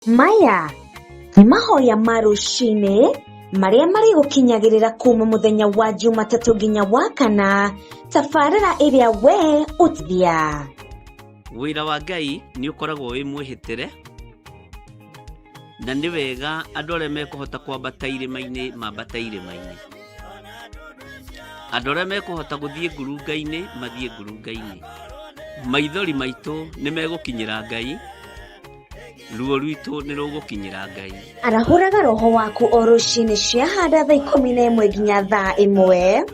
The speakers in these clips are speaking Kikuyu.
Maya nĩ mahoya ma rũcinĩ marĩa marĩgũkinyagĩrĩra kuma mũthenya wa Jumatatũ nginya wa kana, tabarĩra ĩrĩa we ũtithia. Wĩra wa Ngai nĩ ũkoragwo wĩ mwĩhĩtĩre, na nĩ wega andũ arĩa mekũhota kwambata irĩma-inĩ mambate irĩma-inĩ. Andũ arĩa mekũhota gũthiĩ ngurunga-inĩ mathiĩ ngurunga-inĩ. Maithori maitũ nĩ megũkinyĩra Ngai, ruo rwitũ nĩ rũgũkinyĩra Ngai. Arahũraga roho waku o rũcinĩ ciahanda thaa 11 nginya thaa 1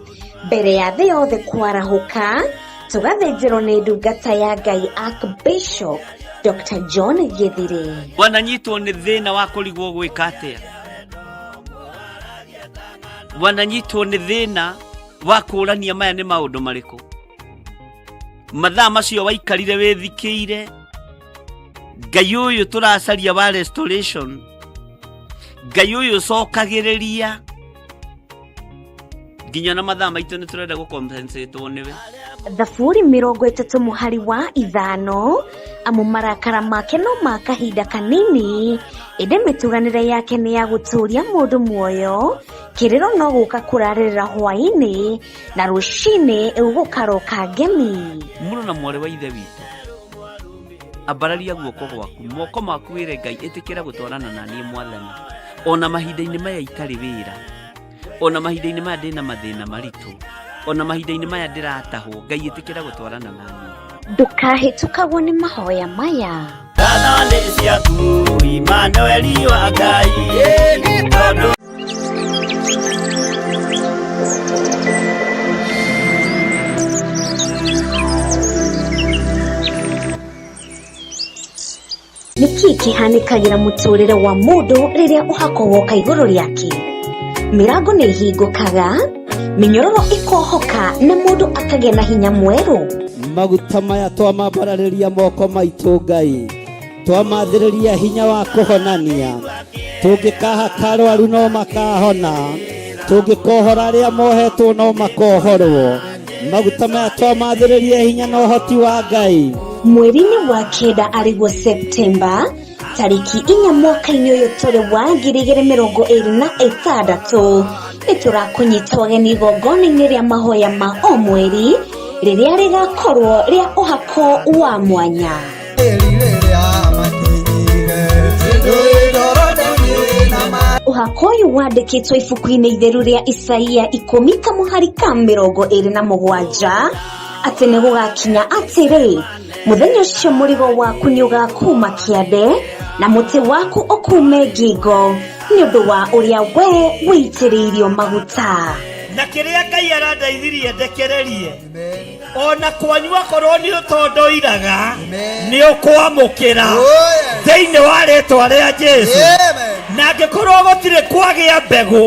mbere ya thĩ yothe kwarahũka, tũgathĩnjĩrwo nĩ ndungata ya Ngai Archbishop Dr. John Gĩthirĩ. Wananyitwo nĩ thĩna wa kũrigwo gwĩka atĩa? Wananyitwo nĩ thĩna wa kũũrania maya nĩ maũndũ marĩkũ? Mathaa macio waikarire wĩthikĩire Ngai ũyũ tũracaria wa restoration, Ngai ũyũ ũcokagĩrĩria nginya na mathaa maitũ nĩ tũrenda gũcompensatwo nĩwe. Thaburi 30 mũhari wa 5, amu marakara make no ma kahinda kanini, ĩndĩ mĩtuganĩre yake nĩ ya gũtũũria mũndũ muoyo. Kĩrĩro no gũka kũrarĩrĩra hwaĩ-inĩ, na rũcinĩ gũkaroka ngemi. Mũrũ na mwarĩ wa Ithe witũ, ambararia guoko gwaku, moko maku wĩre Ngai, ĩtĩkĩra gũtwarana na niĩ Mwathani, ona mahinda-inĩ maya itarĩ wĩra, ona mahinda-inĩ maya ndĩna mathĩna maritũ, ona mahinda-inĩ maya ndĩratahwo, Ngai ĩtĩkĩra gũtwarana na niĩ. Ndũkahĩtũkagwo nĩ mahoya maya. Ngatho nĩ ciaku Imanueli wa Ngai, tondũ Nĩ kĩĩ kĩhanĩkagĩra mũtũrĩre wa mũndũ rĩrĩa ũhako woka igũrũ rĩake? Mĩrango nĩ ĩhingũkaga, mĩnyororo ĩkohoka na mũndũ akagĩa na hinya mwerũ. Maguta maya twamambararĩria moko maitũ Ngai, twamathĩrĩria hinya wa kũhonania, tũngĩkahaka arwaru no makahona, tũngĩkohora arĩa mohetwo no makohorwo. Maguta maya twamathĩrĩria hinya na ũhoti wa Ngai. Mweri-inĩ wa kenda arĩguo Septemba tarĩki 4 mwaka-inĩ ũyũ tũrĩ wa 2026, nĩ tũrakũnyita ũgeni igongona-inĩ rĩa mahoya ma o mweri rĩrĩa rĩgakorwo rĩa ũhako wa mwanya. Ũhako ũyũ wandĩkĩtwo ibuku-inĩ itheru rĩa Isaia 10 kamũhari ka 27 atĩ nĩ gũgakinya atĩrĩ, mũthenya ũcio mũrigo waku nĩ ũgakuma kĩande na mũtĩ waku ũkume ngingo nĩ ũndũ wa ũrĩa we wĩitĩrĩirio maguta. Na kĩrĩa Ngai arandeithirie ndekererie, ona kwanyu akorwo nĩ ũtondoiraga nĩ ũkwamũkĩra thĩinĩ wa rĩtwa rĩa Jesu. Na angĩkorwo gũtirĩ kwagĩa mbegũ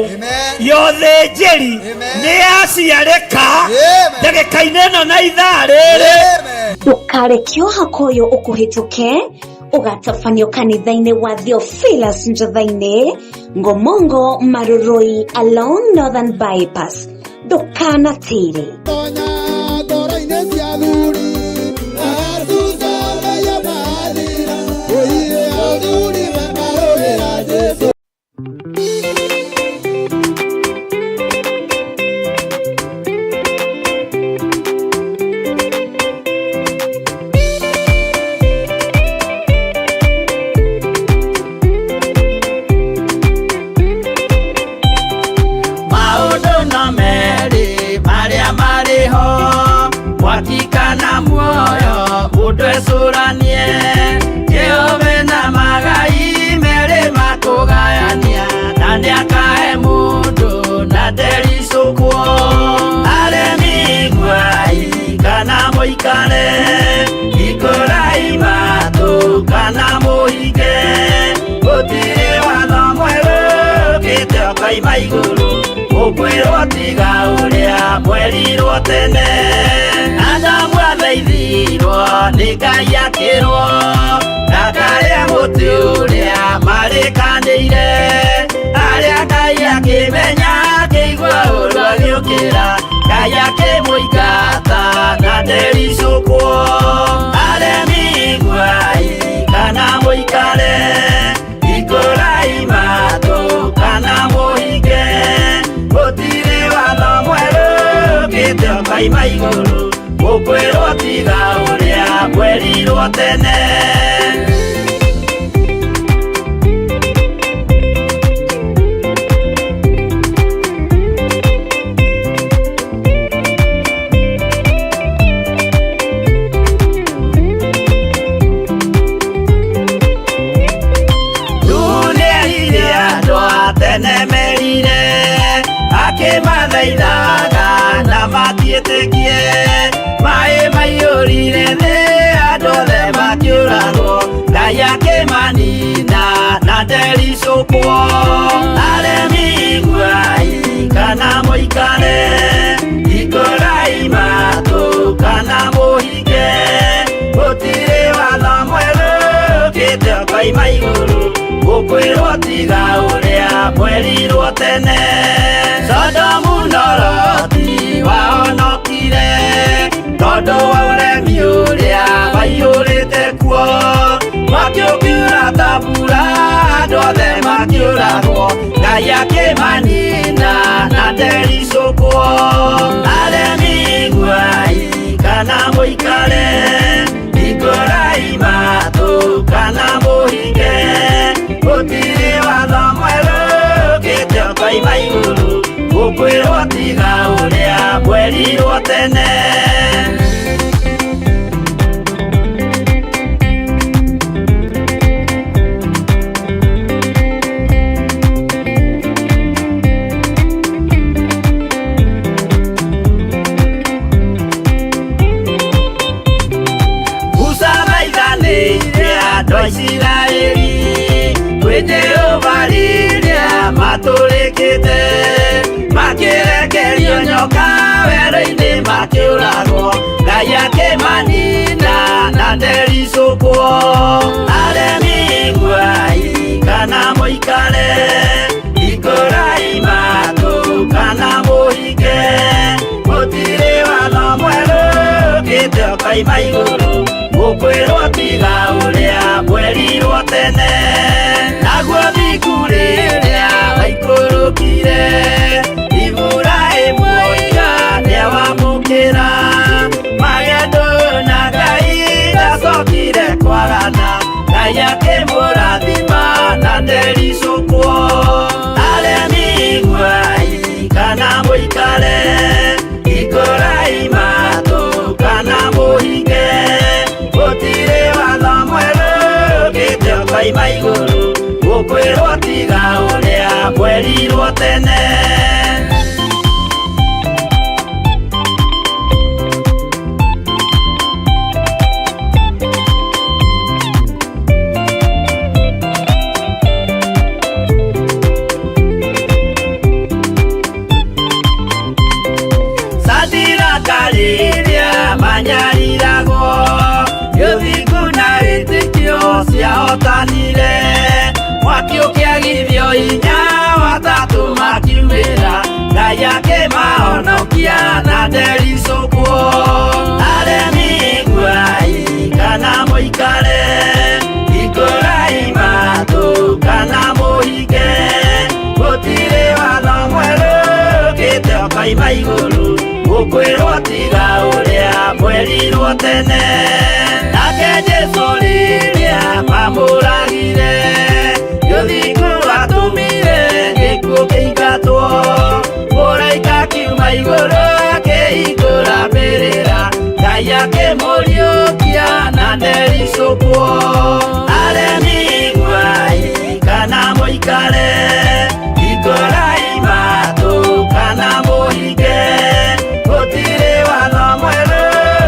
ya ũthĩnjĩri nĩ yaciarĩka ndagĩka-inĩ ĩno na ithaa rĩrĩ. Ndũkareke ũhako ũyũ ũkũhĩtũke, ũgatabanio kanitha-inĩ wa Theophilus Njotha-inĩ, Ngomongo Marurui along Northern Bypass. Ndũkanatĩre. Tonya ngoro-inĩ cia athuri, acucameia mathira, ũire athuri makarũĩra Jesũ. Maũndũ no merĩ marĩa marĩ ho, mwaki kana muoyo, mũndũ ecũranie. Jehova na magai merĩ makũgayania, na nĩakahe mũndũ na ndericũkwo. Aremi iguai kana mũikare, hingũrai matũ kana mũhinge. Gũtirĩ watho mwerũ ũkĩte ũkoima igũrũ, ũkwĩrwo tiga ũrĩa mwerirwo tene. Adamu athaithirwo nĩ Ngai akĩrwo ndakarĩe mũtĩ ũrĩa marĩkanĩire. Arĩa Ngai akĩmenya akĩigua ũru agĩũkĩra, Ngai akĩmũingata na ndericũkwo. Aremi iguai kana mũikare, Ũkaima igũrũ gũkwĩrwo tiga ũrĩa mwerirwo tene. Nĩerire andũ a tene merire akĩmathaithaga na matiĩtĩkie maĩ maiyũrire thĩ andũ othe makĩũragwo Ngai akĩmanina na ndericũkwo. Aremi iguai kana mũikare hingũrai matũ kana mũhinge gũtirĩ watho mwerũ ũkĩte ũkoima igũrũ gũkwĩrwo tiga ũrĩa mwerirwo tene. Sodomu na Loti wahonokire tondũ wa ũremi ũrĩa waiyũrĩte kuo mwaki ũkiura ta mbura andũ othe makĩũragwo Ngai akĩmanina na ndericũkwo. Aremi iguai kana mũikare hingũrai matũ kana mũhinge gũtirĩ watho mwerũ ũkĩte ũkoima igũrũ gũkwĩrwo tiga ũrĩa mwerirwo tene. Musa thaithanĩire andũ a Isiraeli kwĩ Jehova rĩrĩa matũrĩkĩte makĩrekerio nyoka werũ-inĩ makĩũragwo Ngai akĩmanina na ndericũkwo. Aremi iguai kana mũikare hingũrai matũ kana mũhinge gũtirĩ watho mwerũ ũkĩte ũkoima igũrũ gũkwĩrwo tiga ũrĩa mwerirwo tene. Naguo thingu rĩrĩa waikũrũkire Iburahĩmu oiga nĩawamũkĩra magendo na Ngai ndacokire kwagana Ngai akĩmũrathima na ndericũkwo. Aremi iguai kana mũikare hingũrai matũ kana mũhinge gũtirĩ watho mwerũ ũkĩte ũkoima igũrũ gũkwĩrwo tiga ũrĩa mwerirwo tene. Sadiraka rĩrĩa manyariragwo gĩthingu na wĩtĩkio ciahotanire mwaki ũkĩagithio hinya watatũ makiumĩra Ngai akĩmahonokia na ndericũkwo. Aremi iguai kana mũikare hingũrai matũ kana mũhinge gũtirĩ watho mwerũ ũkĩte ũkoima igũrũ gũkwĩrwo tiga ũrĩa mwerirwo tene. Nake Jesũ rĩrĩa mamũragire gĩthingu atũmire gĩkuũ kĩingatwo mũraika akiuma igũrũ akĩhingũra mbĩrĩra Ngai akĩmũriũkia na ndericũkwo. Aremi iguai kana mũikare hingũrai matũ kana mũhinge gũtirĩ watho mwerũ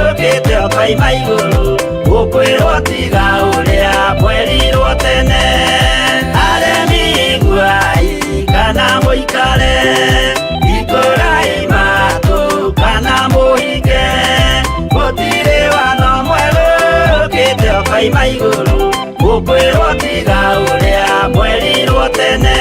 ũkĩte ũkoima igũrũ gũkwĩrwo tiga ũrĩa mwerirwo tene. Aremi iguai kana mũikare hingũrai matũ kana mũhinge gũtirĩ watho mwerũ ũkĩte ũkoima igũrũ gũkwĩrwo tiga ũrĩa mwerirwo tene.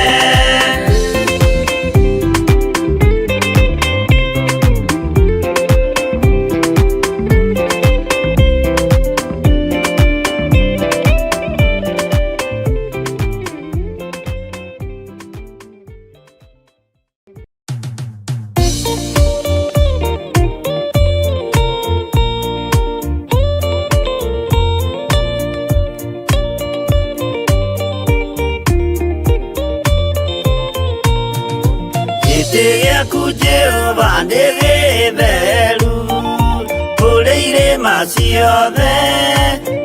Gĩtĩ gĩaku Jehova nĩ gĩtheru kũrĩ irĩma ciothe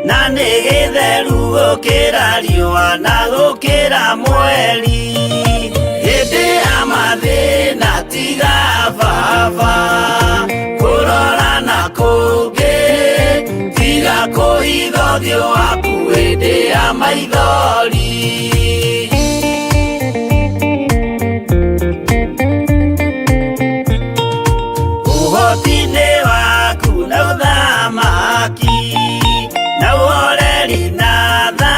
na nĩ gĩtheru gũkĩra riũa na gũkĩra mweri hĩndĩ ya mathĩna tiga baba kũrora na kũngĩ tiga kũhitha ũthiũ waku hĩndĩ ya maithori. Ũhoti-inĩ waku na ũthamaki na ũhoreri na tha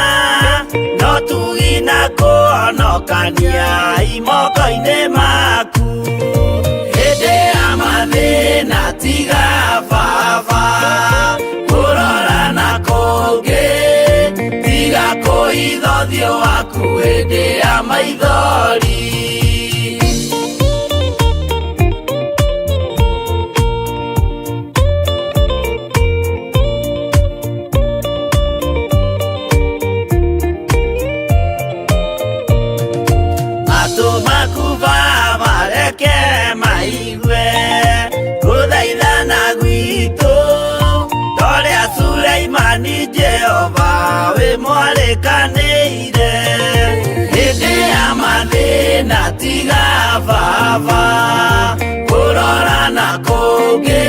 no tugi na kũhonokania imoko-inĩ maku hĩndĩ ya mathĩna tiga baba kũrora na kũngĩ tiga kũhitha ũthiũ waku hĩndĩ ya maithori. Matũ maku Baba reke maigue gũthaithana gwitũ torĩa Suleimani Jehova wĩ mwarĩkanĩire hĩndĩ ya mathĩna tiga baba kũrora na kũngĩ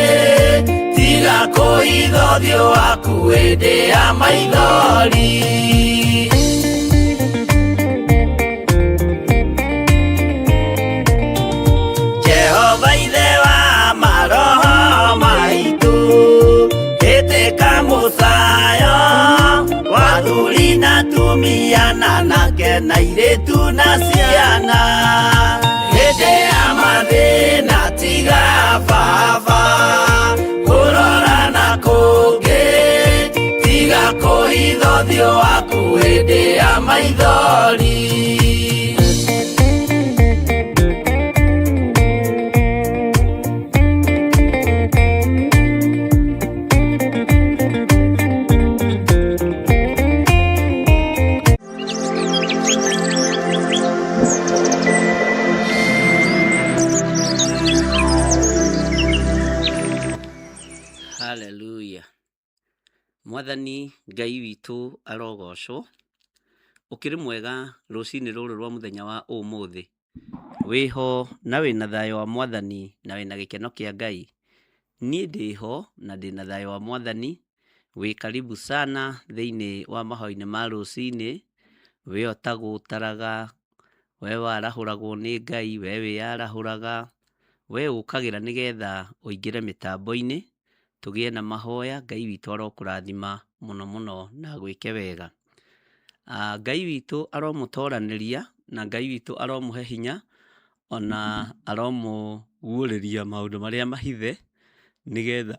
tiga kũhitha ũthiũ waku hĩndĩ ya maithori. Jehova ithe wa maroho maitũ ĩtĩka mũcayo wa athuri na atumia na anake na airĩtu na ciana hĩndĩ ya mathĩna tiga baba kũrora na kũngĩ tiga kũhitha ũthiũ waku hĩndĩ ya maithori. Haleluya. Mwathani Ngai witũ arogocwo. Ũkĩrĩ mwega rũcinĩ rũrũ rwa mũthenya wa ũmũthĩ. Wĩho na wĩna thayũ wa Mwathani na wĩna gĩkeno kĩa Ngai. Niĩ ndĩho na ndĩna thayũ wa Mwathani. Wĩ karibu sana thĩinĩ wa mahoya-inĩ ma rũcinĩ. We ũtagũtaraga, we warahũragwo nĩ Ngai, we wĩyarahũraga, we ũkagĩra nĩgetha ũingĩre mĩtambo-inĩ, tũgĩe na mahoya. Ngai witũ arokũrathima mũno mũno na agwĩke wega. Ngai witũ aromũtoranĩria na Ngai witũ aromũhe hinya ona aromũguũrĩria maũndũ marĩa mahithe nĩgetha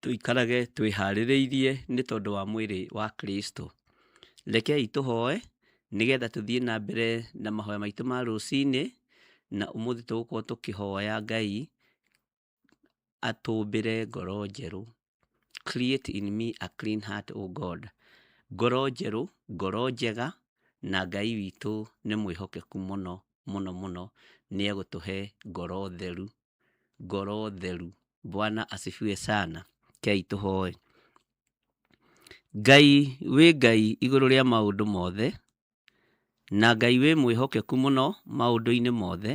tũikarage twĩharĩrĩirie nĩ tondũ wa mwĩrĩ wa Kristo. Rekei tũhoe nĩgetha tũthiĩ na mbere na mahoya maitũ ma rũcinĩ, na ũmũthĩ tũgũkorwo tũkĩhoya Ngai atũmbĩre ngoro njerũ. Create in me a clean heart, O God. Ngoro njerũ, ngoro njega, na Ngai witũ nĩ mwĩhokeku mũno mũno mũno, nĩ egũtũhe ngoro theru, ngoro theru. Bwana asifiwe sana. Kei tũhoe. Ngai wĩ Ngai igũrũ rĩa maũndũ mothe, na Ngai wĩ mwĩhokeku mũno maũndũ-inĩ mothe.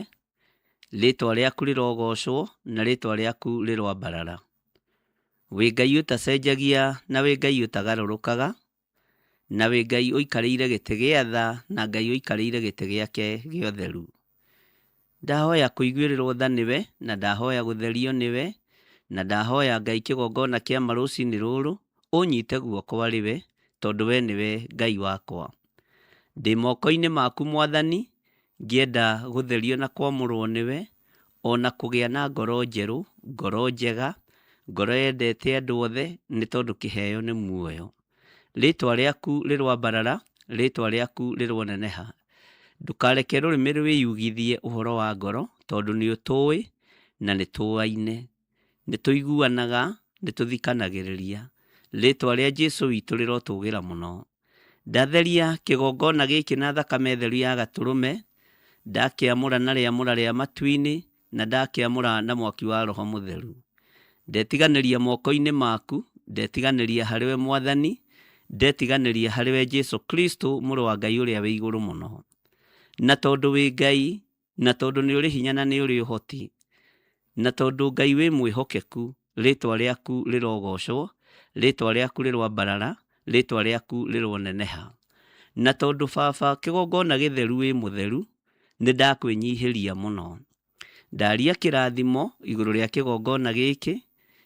Rĩtwa rĩaku rĩrogocwo na rĩtwa rĩaku rĩroambarara. Wĩ Ngai ũtacenjagia na wĩ Ngai ũtagarũrũkaga, na wĩ Ngai ũikarĩire gĩtĩ gĩa tha na Ngai ũikarĩire gĩtĩ gĩake gĩa ũtheru. Ndahoya kũiguĩrĩrwo tha nĩwe, na ndahoya gũtherio nĩwe, na ndahoya Ngai kĩgongona kĩa ma rũcinĩ rũrũ, ũnyite guoko arĩ we, tondũ we nĩwe Ngai wakwa. Ndĩ moko-inĩ maku Mwathani, ngĩenda gũtherio na kwamũrwo nĩwe, ona kũgĩa na ngoro njerũ, ngoro njega, ngoro yendete andũ othe, nĩ tondũ kĩheo nĩ muoyo. Rĩtwa rĩaku rĩroambarara, rĩtwa rĩaku rĩroneneha. Ndũkareke rũrĩmĩ rwĩyugithie ũhoro wa ngoro, tondũ nĩ ũtũĩ na nĩ tũaine. Nĩ tũiguanaga, nĩ tũthikanagĩrĩria. Rĩtwa rĩa Jesu witũ rĩrotũgĩra mũno. Ndatheria kĩgongona gĩkĩ na thakame theru ya gatũrũme, Ndakĩamũra na rĩamũra rĩa matu-inĩ, na ndakĩamũra na mwaki wa Roho Mũtheru. Ndetiganĩria moko-inĩ maku, ndetiganĩria harĩ we Mwathani, ndetiganĩria harĩ we Jesu Kristo, Mũrũ wa Ngai ũrĩa wĩ igũrũ mũno. Na tondũ wĩ Ngai, na tondũ nĩ ũrĩ hinya na nĩ ũrĩ ũhoti, na tondũ Ngai wĩ mwĩhokeku, rĩtwa rĩaku rĩrogocwo, rĩtwa rĩaku rĩroambarara, rĩtwa rĩaku rĩroneneha. Na tondũ Baba kĩgongona gĩtheru wĩ mũtheru, nĩ ndakwĩnyihĩria mũno. Ndaria kĩrathimo igũrũ rĩa kĩgongona gĩkĩ,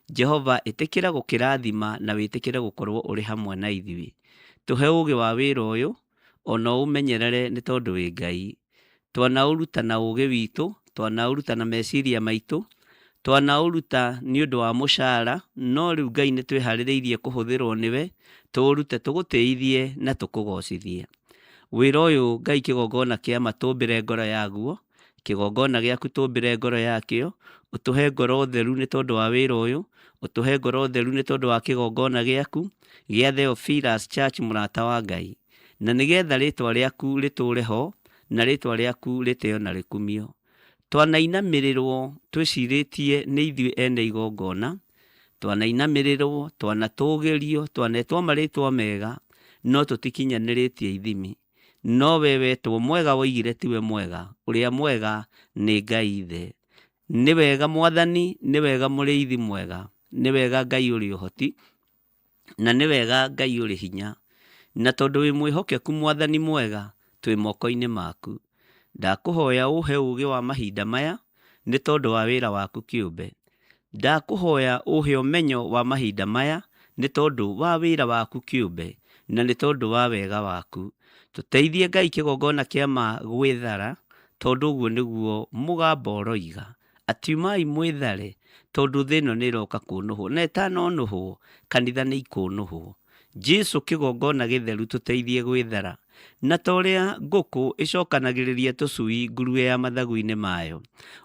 Jehova ĩtĩkĩra gũkĩrathima na wĩtĩkĩre gũkorwo ũrĩ hamwe na ithuĩ. Tũhe ũũgĩ wa wĩra ũyũ, ona ũũmenyerere nĩ tondũ wĩ Ngai. Twanaũruta na ũũgĩ witũ, twanaũruta na meciria maitũ, twanaũruta nĩ ũndũ wa mũcara, no rĩu Ngai nĩ twĩharĩrĩirie kũhũthĩrwo nĩwe, tũũrute tũgũtĩithie na tũkũgocithie. Wĩra ũyũ Ngai kĩgongona kĩa ma tũmbĩre ngoro yaguo, kĩgongona gĩaku tũmbĩre ngoro yakĩo, ũtũhe ngoro theru nĩ tondũ wa wĩra ũyũ, ũtũhe ngoro theru nĩ tondũ wa kĩgongona gĩaku gĩa Theophilus Church mũrata wa Ngai, na nĩgetha rĩtwa rĩaku rĩtũre ho na rĩtwa rĩaku rĩtĩo na rĩkumio. Twanainamĩrĩrwo twĩcirĩtie nĩ ithuĩ ene igongona, twanainamĩrĩrwo, twanatũgĩrio, twanetwo marĩtwa mega, no tũtikinyanĩrĩtie ithimi. No we wetwo mwega woigire tiwe mwega, ũrĩa mwega nĩ Ngai Ithe. Nĩ wega Mwathani, nĩ wega mũrĩithi mwega, nĩ wega Ngai ũrĩ ũhoti, na nĩ wega Ngai ũrĩ hinya. Na tondũ wĩ mwĩhokeku Mwathani mwega, twĩ moko-inĩ maku. Ndakũhoya ũhe ũũgĩ wa mahinda maya, nĩ tondũ wa wĩra waku kĩũmbe. Ndakũhoya ũhe ũmenyo wa mahinda maya, nĩ tondũ wa wĩra waku kĩũmbe, na nĩ tondũ wa wega waku. Tũteithie Ngai kĩgongona kĩa ma gwĩthara, tondũ ũguo nĩguo mũgambo ũroiga. Atĩ umai mwĩthare, tondũ thĩ ĩno nĩ ĩroka kũnũhwo, na ĩtanonũhwo, kanitha nĩ ikũnũhwo. Jesu kĩgongona gĩtheru tũteithie gwĩthara. Na ta ũrĩa ngũkũ ĩcokanagĩrĩria tũcui nguruwe ya mathagu-inĩ mayo,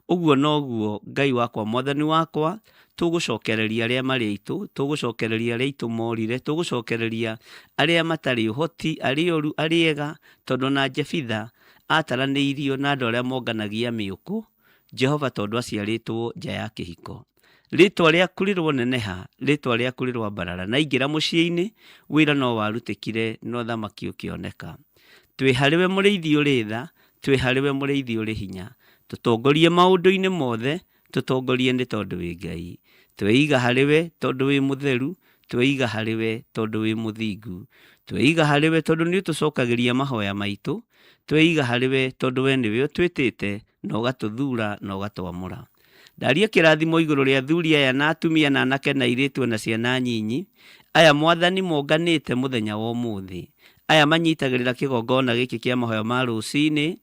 ũguo noguo Ngai wakwa Mwathani wakwa, tũgũcokereria arĩa marĩ aitũ, tũgũcokereria arĩa aitũ morire, tũgũcokereria arĩa matarĩ ũhoti, arĩa oru, arĩa ega, tondũ ona Jefitha ataranĩirio na andũ arĩa monganagia mĩũkũ, Jehova tondũ aciarĩtwo nja ya kĩhiko. Rĩtwa rĩaku rĩroneneha, rĩtwa rĩaku rĩroambarara. Na aingĩra mũciĩ-inĩ, wĩra no warutĩkire na ũthamaki ũkĩoneka. Twĩ harĩ we mũrĩithi ũrĩ tha, twĩ harĩ we mũrĩithi ũrĩ hinya. Tũtongorie maũndũ-inĩ mothe, tũtongorie nĩ tondũ wĩ Ngai. Tweiga harĩ we tondũ wĩ mũtheru, tweiga harĩ we tondũ wĩ mũthingu. Tweiga harĩ we tondũ nĩ ũtũcokagĩria mahoya maitũ, tweiga harĩ we tondũ we nĩwe ũtwĩtĩte na ũgatũthura na ũgatwamũra. Ndaria kĩrathimo igũrũ rĩa athuri aya na atumia na anake na airĩtu na ciana nyinyi, aya Mwathani monganĩte mũthenya wa ũmũthĩ, aya manyitagĩrĩra kĩgongona gĩkĩ kĩa mahoya ma rũcinĩ,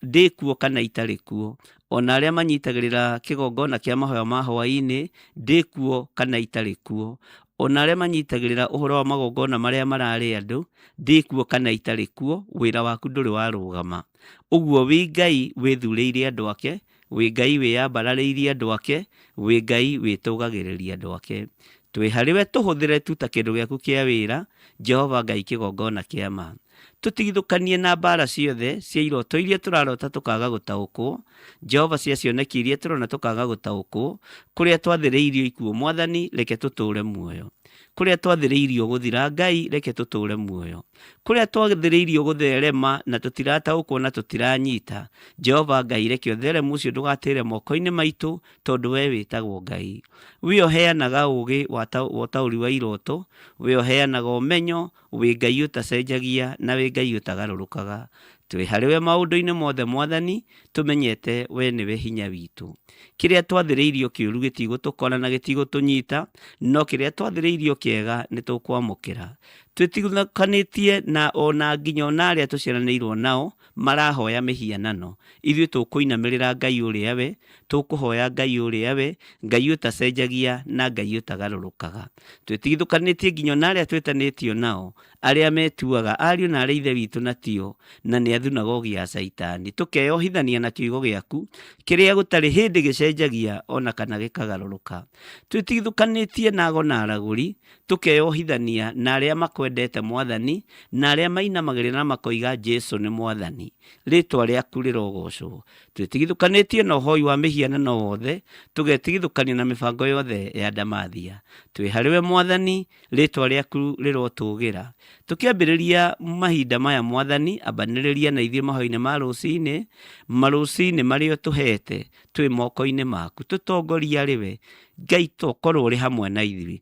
ndĩ kuo kana itarĩ kuo, ona arĩa manyitagĩrĩra kĩgongona kĩa mahoya ma hwaĩ-inĩ, ndĩ kuo kana itarĩ kuo, ona arĩa manyitagĩrĩra ũhoro wa magongona marĩa mararĩ andũ, ndĩ kuo kana itarĩ kuo, wĩra waku ndũrĩ warũgama. Ũguo wĩ Ngai wĩthurĩire andũ ake, wĩ Ngai wĩyambararĩirie andũ ake, wĩ Ngai wĩtũgagĩrĩria andũ ake. Twĩ harĩ we tũhũthĩre tu ta kĩndũ gĩaku kĩa wĩra, Jehova Ngai kĩgongona kĩa ma. Tũtigithũkanie na mbara ciothe cia iroto iria tũrarota tũkaga gũtaũkwo, Jehova cia cioneki iria tũrona tũkaga gũtaũkwo, kũrĩa twathĩrĩirio ikuũ Mwathani reke tũtũũre muoyo. Kũrĩa twathĩrĩirio gũthira Ngai reke tũtũũre muoyo. Kũrĩa twathĩrĩirio gũtherema na tũtirataũkwo na tũtiranyita, Jehova Ngai reke ũtheremu ũcio ndũgatĩre moko-inĩ maitũ tondũ we wĩtagwo Ngai. We ũheanaga ũũgĩ wa ũtaũri wa iroto, we ũheanaga ũmenyo, wĩ Ngai ũtacenjagia na wĩ Ngai ũtagarũrũkaga. Twĩ harĩ we maũndũ-inĩ mothe Mwathani, tũmenyete we nĩwe hinya witũ. Kĩrĩa twathĩrĩirio kĩũru gĩtigũtũkora na gĩtigũtũnyita, no kĩrĩa twathĩrĩirio kĩega nĩ tũkwamũkĩra. Twĩtigithũkanĩtie na ona nginya ona arĩa tũciaranĩirwo nao marahoya mĩhianano. Ithuĩ tũkũinamĩrĩra Ngai ũrĩa we, tũkũhoya Ngai ũrĩa we, Ngai ũtacenjagia na Ngai ũtagarũrũkaga. Twĩtigithũkanĩtie nginya ona arĩa twĩtanĩtio nao, arĩa metuaga ariũ na aarĩ a Ithe witũ na tio, na nĩ a thunagogi ya Caitani. Tũkeyohithania na kiugo gĩaku, kĩrĩa gũtarĩ hĩndĩ gĩcenjagia ona kana gĩkagarũrũka. Twĩtigithũkanĩtie na ago na aragũri, tũkeyohithania na arĩa makwenda. makwendete Mwathani, na arĩa mainamagĩrĩra na makoiga Jesu nĩ Mwathani. Rĩtwa rĩaku rĩrogocwo. Twĩtigithũkanĩtie na ũhoi wa mĩhianano wothe, tũgetigithũkania na mĩbango yothe ya ndamathia. Twĩ harĩ we Mwathani, rĩtwa rĩaku rĩrotũgĩra. Tũkĩambĩrĩria mahinda maya Mwathani, ambanĩrĩria na ithuĩ mahoya-inĩ ma rũcinĩ, marũcinĩ marĩa ũtũhete twĩ moko-inĩ maku. Tũtongorie arĩ we, Ngai, tokorwo ũrĩ hamwe na ithuĩ.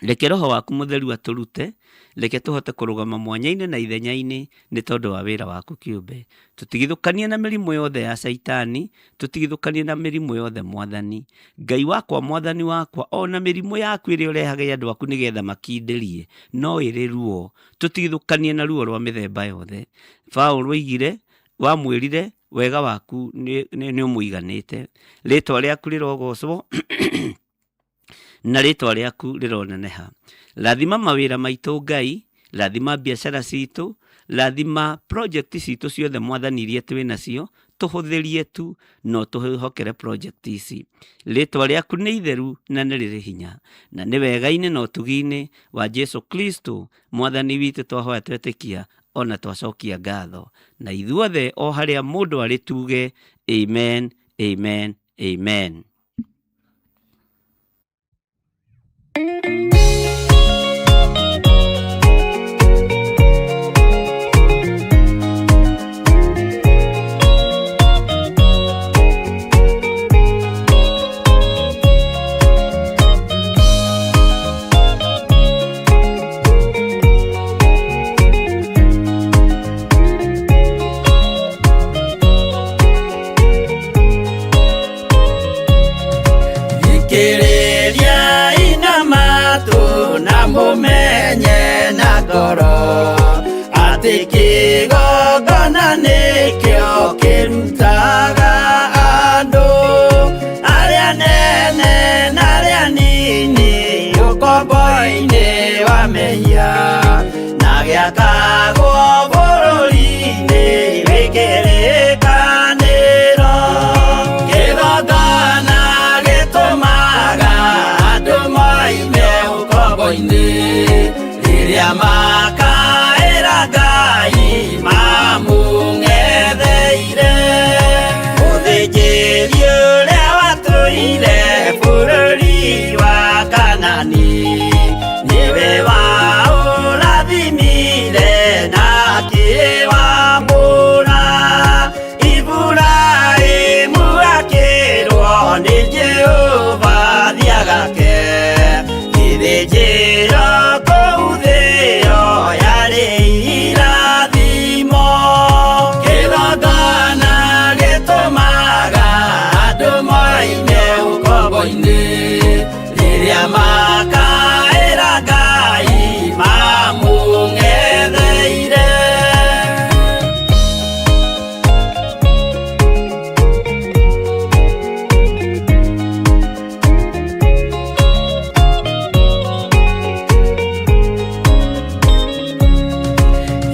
Reke Roho waku Mũtheru atũrute, reke tũhote kũrũgama mwanya-inĩ na ithenya-inĩ nĩ tondũ wa wĩra waku kĩũmbe. Tũtigithũkanie na mĩrimũ yothe ya Caitani, tũtigithũkanie na mĩrimũ yothe Mwathani. Ngai wakwa, Mwathani wakwa, o na mĩrimũ yaku ĩrĩa ũrehagĩra andũ aku nĩgetha makindĩrie, no ĩrĩ ruo. Tũtigithũkanie na ruo rwa mĩthemba yothe. Paũlũ oigire, wamwĩrire, wega waku nĩ ũmũiganĩte. Rĩtwa rĩaku rĩrogocwo na rĩtwa rĩaku rĩroneneha. Rathima mawĩra maitũ Ngai, rathima biacara citũ, rathima project citũ ciothe Mwathani iria twĩ nacio, tũhũthĩrie tu na ũtũhokere project ici. Rĩtwa rĩaku nĩ itheru na nĩ rĩrĩ hinya, na nĩ wega-inĩ na ũtugi-inĩ wa Jesu Kristo Mwathani witũ twahoya twetĩkia ona twacokia ngatho. Na ithuothe o harĩa mũndũ arĩ tuge amen, amen, amen. Thikĩrĩriai na matũ na mũmenye na ngoro atĩ kĩgongona nĩkĩo kĩrutaga andũ arĩa nene na arĩa nini ũkombo-inĩ wa mehia na gĩakagwo bũrũri-inĩ wĩ kĩrĩkanĩro. Kĩgongona gĩtũmaga andũ moime ũkombo-inĩ rĩrĩa makaĩra Ngai mamũng'etheire. Mũthĩnjĩri ũrĩa watũire bũrũri wa Kanani nĩwe waũrathimire na akĩwambũra. Iburahĩmu akĩrwo nĩ Jehova thiagake gĩthĩnjĩro kũu thĩo yarĩ irathimo. Kĩgongona gĩtũmaga andũ moime ũkombo-inĩ rĩrĩa makaĩra Ngai mamũng'etheire.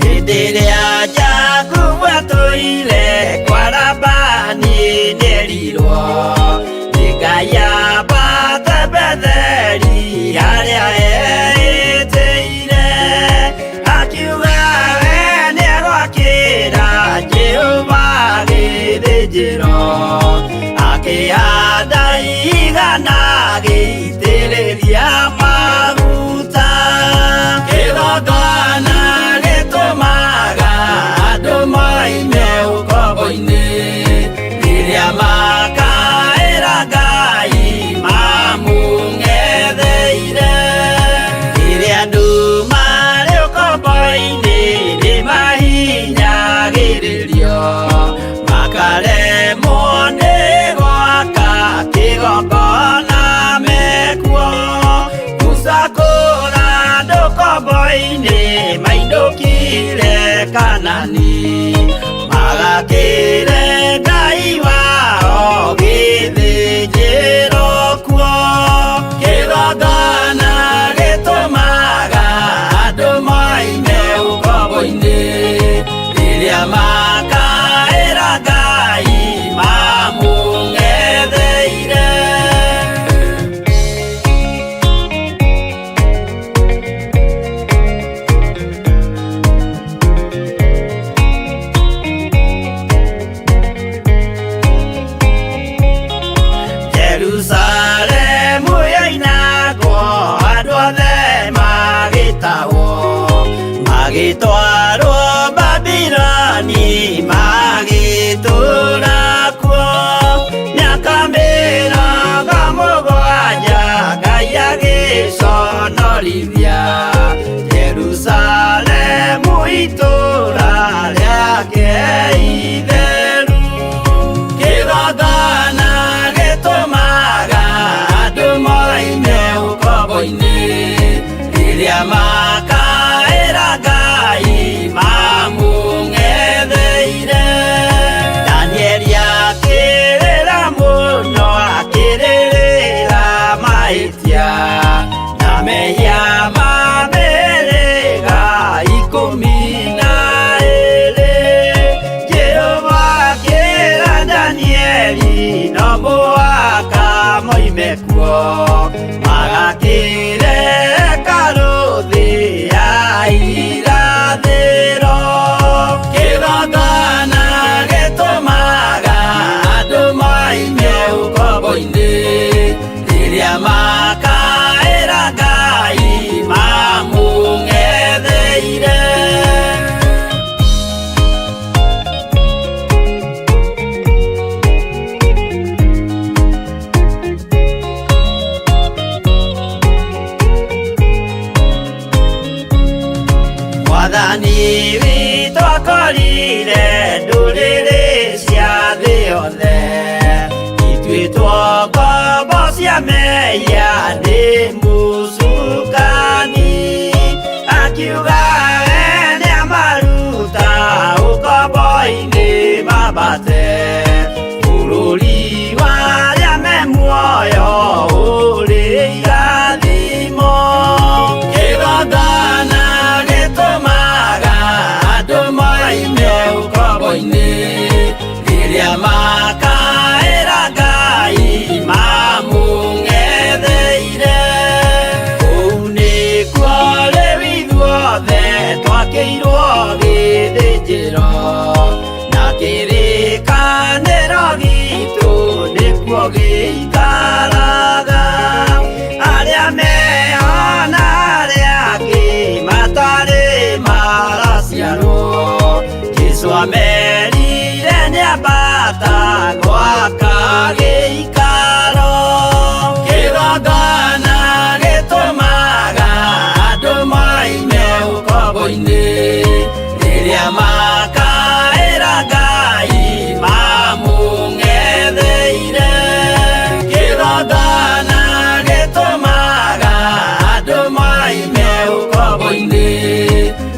Hĩndĩ ĩrĩa Jakubu atũire kwa Labani nĩerirwo nĩ Ngai ambate Betheli harĩa eĩtĩire, akiuga we nĩegwakĩra Jehova gĩthĩnjĩro, akĩhanda igana agĩitĩrĩria maguta. Kĩgongona gĩtũmaga andũ moime ũkombo-inĩ rĩrĩa makaĩra Ngai mamũng'etheire. Rĩrĩa andũ marĩ ũkombo-inĩ nĩmahinyagĩrĩrio, makaremwo nĩ gwaka kĩgongona mekuo. moime kuo magakĩre karũthĩ ya irathĩro kĩgongona gĩtũmaga andũ moime ũkombo-inĩ rĩrĩa makaĩra Ngai mamũng'etheire. Mwathani witũ akorire ndũrĩrĩ cia thĩ yothe ituĩtwo ngombo cia mehia nĩ mũcukani akiuga we nĩamaruta ũkombo-inĩ mambate bũrũri wa arĩa me muoyo ũrĩ irathimo kĩgongona gĩtũmaga andũ moime ũkombo-inĩ rĩrĩa makaĩra Ngai mamũng'etheire kũu nĩkuo rĩu ithuothe twakĩirwo gĩthĩnjĩro na kĩrĩkanĩro gitũ nĩkuo gĩikaraga arĩa mehona arĩa angĩ matarĩ maraciarwo Jesũ amerire nĩambata gwaka gĩikaro kĩgongona gĩtũmaga andũ moime ũkombo-inĩ rĩrĩa makaĩra Ngai mamũng'etheire kĩgongona gĩtũmaga andũ moime ũkombo-inĩ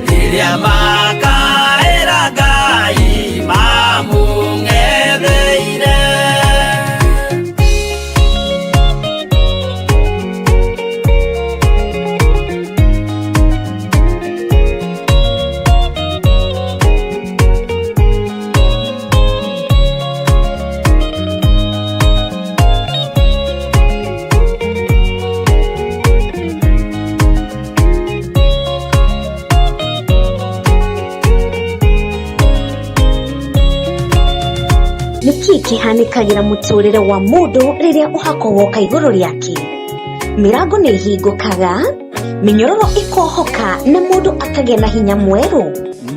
rĩrĩa makaĩra Ngai mamũng'etheire. Nĩkĩ kĩhanĩkagĩra mũtũrĩre wa mũndũ rĩrĩa ũhako woka igũrũ rĩake? Mĩrango nĩ ĩhingũkaga, mĩnyororo ĩkohoka na mũndũ akagĩa na hinya mwerũ.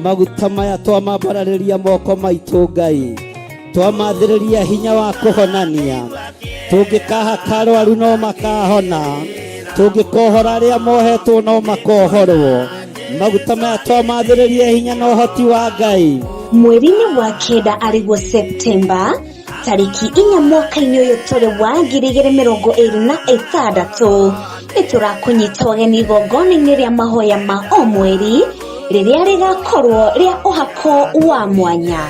Maguta maya twamambararĩria moko maitũ Ngai, twamathĩrĩria hinya wa kũhonania, tũngĩkahaka arwaru no makahona, tũngĩkohora arĩa mohetwo no makohorwo. Maguta maya twamathĩrĩria hinya na ũhoti wa Ngai. Mweri-inĩ wa kenda arĩguo Septemba tarĩki 4 mwaka-inĩ ũyũ tũrĩ wa 2026 nĩ tũrakũnyita ũgeni igongona-inĩ rĩa mahoya ma o mweri rĩrĩa rĩgakorwo rĩa ũhako wa mwanya.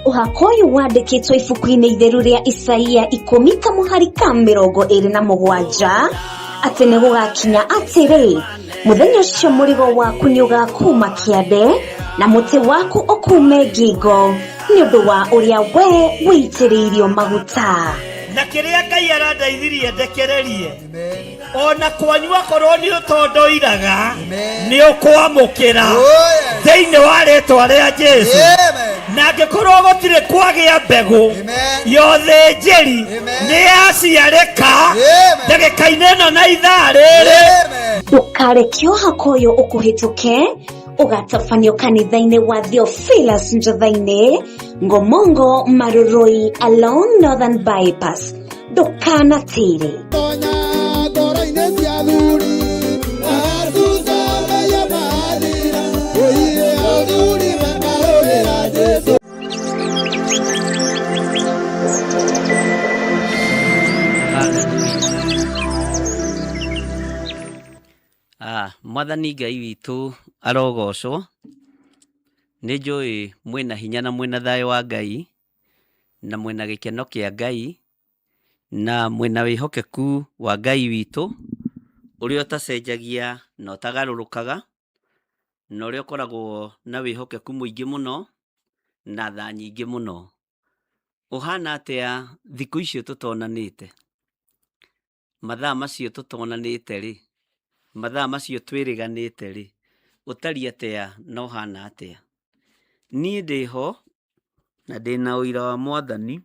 Ũhako ũyũ wandĩkĩtwo ibuku-inĩ itheru rĩa Isaia 10 kamũhari ka 27 atĩ nĩ gũgakinya atĩrĩ mũthenya ũcio mũrigo waku nĩ ũgakuma kĩande na mũtĩ waku ũkume ngingo nĩ ũndũ wa ũrĩa we wĩitĩrĩirio maguta. Na kĩrĩa Ngai arandeithirie ndekererie ona kwanyu akorwo nĩ ũtondoiraga nĩ ũkwamũkĩra thĩinĩ wa rĩtwa rĩa Jesũ na angĩkorwo gũtirĩ kwagĩa mbegũ ya ũthĩnjĩri nĩ yaciarĩka ndagĩka-inĩ ĩno na ithaa rĩrĩ. Ndũkareke ũhako ũyũ ũkũhĩtũke ũgatabanio kanitha-inĩ wa Theophilus Njotha-inĩ, Ngomongo Marurui along Northern Bypass. Ndũkanatĩre. Tonya ngoro-inĩ cia athuri, acuca mehia mathira, ũiye athuri makarũrĩra Jesũ. Mwathani Ngai witũ arogocwo. Nĩ njũĩ mwĩna hinya na mwĩna thayũ wa Ngai, na mwĩna gĩkeno kĩa Ngai, na mwĩna wĩhokeku wa Ngai witũ, ũrĩa ũtacenjagia na ũtagarũrũkaga, na ũrĩa ũkoragwo na wĩhokeku mũingĩ mũno, na tha nyingĩ mũno. Ũhana atĩa thikũ icio tũtonanĩte? Mathaa macio tũtonanĩte rĩ, mathaa macio twĩrĩganĩte rĩ, ũtariĩ atĩa na ũhana atĩa? Niĩ ndĩho na ndĩna ũira wa Mwathani,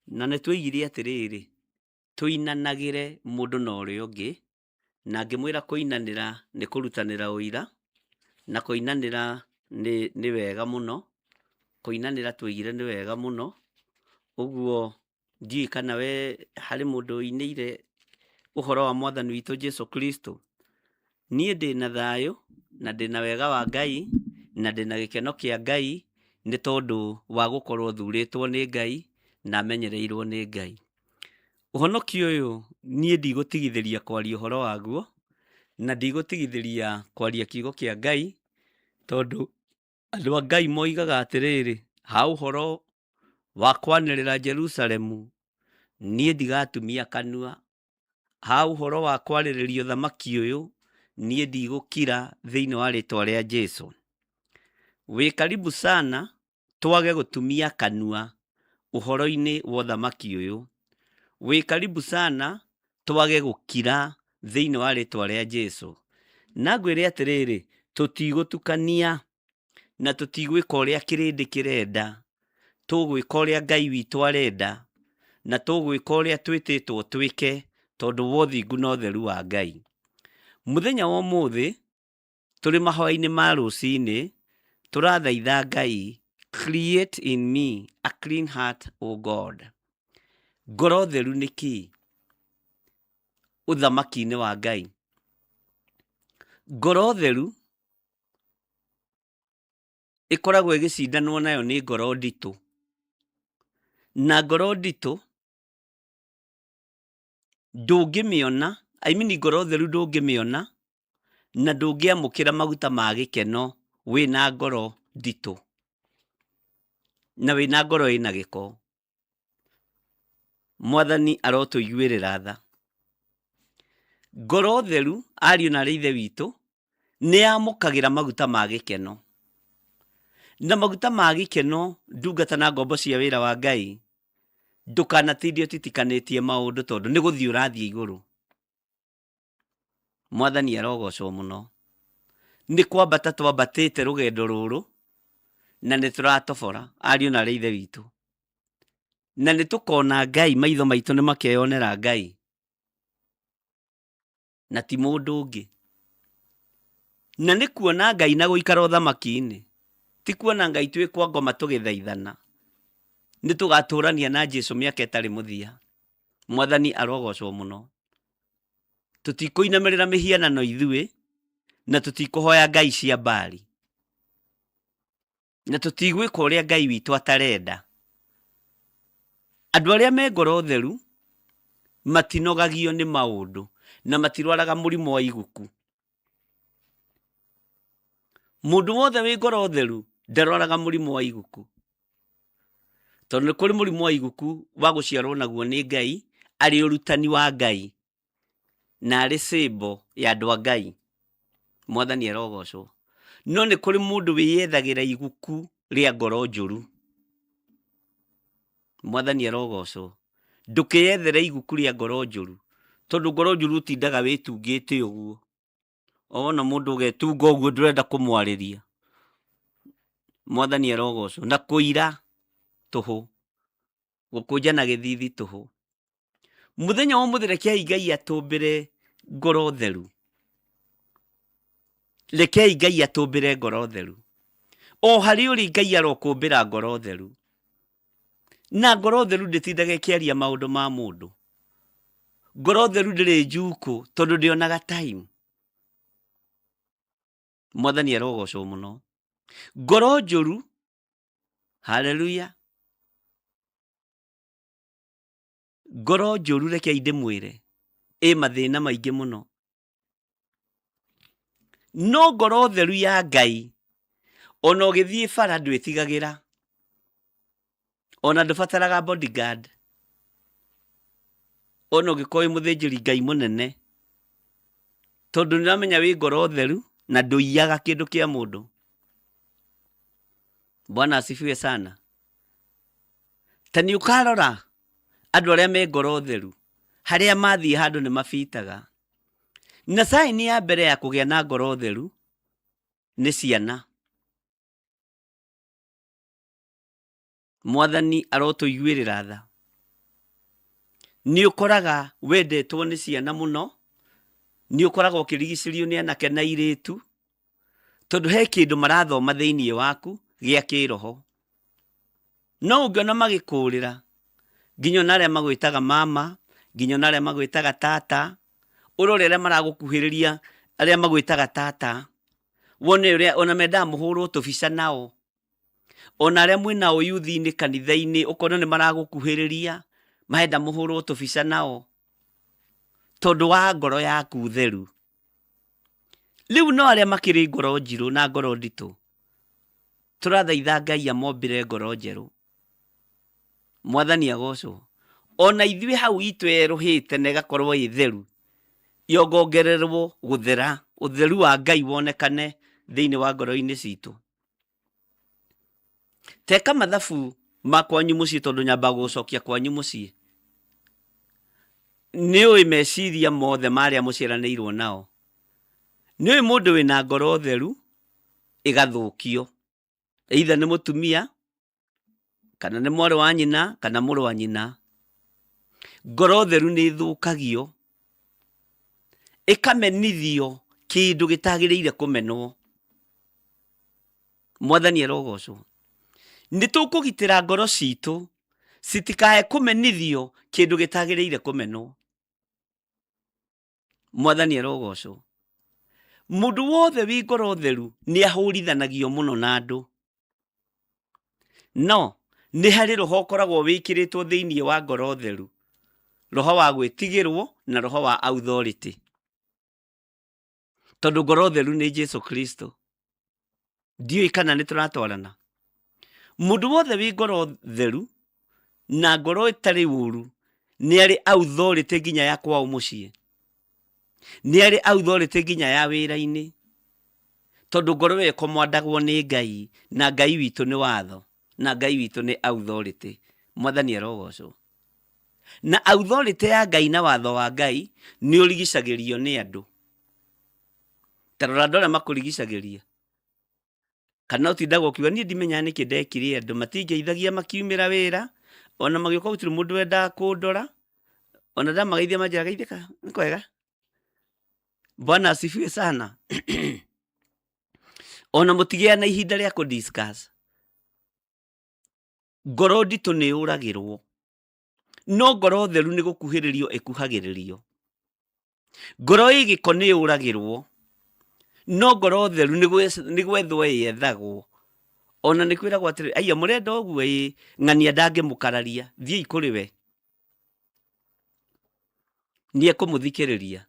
na nĩ twoigire atĩrĩrĩ, tũinanagĩre mũndũ na ũrĩa ũngĩ, na ngĩmwĩra kũinanĩra nĩ kũrutanĩra ũira, na kũinanĩra nĩ wega mũno, kũinanĩra twoigire nĩ wega mũno, ũguo ndiũĩ kana we harĩ mũndũ ũinĩire ũhoro wa Mwathani witũ Jesu Kristo. Niĩ ndĩna thayũ na ndĩna wega wa Ngai na ndĩna gĩkeno kĩa Ngai nĩ tondũ wa gũkorwo thurĩtwo nĩ Ngai na menyereirwo nĩ Ngai. Ũhonokio ũyũ niĩ ndigũtigithĩria kwaria ũhoro waguo na ndigũtigithĩria kwaria kiugo kĩa Ngai tondũ andũ a Ngai moigaga atĩrĩrĩ, ha ũhoro wa kwanĩrĩra Jerusalemu niĩ ndigatumia kanua, ha ũhoro wa kwarĩrĩria ũthamaki ũyũ niĩ ndigũkira thĩinĩ wa rĩtwa rĩa Jesu. Wĩ karibu sana twage gũtumia kanua ũhoro-inĩ wa ũthamaki ũyũ. Wĩ karibu sana twage gũkira thĩinĩ wa rĩtwa rĩa Jesu. Na ngwĩre atĩrĩrĩ, tũtigũtukania na tũtigwĩka ũrĩa kĩrĩndĩ kĩrenda, tũgwĩka ũrĩa Ngai witũ arenda, na tũgwĩka ũrĩa twĩtĩtwo twĩke tondũ wa ũthingu na ũtheru wa Ngai. Mũthenya wa ũmũthĩ tũrĩ mahoya-inĩ ma rũcinĩ tũrathaitha Ngai, create in me a clean heart, O God. Ngoro theru nĩ kĩĩ ũthamaki-inĩ wa Ngai? Ngoro theru ĩkoragwo ĩgĩcindanwo nayo nĩ ngoro nditũ, na ngoro nditũ ndũngĩmĩona, I mean ngoro theru ndũngĩmĩona na ndũngĩamũkĩra maguta ma gĩkeno wĩna ngoro nditũ na wĩna ngoro ĩna gĩko. Mwathani arotũiguĩrĩra tha. Ngoro theru ariũ na aarĩ a Ithe witũ nĩ yamũkagĩra maguta ma gĩkeno, na maguta ma gĩkeno ndungata na ngombo cia wĩra wa Ngai, ndũkanatinde ũtitikanĩtie maũndũ tondũ nĩ gũthiĩ ũrathiĩ igũrũ. Mwathani arogocwo mũno. Nĩ kwambata twambatĩte rũgendo rũrũ na nĩ tũratobora ariũ na aarĩ a Ithe witũ, na nĩ tũkona Ngai, maitho maitũ nĩ makeyonera Ngai na ti mũndũ ũngĩ. Na nĩ kuona Ngai na gũikara ũthamaki-inĩ, ti kuona Ngai twĩ kwa ngoma tũgĩthaithana. Nĩ tũgatũrania na Jesu mĩaka ĩtarĩ mũthia. Mwathani arogocwo mũno. Tũtikũinamĩrĩra mĩhianano ithuĩ, na tũtikũhoya ngai cia Baali, na tũtigwĩka ũrĩa Ngai witũ atarenda. Andũ arĩa me ngoro theru matinogagio nĩ maũndũ na matirwaraga mũrimũ wa iguku. Mũndũ wothe wĩ ngoro theru ndarwaraga mũrimũ wa iguku, tondũ nĩ kũrĩ mũrimũ wa iguku wa gũciarwo naguo nĩ Ngai, arĩ ũrutani wa Ngai na arĩ symbol ya andũ a Ngai. Mwathani arogocwo. No nĩ kũrĩ mũndũ wĩyethagĩra iguku rĩa ngoro njũru. Mwathani arogocwo. Ndũkĩyethere iguku rĩa ngoro njũru, tondũ ngoro njũru ũtindaga wĩtungĩte ũguo. O wona mũndũ ũgetunga ũguo ndũrenda kũmwarĩria. Mwathani arogocwo. Na kũira tũhũ, gũkũnjana gĩthithi tũhũ. Mũthenya wa ũmũthĩ rekei Ngai atũmbĩre ngoro theru. Rekei Ngai atũmbĩre ngoro theru. O harĩa ũrĩ Ngai arokũmbĩra ngoro theru. Na ngoro theru ndĩtindaga ĩkĩaria maũndũ ma mũndũ. Ngoro theru ndĩrĩ njukũ tondũ ndĩonaga time. Mwathani arogocwo mũno. Ngoro njũru, haleluya. Ngoro njũru rekei ndĩmwĩre ĩ mathĩna maingĩ mũno. No ngoro theru ya Ngai ona ũgĩthiĩ bara ndwĩtigagĩra, ona ndũbataraga bodyguard, ona ũngĩkorwo wĩ mũthĩnjĩri Ngai mũnene, tondũ nĩ ũramenya wĩ ngoro theru na ndũiyaga kĩndũ kĩa mũndũ. Bwana asifiwe sana. Ta nĩ ũkarora andũ arĩa me ngoro theru harĩa mathiĩ handũ nĩ mabitaga. Na saini ya mbere ya kũgĩa na ngoro theru nĩ ciana. Mwathani arotũiguĩrĩra tha. Nĩ ũkoraga wendetwo nĩ ciana mũno, nĩ ũkoraga ũkĩrigicĩrio nĩ anake na airĩtu, tondũ he kĩndũ marathoma thĩinĩ waku gĩa kĩroho. No ũngĩona magĩkũrĩra, nginya ona arĩa magwĩtaga mama, nginya ona arĩa magwĩtaga tata, ũrore arĩa maragũkuhĩrĩria arĩa magwĩtaga tata, wone ũrĩa ona mendaga mũhũrwo tũbica nao. Ona arĩa mwĩna o yuthi-inĩ kanitha-inĩ ũkona nĩ maragũkuhĩrĩria, marenda mũhũrwo tũbica nao, tondũ wa ngoro yaku theru. Rĩu no arĩa makĩrĩ ngoro njirũ na ngoro nditũ, tũrathaitha Ngai amombĩre ngoro njerũ. Mwathani agocwo. Ona ithuĩ hau itũ yerũhĩte na ĩgakorwo ĩ theru, yongongererwo gũthera, ũtheru wa Ngai wonekane thĩinĩ wa ngoro-inĩ citũ. Teka mathabu ma kwanyu mũciĩ tondũ nyambaga gũcokia kwanyu mũciĩ. Nĩ ũĩ meciria mothe ma arĩa mũciaranĩirwo nao. Nĩ ũĩ mũndũ wĩna ngoro theru ĩgathũkio. Either nĩ mũtumia kana nĩ mwarĩ wa nyina kana mũrũ wa nyina. Ngoro theru nĩ ĩthũkagio ĩkamenithio kĩndũ gĩtagĩrĩire kũmenwo. Mwathani arogocwo. Nĩ tũkũgitĩra ngoro citũ citikae kũmenithio kĩndũ gĩtagĩrĩire kũmenwo. Mwathani arogocwo. Mũndũ wothe wĩ ngoro theru nĩ ahũrithanagio mũno na andũ. No nĩ harĩ roho ũkoragwo wĩkĩrĩtwo thĩinĩ wa ngoro theru, roho wa gwĩtigĩrwo na roho wa authority. Tondũ ngoro theru nĩ Jesu Kristo. Ndiũĩ kana nĩ tũratwarana. Mũndũ wothe wĩ ngoro theru na ngoro ĩtarĩ ũru nĩ arĩ authority nginya ya kwao mũciĩ, nĩ arĩ authority nginya ya wĩra-inĩ, tondũ ngoro ĩyo ĩkomandagwo nĩ Ngai, na Ngai witũ nĩ watho, na Ngai witũ nĩ authority. Mwathani arogocwo. Na authority ya Ngai na watho wa Ngai nĩ ũrigicagĩrio nĩ andũ. Ta rora andũ arĩa makũrigicagĩria. Kana ũtindaga ũkiuga niĩ ndimenyaga nĩkĩ ndekire andũ matingeithagia makiumĩra wĩra, ona magĩũka gũtirĩ mũndũ wendaga kũndora, ona ndamageithia manjĩraga geithĩka nĩ kwega. Bwana asifiwe sana. Ona mũtigĩa na ihinda rĩa kũ discuss. Ngoro nditũ nĩ yũragĩrwo, no ngoro theru nĩ gũkuhĩrĩrio ĩkuhagĩrĩrio. Ngoro ĩ gĩko nĩ yũragĩrwo, no ngoro theru nĩ gwethwo yethagwo. Ona nĩ kwĩragwo atĩrĩrĩ, aiya mũrenda ũguo ĩ, ng'ania ndangĩmũkararia, thiĩi kũrĩ we. Nĩ ekũmũthikĩrĩria.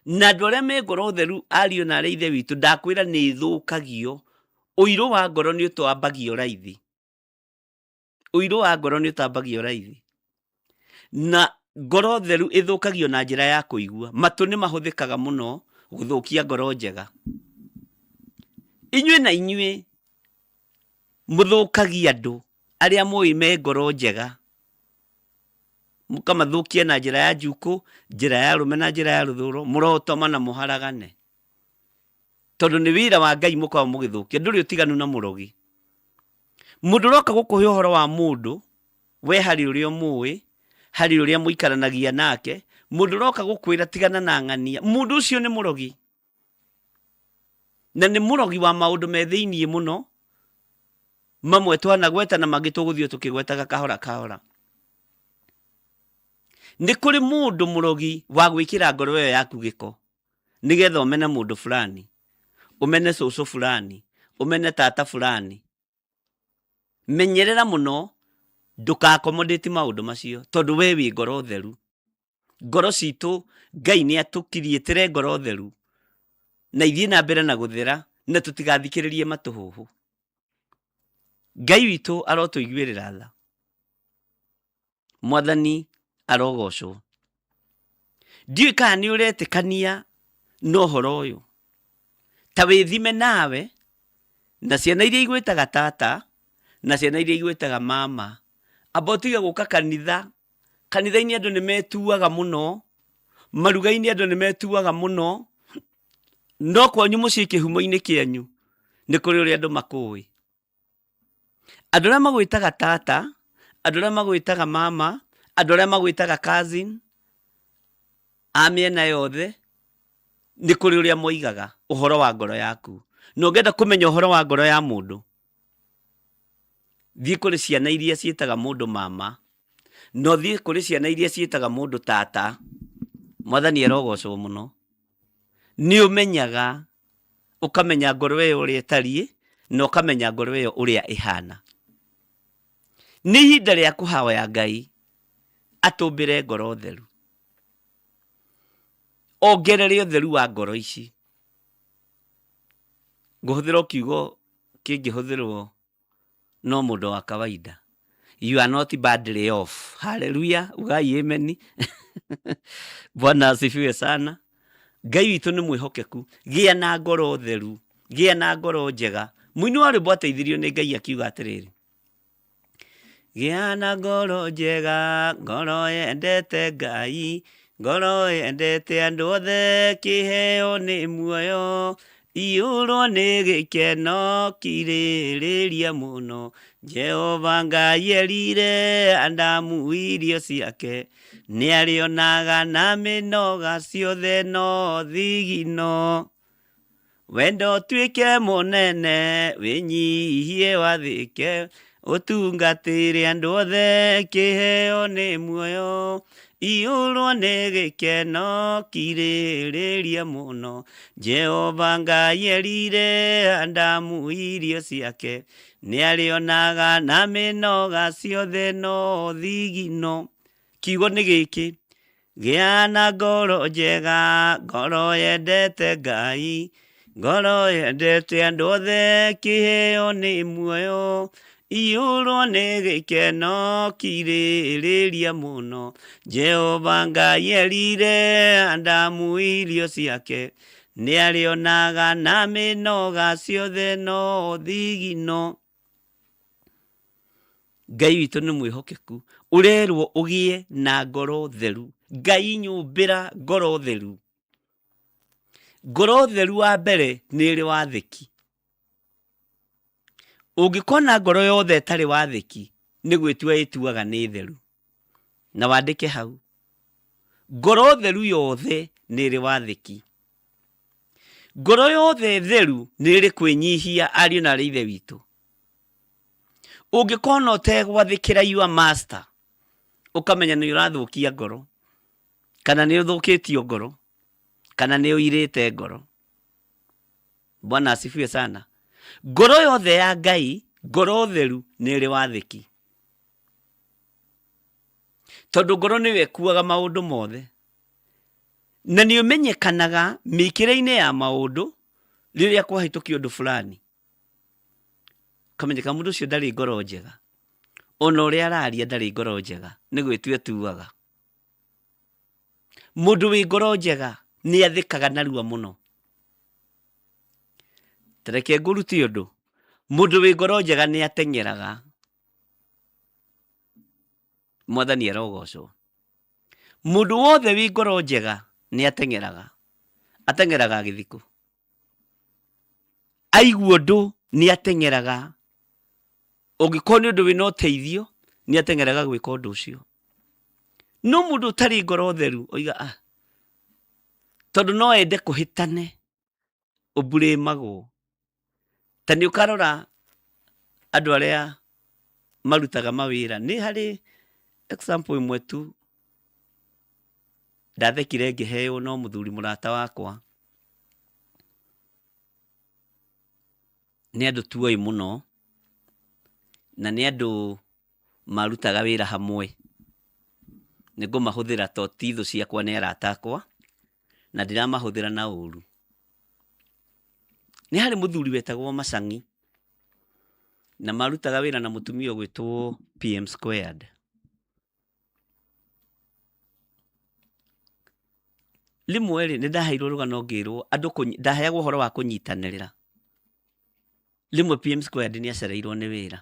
Na andũ arĩa me ngoro theru, ariũ na aarĩ a Ithe witũ, ndakwĩra nĩ ĩthũkagio. Ũirũ wa ngoro nĩ ũtambagio raithi. Ũirũ wa ngoro nĩ ũtambagio raithi. Na ngoro theru ĩthũkagio na njĩra ya kũigua. Matũ nĩ mahũthĩkaga mũno gũthũkia ngoro njega. Inyuĩ na inyuĩ mũthũkagia andũ arĩa mũĩ me ngoro njega. Mũkamathũkia na njĩra ya njukũ, njĩra ya rũme na njĩra ya rũthũro, mũrotoma na mũharagane. Tondũ nĩ wĩra wa Ngai mũkoragwo mũgĩthũkia, ndũrĩ ũtiganu na mũrogi. Mũndũ ũroka gũkũhe ũhoro wa mũndũ, we harĩ ũrĩa ũmũĩ, harĩ ũrĩa mũikaranagia nake, mũndũ ũroka gũkwĩra tigana na ng'ania, mũndũ ũcio nĩ mũrogi. Na nĩ mũrogi wa maũndũ me thĩiniĩ mũno, mamwe twanagweta na mangĩ tũgũthiĩ tũkĩgwetaga kahora kahora. Nĩ kũrĩ mũndũ mũrogi wa gwĩkĩra ngoro ĩyo yaku gĩko, nĩgetha ũmene mũndũ fulani, ũmene cũcũ fulani, ũmene tata fulani. Menyerera mũno ndũka accommodate maũndũ macio, tondũ we wĩ ngoro theru. Ngoro citũ Ngai nĩ atũkiriĩtĩre ngoro theru, na ithiĩ na mbere na gũthera, na tũtigathikĩrĩrie matũhũhũ. Ngai witũ arotũiguĩrĩra tha. Mwathani arogocwo. Ndiũĩ kana nĩ ũretĩkania na ũhoro ũyũ. Ta wĩthime nawe, Na ciana iria igwĩtaga tata na ciana iria igwĩtaga mama, amba ũtige gũka kanitha. Kanitha-inĩ andũ nĩ metuaga mũno, maruga-inĩ andũ nĩ metuaga mũno, no kwanyu mũciĩ kĩhumo-inĩ kĩanyu nĩ kũrĩ ũrĩa andũ makũĩ. Andũ arĩa magwĩtaga tata, andũ arĩa magwĩtaga mama, andũ arĩa magwĩtaga cousin, a mĩena yothe, nĩ kũrĩ ũrĩa moigaga ũhoro wa ngoro yaku. Na ũngĩenda kũmenya ũhoro wa ngoro ya mũndũ, thiĩ kũrĩ ciana iria ciĩtaga mũndũ mama, na ũthiĩ kũrĩ ciana iria ciĩtaga mũndũ tata. Mwathani arogocwo mũno. Nĩ ũmenyaga, ũkamenya ngoro ĩyo ũrĩa ĩtariĩ, na ũkamenya ngoro ĩyo ũrĩa ĩhana. Nĩ ihinda rĩa kũhoya Ngai atũmbĩre ngoro theru, ongerere ũtheru wa ngoro ici. Ngũhũthĩra o kiugo kĩngĩhũthĩrwo no mũndũ wa kawaida. You are not badly off. Hallelujah, ugai amen. Bwana asifiwe sana. Ngai witũ nĩ mwĩhokeku. Gĩa na ngoro theru, gĩa na ngoro njega. Mũini wa rwĩmbo ateithirio nĩ Ngai akiuga atĩrĩrĩ, Gĩa na ngoro njega, ngoro yendete Ngai, ngoro yendete andũ othe, kĩheo nĩ muoyo, iyũrwo nĩ gĩkeno, kirĩrĩria mũno, Jehova Ngai erire Adamu irio ciake, nĩarĩonaga na mĩnoga ciothe no thigino. Wendo ũtuĩke mũnene, wĩnyihie wathĩke, ũtungatĩre andũ othe, kĩheo nĩ muoyo, iyũrwo nĩ gĩkeno, kirĩrĩria mũno. Jehova Ngai erire Adamu irio ciake, nĩarĩonaga na mĩnoga ciothe no thigino. Kiugo nĩ gĩkĩ, gĩa na ngoro njega, ngoro yendete Ngai, ngoro yendete andũ othe, kĩheo nĩ muoyo, iyũrwo nĩ gĩkeno, kirĩrĩria mũno. Jehova Ngai erire Adamu irio ciake, nĩarĩonaga na mĩnoga ciothe no thigino. Ngai witũ nĩ mwĩhokeku. Ũrerwo ũgĩe na ngoro theru. Ngai nyũmbĩra ngoro theru. Ngoro theru wa mbere nĩ ĩrĩ wathĩki. Ũngĩkona ngoro yothe ĩtarĩ wathĩki, nĩ gwĩtua ĩtuaga nĩ theru. Na wandĩke hau. Ngoro theru yothe nĩ ĩrĩ wathĩki. Ngoro yothe theru nĩ ĩrĩ kwĩnyihia ariũ na arĩ ithe witũ. Ũngĩkona ũtegwathĩkĩra your master, ũkamenya nĩ ũrathũkia ngoro, kana nĩ ũthũkĩtio ngoro, kana nĩ ũirĩte ngoro. Bwana asifiwe sana. Ngoro yothe ya Ngai, ngoro theru nĩ ĩrĩ wathĩki. Tondũ ngoro nĩyo ĩkuaga maũndũ mothe. Na nĩ ũmenyekanaga mĩkĩre-inĩ ya maũndũ rĩrĩa kwahĩtũkia ũndũ fulani. Ũkamenyeka mũndũ ũcio ndarĩ ngoro njega. Ona ũrĩa araria ndarĩ ngoro njega, nĩ gwĩtua etuaga. Mũndũ wĩ ngoro njega nĩ athĩkaga narua mũno. Ta reke ngũrute ũndũ, mũndũ wĩ ngoro njega nĩ ateng'eraga. Mwathani arogocwo. Mũndũ wothe wĩ ngoro njega nĩ ateng'eraga. Ateng'eraga agĩthiĩ kũ? Aigua ũndũ nĩ ateng'eraga. Ũngĩkorwo nĩ ũndũ wĩna ũteithio, nĩ ateng'eraga gwĩka ũndũ ũcio. No mũndũ ũtarĩ ngoro theru oiga ah, tondũ no ende kũhĩtane, ũmburĩmagwo. Ta nĩ ũkarora andũ arĩa marutaga mawĩra, nĩ harĩ example ĩmwe tu ndathekire ngĩheo no mũthuri mũrata wakwa. Nĩ andũ tuoĩ mũno, na nĩ andũ marutaga wĩra hamwe. Nĩ ngũmahũthĩra to ti thũ ciakwa nĩ arata akwa, na ndiramahũthĩra na ũru. Nĩ harĩ mũthuri wetagwo Macang'i, na marutaga wĩra na mũtumia ũgwĩtwo PM Squared. Rĩmwe rĩ, nĩ ndaheirwo rũgano ngĩrwo andũ ndaheagwo ũhoro wa kũnyitanĩrĩra. Rĩmwe PM Squared nĩ acereirwo nĩ wĩra,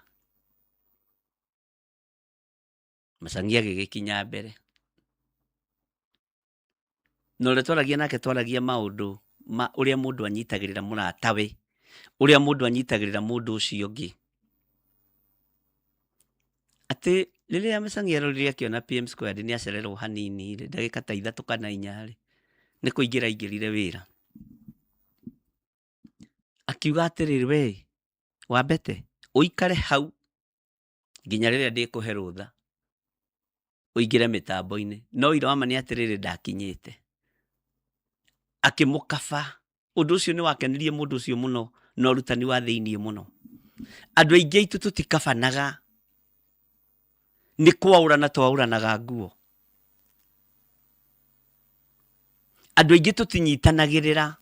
Macangi agĩgĩkinya mbere. Na ũrĩa twaragia nake twaragia maũndũ ma ũrĩa mũndũ anyitagĩrĩra mũratawe, ũrĩa mũndũ anyitagĩrĩra mũndũ ũcio ũngĩ. Atĩ rĩrĩa Macangi arorire akĩona PM Squared nĩ acererwo hanini rĩ, ndagĩka ta 3 kana 4 rĩ, nĩ kũingĩra aingĩrire wĩra. Akiuga atĩrĩrĩ, we Wambete, ũikare hau nginya rĩrĩa ndĩkũhe rũtha ũingĩre mĩtambo-inĩ. No ũira wa ma nĩ atĩrĩrĩ, ndakinyĩte. Akĩmũkaba. Ũndũ ũcio nĩ wakenirie mũndũ ũcio mũno na ũrutani wa thĩiniĩ mũno. Andũ aingĩ aitũ tũtikabanaga, nĩ kwaũrana twaũranaga nguo. Andũ aingĩ tũtinyitanagĩrĩra,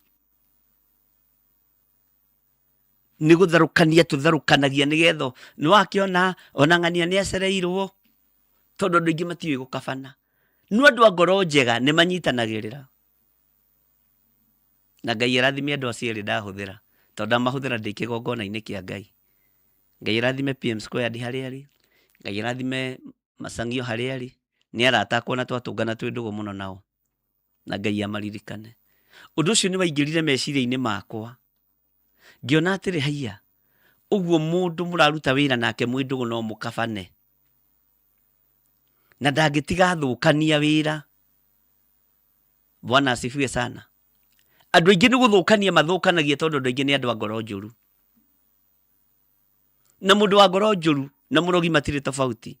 nĩ gũtharũkania tũtharũkanagia nĩgetha nĩ wakĩona ona ng'ania nĩ acereirwo, tondũ andũ aingĩ matiũĩ gũkabana. No andũ a ngoro njega nĩ manyitanagĩrĩra. Na Ngai arathime andũ acio erĩ ndahũthĩra, tondũ ndamahũthĩra ndĩ kĩgongona-inĩ kĩa Ngai. Ngai arathime PM Squared harĩa arĩ, Ngai arathime Macang'io harĩa arĩ, nĩ arata akwa na twatũngana twĩ ndũgũ mũno nao, na Ngai amaririkane. Ũndũ ũcio nĩ waingĩrire meciria-inĩ makwa, ngĩona atĩrĩ, haiya, ũguo mũndũ mũraruta wĩra nake mwĩ ndũgũ no mũkabane, na ndangĩtiga athũkania wĩra. Bwana asifiwe sana. Andũ aingĩ nĩ gũthũkania mathũkanagia tondũ andũ aingĩ nĩ andũ a ngoro njũru. Na mũndũ wa ngoro njũru na mũrogi matirĩ tofauti.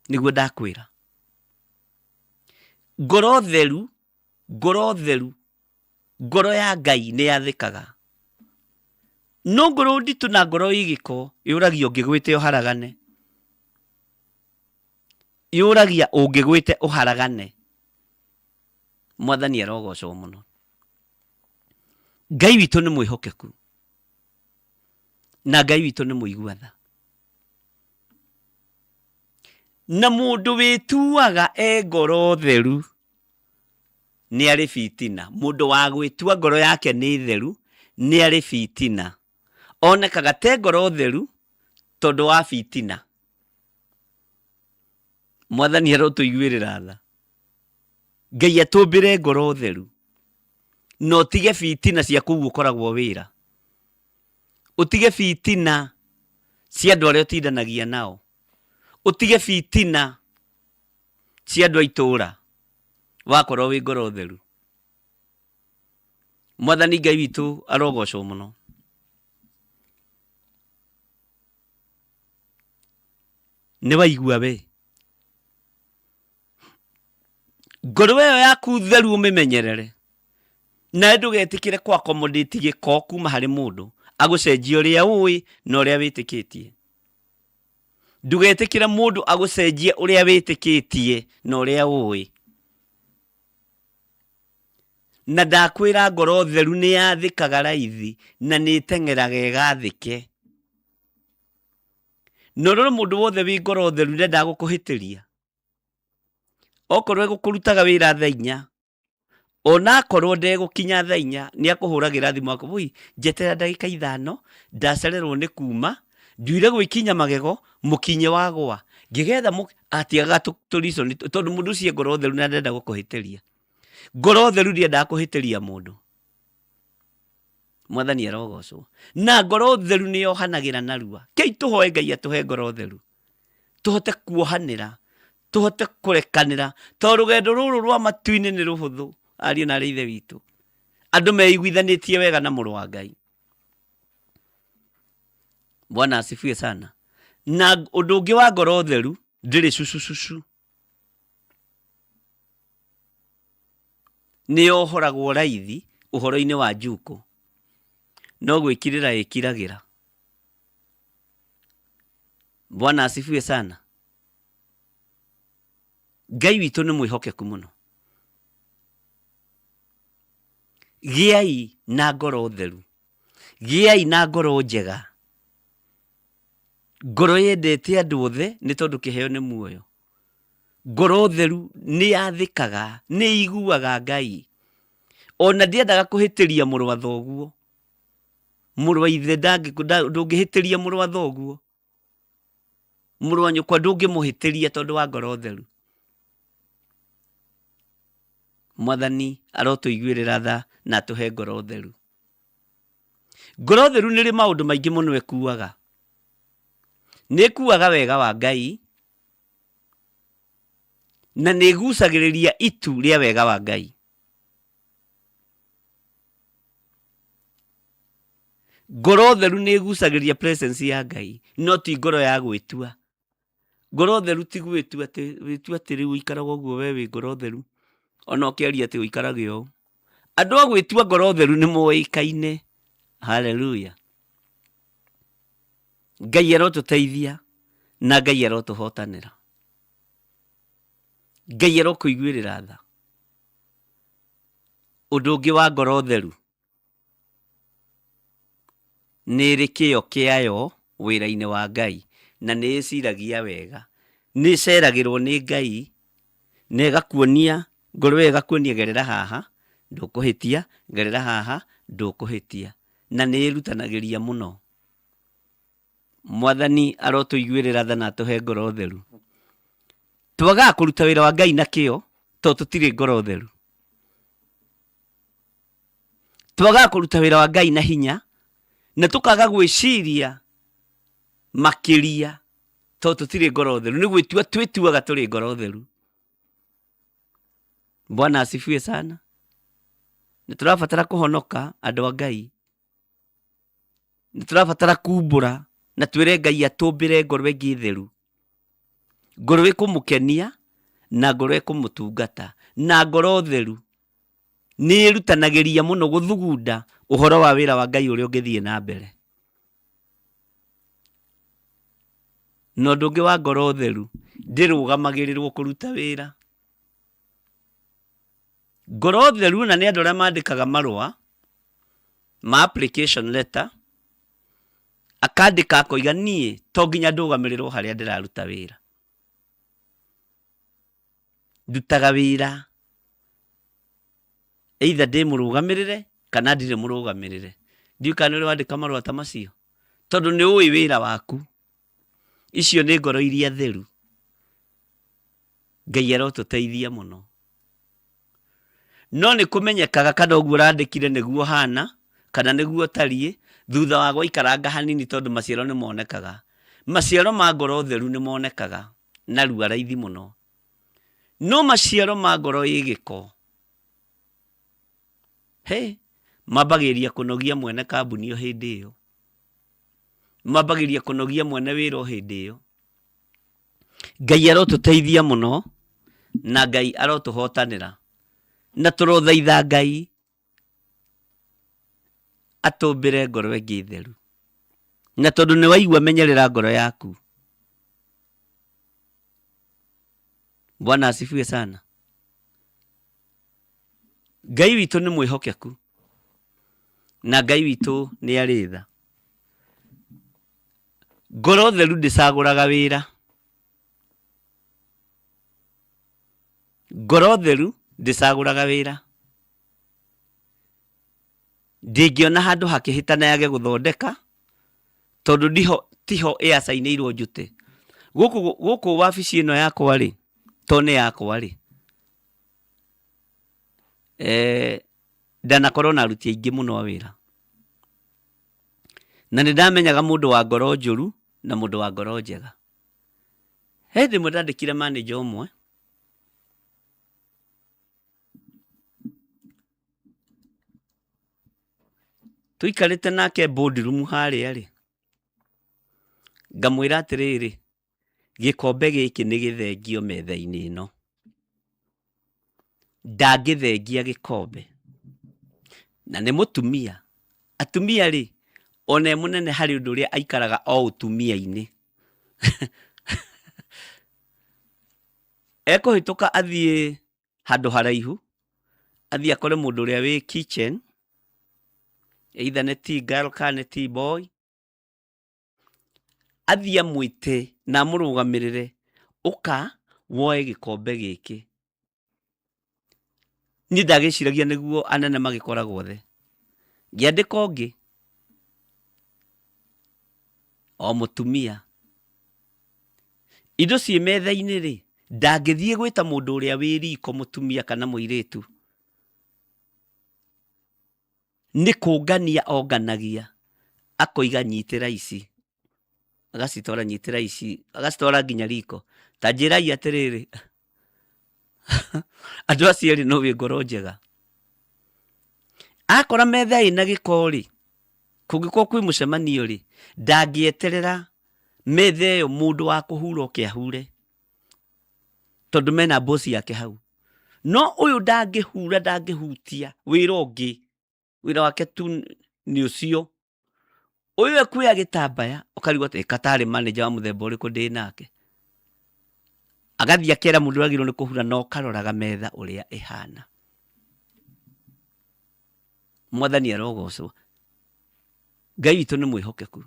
Nĩguo ndakwĩra. Ngoro theru, ngoro theru, ngoro ya Ngai nĩ yathĩkaga. No ngoro nditũ na ngoro ĩ gĩko yũragia ũngĩgwĩte ũharagane. Yũragia ũngĩgwĩte ũharagane. Mwathani arogocwo mũno. Ngai witũ nĩ mwĩhokeku. Na Ngai witũ nĩ mũigua tha. Na mũndũ wĩtuaga e ngoro theru nĩ arĩ bitina. Mũndũ wa gwĩtua ngoro yake nĩ theru nĩ arĩ bitina. Onekaga te ngoro theru tondũ wa bitina. Mwathani arotũiguĩrĩra tha. Ngai atũmbĩre ngoro theru na ũtige bitina cia kũu ũkoragwo wĩra. Ũtige bitina cia andũ arĩa ũtindanagia nao. Ũtige bitina cia andũ a itũũra wakorwo wĩ ngoro theru. Mwathani Ngai witũ arogocwo mũno. Nĩ waigua we? Ngoro ĩyo yaku theru ũmĩmenyerere. Nawe ndũgetĩkĩre kũ accommodate gĩko kuma harĩ mũndũ agũcenjie ũrĩa ũĩ na ũrĩa wĩtĩkĩtie. Ndũgetĩkĩre mũndũ agũcenjie ũrĩa wĩtĩkĩtie na ũrĩa ũĩ. Na ndakwĩra ngoro theru nĩ yathĩkaga raithi na nĩ ĩteng'eraga ĩgathĩke. Na ũrore mũndũ wothe wĩ ngoro theru ndendaga gũkũhĩtĩria. Okorwo egũkũrutaga wĩra thaa 4, onakorwo ndegũkinya thaa 4, nĩ akũhũragĩra thimũ akwĩra, woi njeterera ndagĩka 5, ndacererwo nĩ kuma, nduire gwĩkinya magego, mũkinye wagwa. Ngĩgetha atigaga tũ reason tondũ mũndũ ũcio e ngoro theru na ndenda gũkũhĩtĩria. Ngoro theru ndĩendaga kũhĩtĩria mũndũ. Mwathani arogocwo. Na ngoro theru nĩ yohanagĩra narua. Kei tũhoe Ngai atũhe ngoro theru. Tũhote kuohanĩra, tũhote kũrekanĩra, tondũ rũgendo rũrũ rwa matu-inĩ nĩ rũhũthũ, ariũ na aarĩ a Ithe witũ. Andũ meiguithanĩtie wega na mũrũ wa Ngai. Bwana asifiwe sana. Na ũndũ ũngĩ wa ngoro theru, ndĩrĩ cucucucu. Nĩ yohoragwo raithi ũhoro-inĩ wa njukũ, no gwĩkirĩra ĩkiragĩra. Bwana asifiwe sana. Ngai witũ nĩ mwĩhokeku mũno. Gĩai na ngoro theru, gĩai na ngoro njega, ngoro yendete andũ othe nĩ tondũ kĩheo nĩ muoyo. Ngoro theru nĩ yathĩkaga, nĩ iguaga Ngai. Ona ndĩendaga kũhĩtĩria mũrũ wa thoguo. Mũrũ wa ithe ndũngĩhĩtĩria mũrũ wa thoguo, mũrũ wa nyũkwa ndũngĩmũhĩtĩria tondũ wa ngoro theru. Mwathani arotũiguĩrĩra tha na atũhe ngoro theru. Ngoro theru nĩ rĩ maũndũ maingĩ mũno ĩkuaga. Nĩ ĩkuaga wega wa Ngai na nĩ ĩgucagĩrĩria itu rĩa wega wa Ngai. Ngoro theru nĩ ĩgucagĩrĩria presence ya Ngai, no ti ngoro ya gwĩtua. Ngoro theru ti gwĩtua atĩ wĩtua atĩ rĩu ũikaraga ũguo we wĩ ngoro theru, ona ũkĩaria atĩ ũikarage ũũ. Andũ a gwĩtua ngoro theru nĩ moĩkaine. Haleluya. Ngai arotũteithia na Ngai arotũhotanĩra. Ngai arokũiguĩrĩra tha. Ũndũ ũngĩ wa ngoro theru nĩ ĩrĩ kĩyo kĩayo wĩra-inĩ wa Ngai na nĩ ĩciragia wega. Nĩ ĩceragĩrwo nĩ Ngai na ĩgakuonia, ngoro ĩyo ĩgakuonia gerera haha ndũkũhĩtia, gerera haha ndũkũhĩtia. Na nĩ ĩrutanagĩria mũno. Mwathani arotũiguĩrĩra tha na atũhe ngoro theru. Twagaga kũruta wĩra wa Ngai na kĩyo tondũ tũtirĩ ngoro theru. Twagaga kũruta wĩra wa Ngai na hinya na tũkaga gwĩciria makĩria tondũ tũtirĩ ngoro theru. Nĩ gwĩtua twĩtuaga tũrĩ ngoro theru. Bwana asifiwe sana. Nĩ tũrabatara kũhonoka andũ a Ngai. Nĩ tũrabatara kumbũra na twĩre Ngai atũmbĩre ngoro ĩngĩ theru, ngoro ĩkũmũkenia na ngoro ĩkũmũtungata, na ngoro theru nĩ ĩrutanagĩria mũno gũthugunda ũhoro wa wĩra wa Ngai ũrĩa ũngĩthiĩ na mbere. Na ũndũ ũngĩ wa ngoro theru, ndĩrũgamagĩrĩrwo kũruta wĩra. Ngoro theru na nĩ andũ arĩa mandĩkaga marũa ma application letter, akandĩka akoiga niĩ to nginya ndũgamĩrĩrwo harĩa ndĩraruta wĩra. Ndutaga wĩra either ndĩ mũrũgamĩrĩre kana ndirĩ mũrũgamĩrĩre. Ndiũĩ kana nĩ ũrĩ wandĩka marũa ta macio, tondũ nĩ ũĩ wĩra waku. Icio nĩ ngoro iria theru. Ngai arotũteithia mũno. No nĩ kũmenyekaga kana ũguo ũrandĩkire nĩguo ũhana, kana nĩguo ũtariĩ, thutha wa gwaikaranga hanini tondũ maciaro nĩ monekaga. Maciaro ma ngoro theru nĩ monekaga narua raithi mũno. No maciaro ma ngoro ĩ gĩko, he, mambagĩrĩria kũnogia mwene kambuni o hĩndĩ ĩyo. Mambagĩrĩria kũnogia mwene wĩra o hĩndĩ ĩyo. Ngai arotũteithia mũno na Ngai arotũhotanĩra na tũrothaitha Ngai atũmbĩre ngoro ĩngĩ theru. Na tondũ nĩ waigua menyerera ngoro yaku. Bwana asifiwe sana. Ngai witũ nĩ mwĩhokeku na Ngai witũ nĩ arĩ tha. Ngoro theru ndĩcagũraga wĩra. Ngoro theru ndĩcagũraga wĩra. Ndĩngĩona handũ hakĩhĩtana yage gũthondeka tondũ ndiho tiho ĩacainĩirwo njute. Gũkũ gũkũ wabici ĩno yakwa rĩ, to nĩ yakwa rĩ, eh, ndanakorwo na aruti aingĩ mũno a wĩra. Na nĩ ndamenyaga mũndũ wa ngoro njũru na mũndũ wa ngoro njega. He hĩndĩ ĩmwe ndandĩkire manager ũmwe, tũikarĩte nake boardroom harĩa rĩ, ngamwĩra atĩrĩrĩ, gĩkombe gĩkĩ nĩ gĩthengio metha-inĩ ĩno. Ndangĩthengia gĩkombe. Na nĩ mũtumia. Atumia rĩ, ona e mũnene harĩ ũndũ ũrĩa aikaraga o ũtumia-inĩ. Ekũhĩtũka athiĩ handũ haraihu, athiĩ akore mũndũ ũrĩa wĩ kitchen, either nĩ tea girl kana nĩ tea boy, athiĩ amwĩte na amũrũgamĩrĩre, ũka woe gĩkombe gĩkĩ. Niĩ ndagĩciragia nĩguo anene magĩkoragwo othe. Ngĩandĩka ũngĩ, O mũtumia indo ciĩ metha-inĩ rĩ, ndangĩthiĩ gwĩta mũndũ ũrĩa wĩ riko mũtumia kana mũirĩtu, nĩ kũngania onganagia, akoiga nyitĩra ici, agacitwara nyitĩra ici, agacitwara nginya riko. Ta njĩrai atĩrĩrĩ, andũ acio erĩ no wĩ ngoro njega. Akora metha ĩna gĩko rĩ, kũngĩkorwo kwĩ mũcemanio rĩ, ndangĩeterera metha ĩyo mũndũ wa kũhura oke ahure, tondũ mena boss yake hau. No ũyũ ndangĩhura, ndangĩhutia wĩra ũngĩ, wĩra wake tu nĩ ũcio. Ũyũ ekuoya gĩtambaya ũkarigwo atĩ katarĩ manager wa mũthemba ũrĩkũ ndĩ nake. Agathiĩ akera mũndũ ũrĩa agĩrĩirwo nĩ kũhura na ũkaroraga metha ũrĩa ĩhana. Mwathani arogocwo. Ngai witũ nĩ mwĩhokeku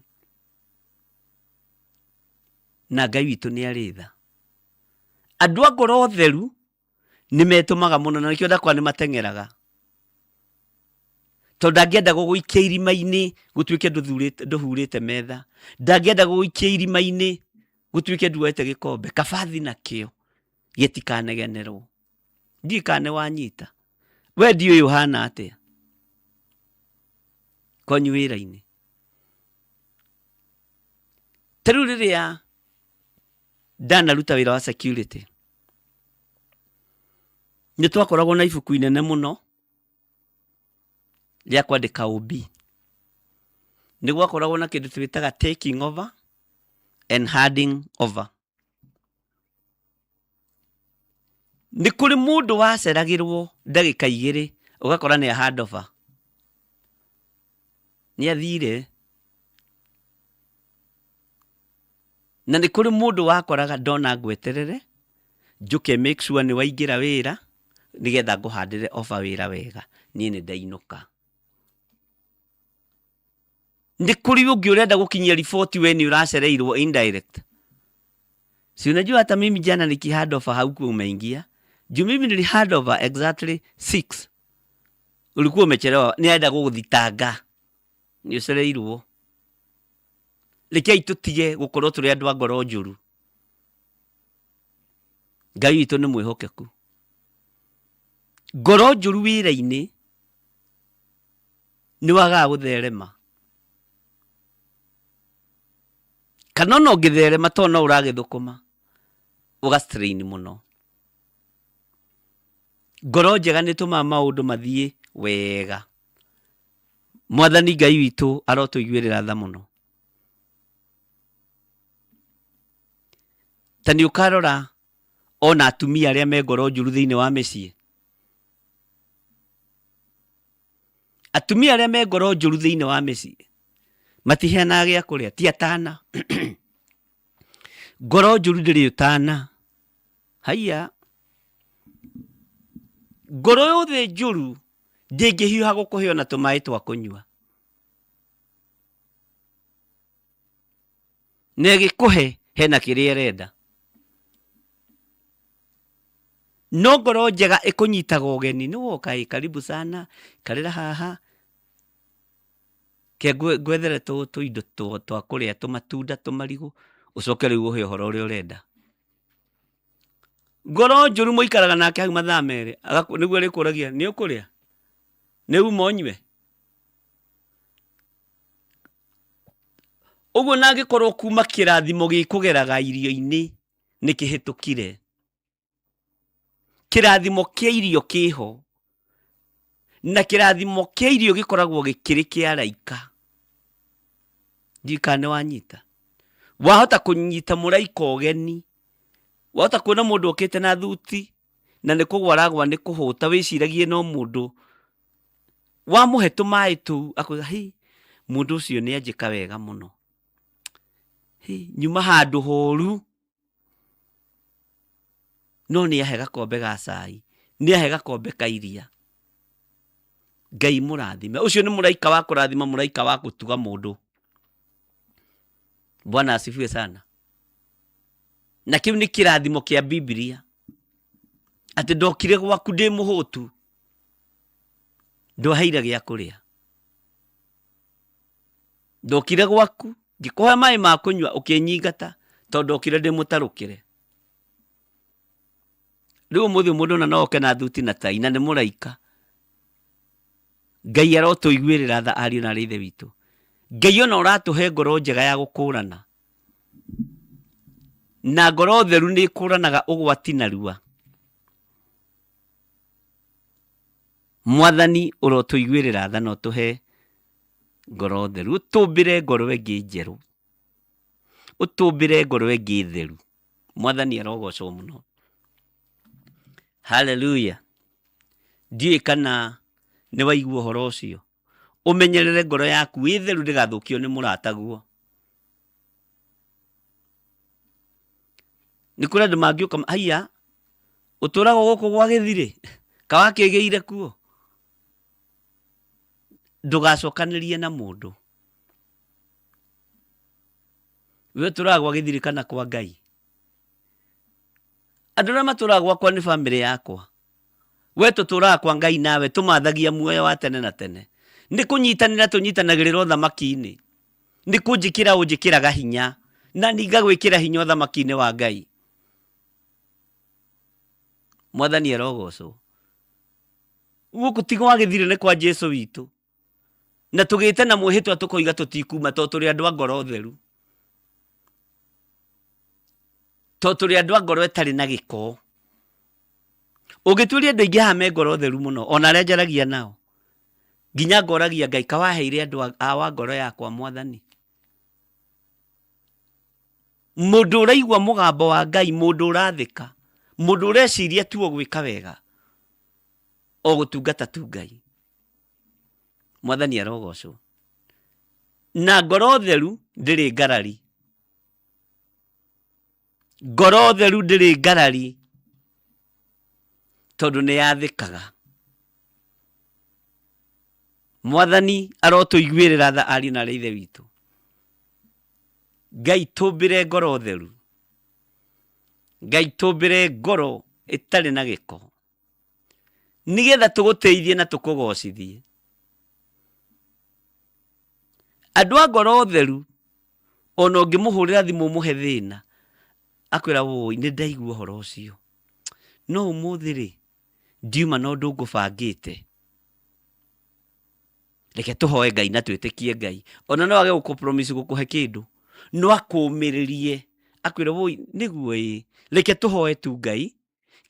na Ngai witũ nĩ arĩ tha. Andũ a ngoro theru nĩ metũmaga mũno na nĩkĩo ndakwa nĩ mateng'eraga, tondũ ndangĩenda gũgũikia irima-inĩ gũtuĩke ndũhurĩte metha, ndangĩenda gũgũikia irima-inĩ gũtuĩke nduoete gĩkombe, kaba thiĩ nakĩo gĩtikanegenerwo. Ndiũĩ kana nĩ wanyita. We ndiũĩ ũhana atĩa kwanyu wĩra-inĩ. Ta rĩu rĩrĩa ndanaruta wĩra wa security, nĩ twakoragwo na ibuku inene mũno rĩa kwandĩka OB. Nĩ gwakoragwo na kĩndũ twĩtaga taking over and handing over. Nĩ kũrĩ mũndũ waceragĩrwo ndagĩka igĩrĩ ũgakora nĩ a hand over, nĩ athire. Na nĩ kũrĩ mũndũ wakoraga ndona ngweterere njũke make sure nĩ waingĩra wĩra nĩgetha ngũhandĩre over wĩra wega, niĩ nĩ ndainũka. Nĩ kũrĩ ũngĩ ũrenda gũkinyia riboti we nĩ ũracereirwo indirect. Si unajua hata mimi jana niki hand over haukuwa umeingia. Juu mimi nili hand over exactly 6. Ulikuwa umechelewa, nĩ arenda gũgũthitanga nĩ ũcereirwo. Rekei tũtige gũkorwo tũrĩ andũ a ngoro njũru. Ngai witũ nĩ mwĩhokeku. Ngoro njũru wĩra-inĩ nĩ wagaga gũtherema, kana ona ũngĩtherema tondũ no ũragĩthũkũma ũga strain mũno. Ngoro njega nĩ ĩtũmaga maũndũ mathiĩ wega. Mwathani Ngai witũ arotũiguĩrĩra tha mũno. Ta nĩ ũkarora ona atumia arĩa me ngoro njũru thĩinĩ wa mĩciĩ. Atumia arĩa me ngoro njũru thĩinĩ wa mĩciĩ matiheanaga gĩa kũrĩa, ti atana. Ngoro njũru ndĩrĩ ũtana. Haiya, ngoro yothe njũru ndĩngĩhiũha gũkũhe ona tũmaĩ twa kũnyua. Na ĩgĩkũhe hena kĩrĩa ĩrenda. No ngoro njega ĩkũnyitaga ũgeni, nĩ woka ĩ, karibu sana, ikarĩra haha, ke ngwethere tũindo twa kũrĩa, tũmatunda, tũmarigũ, ũcoke rĩu ũhe ũhoro ũrĩa ũrenda. Ngoro njũru mũikaraga nake hau mathaa merĩ, nĩguo arĩkũragia nĩ ũkũrĩa, nĩ uma ũnyue. Ũguo na angĩkorwo kuma kĩrathimo gĩkũgeraga irio-inĩ nĩ kĩhĩtũkire. Kĩrathimo kĩa irio kĩho, na kĩrathimo kĩa irio gĩkoragwo gĩkĩrĩ kĩa araika. Ndiũĩ kana nĩ wanyita. Wahota kũnyita mũraika ũgeni, wahota kuona mũndũ okĩte na thuti na nĩ kũgwa aragwa nĩ kũhũta, wĩciragie no mũndũ wamũhe tũmaĩ tũu akoiga hi, mũndũ ũcio nĩ anjĩka wega mũno, hi, nyuma handũ horu no nĩ ahe gakombe ga cai, nĩ ahe gakombe ka iria. Ngai mũrathime. Ũcio nĩ mũraika wa kũrathima, mũraika wa gũtuga mũndũ. Bwana asifiwe sana. Na kĩu nĩ kĩrathimo kĩa Bibilia, atĩ ndokire gwaku ndĩ mũhũtu, ndwaheire gĩa kũrĩa. Ndokire gwaku Ngĩkũhe maĩ ma kũnyua ũkĩnyingata tondũ okire ndĩmũtarũkĩre. Rĩu ũmũthĩ mũndũ ona no oke na thuti na tai na nĩ mũraika. Ngai arotũiguĩrĩra tha ariũ na arĩ ithe witũ. Ngai ona ũratũhe ngoro njega ya gũkũrana. Na ngoro theru nĩ ĩkũranaga ũgwati narua. Mwathani ũrotũiguĩrĩra tha na ũtũhe ngoro theru. Ũtũmbĩre ngoro ĩngĩ njerũ. Ũtũmbĩre ngoro ĩngĩ theru. Mwathani arogocwo mũno. Haleluya. Ndiũĩ kana nĩ waigua ũhoro ũcio. Ũmenyerere ngoro yaku ĩ theru ndĩgathũkio nĩ mũrataguo. Nĩ kũrĩ andũ mangĩũka haiya ũtũraga gũkũ gwa gĩthirĩ kawakĩgĩire kuo. Ndũgacokanĩrie na mũndũ. We ũtũraga gwa gĩthirĩ kana kwa Ngai. Andũ arĩa matũraga gwakwa nĩ bamĩrĩ yakwa. We tũtũraga kwa Ngai nawe tũmathagia muoyo wa tene na tene. Nĩ kũnyitanĩra tũnyitanagĩrĩra ũthamaki-inĩ. Nĩ kũnjĩkĩra ũnjĩkĩraga hinya na niĩ ngagwĩkĩra hinya ũthamaki-inĩ wa Ngai. Mwathani arogocwo. Gũkũ ti gwa gĩthirĩ nĩ kwa Jesu witũ. Na tũgĩte na mwĩhĩtwa tũkoiga tũtikuma tondũ tũrĩ andũ a ngoro theru. Tondũ tũrĩ andũ a ngoro ĩtarĩ na gĩko. Ũngĩtuĩria andũ aingĩ haha me ngoro theru mũno ona arĩa njaragia nao. Nginya ngoragia Ngai kawaheire andũ a wa ngoro yakwa mwathani. Mũndũ ũraigua mũgambo wa Ngai, mũndũ ũrathĩka, mũndũ ũreciria tu o gwĩka wega, o gũtungata tu Ngai. Mwathani arogocwo. Na ngoro theru ndĩrĩ ngarari. Ngoro theru ndĩrĩ ngarari tondũ nĩ yathĩkaga. Mwathani arotũiguĩrĩra tha ariũ na arĩ ithe witũ. Ngai tũmbĩre ngoro theru. Ngai tũmbĩre ngoro ĩtarĩ na gĩko. Nĩgetha tũgũtĩithie na tũkũgocithie. Andũ a ngoro theru ona ũngĩmũhũrĩra thimũ ũmũhe thĩna akwĩra woi nĩ ndaigua ũhoro ũcio no ũmũthĩ rĩ ndiuma na ũndũ ngũbangĩte reke tũhoe Ngai na twĩtĩkie Ngai ona no age gũkũ promise gũkũhe kĩndũ no akũmĩrĩrie akwĩre woi nĩguo ĩ reke tũhoe tu Ngai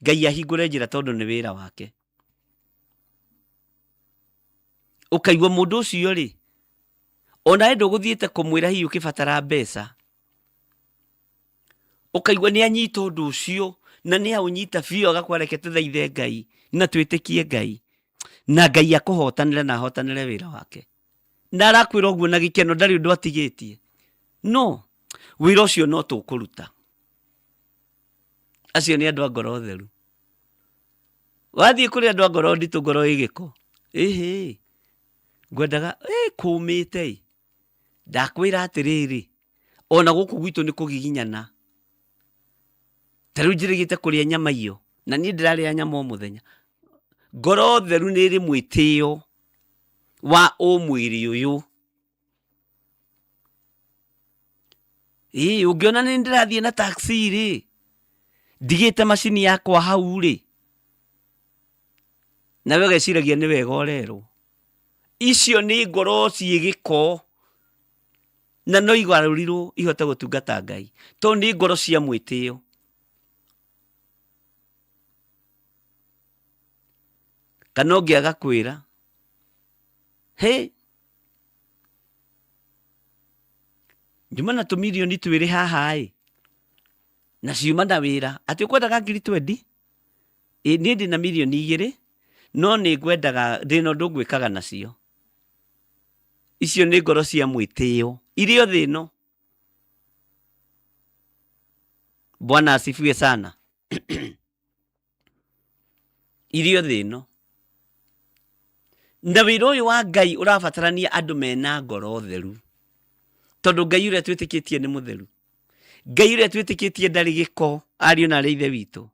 Ngai ahingũre njĩra tondũ nĩ wĩra wake. Ũkaigua mũndũ ũcio rĩ, ona we ndũgũthiĩte kũmwĩra hihi ũkĩbatara mbeca, ũkaigua nĩ anyita ũndũ ũcio na nĩ aũnyita biũ agakwĩra reke tũthaithe Ngai na twĩtĩkie Ngai na Ngai akũhotanĩre na ahotanĩre wĩra wake. Na arakwĩra ũguo na gĩkeno ndarĩ ũndũ atigĩtie. No wĩra ũcio no tũkũruta. Acio nĩ andũ a ngoro theru. Wathiĩ kũrĩ andũ a ngoro nditũ ngoro ĩ gĩko, ĩhĩ ngwendaga ĩ kũmĩte ĩ, ndakwĩra atĩrĩrĩ, ona gũkũ gwitũ nĩ kũgiginyana. Ta rĩu njĩrĩgĩte kũrĩa nyama iyo, na niĩ ndĩrarĩa nyama o mũthenya. Ngoro theru nĩ ĩrĩ mwĩtĩo wa ũmwĩrĩ ũyũ. Ĩĩ ũngĩona nĩ ndĩrathiĩ na taxi rĩ, ndigĩte macini yakwa hau rĩ, nawe ũgeciragia nĩ wega ũrerwo. Icio nĩ ngoro ciĩ gĩko na no igarũrirwo ihote gũtungata Ngai tondũ nĩ ngoro cia mwĩtĩo. Kana ũngĩ agakwĩra hĩ Njuma na tũmirioni twĩrĩ haha ĩ, na ciuma na wĩra. Atĩ ũkwendaga ngiri twendi? Ĩ niĩ ndĩna mirioni igĩrĩ, no nĩ ngwendaga, ndĩna ũndũ ngwĩkaga nacio. Icio nĩ ngoro cia mwĩtĩo, irĩ o thĩ ĩno. Bwana asifiwe sana. Irio thĩ ĩno. Na wĩra ũyũ wa Ngai ũrabatarania andũ mena ngoro theru. Tondũ Ngai ũrĩa twĩtĩkĩtie nĩ mũtheru. Ngai ũrĩa twĩtĩkĩtie ndarĩ gĩko, ariũ na arĩ ithe witũ.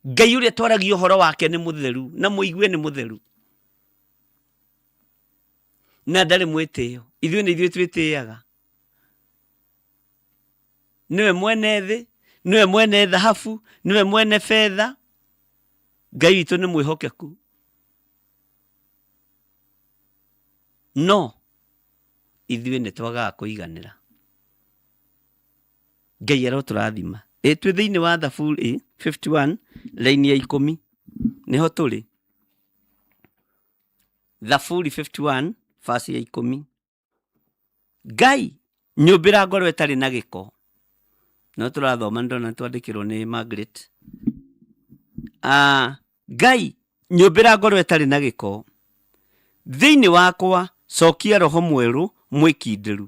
Ngai ũrĩa twaragia ũhoro wake nĩ mũtheru, na mũigue nĩ mũtheru. Na ndarĩ mwĩtĩo. Ithuĩ nĩ ithuĩ twĩtĩaga. Nĩwe mwene thĩ, nĩwe mwene thahabu, nĩwe mwene betha. Ngai witũ nĩ mwĩhokeku. No ithuĩ nĩ twagaga kũiganĩra. Ngai arotũrathima. Ĩ twĩ thĩinĩ wa Thaburi 51 raini ya ikũmi nĩho tũrĩ. Thaburi 51 verse ya ikũmi. Ngai nyũmbĩra ngoro ĩtarĩ na gĩko. No tũrathoma ndona twandĩkĩrwo nĩ Margaret. Ah, Ngai nyũmbĩra ngoro ĩtarĩ na gĩko. Thĩinĩ wakwa cokia roho mwerũ mwĩkindĩru.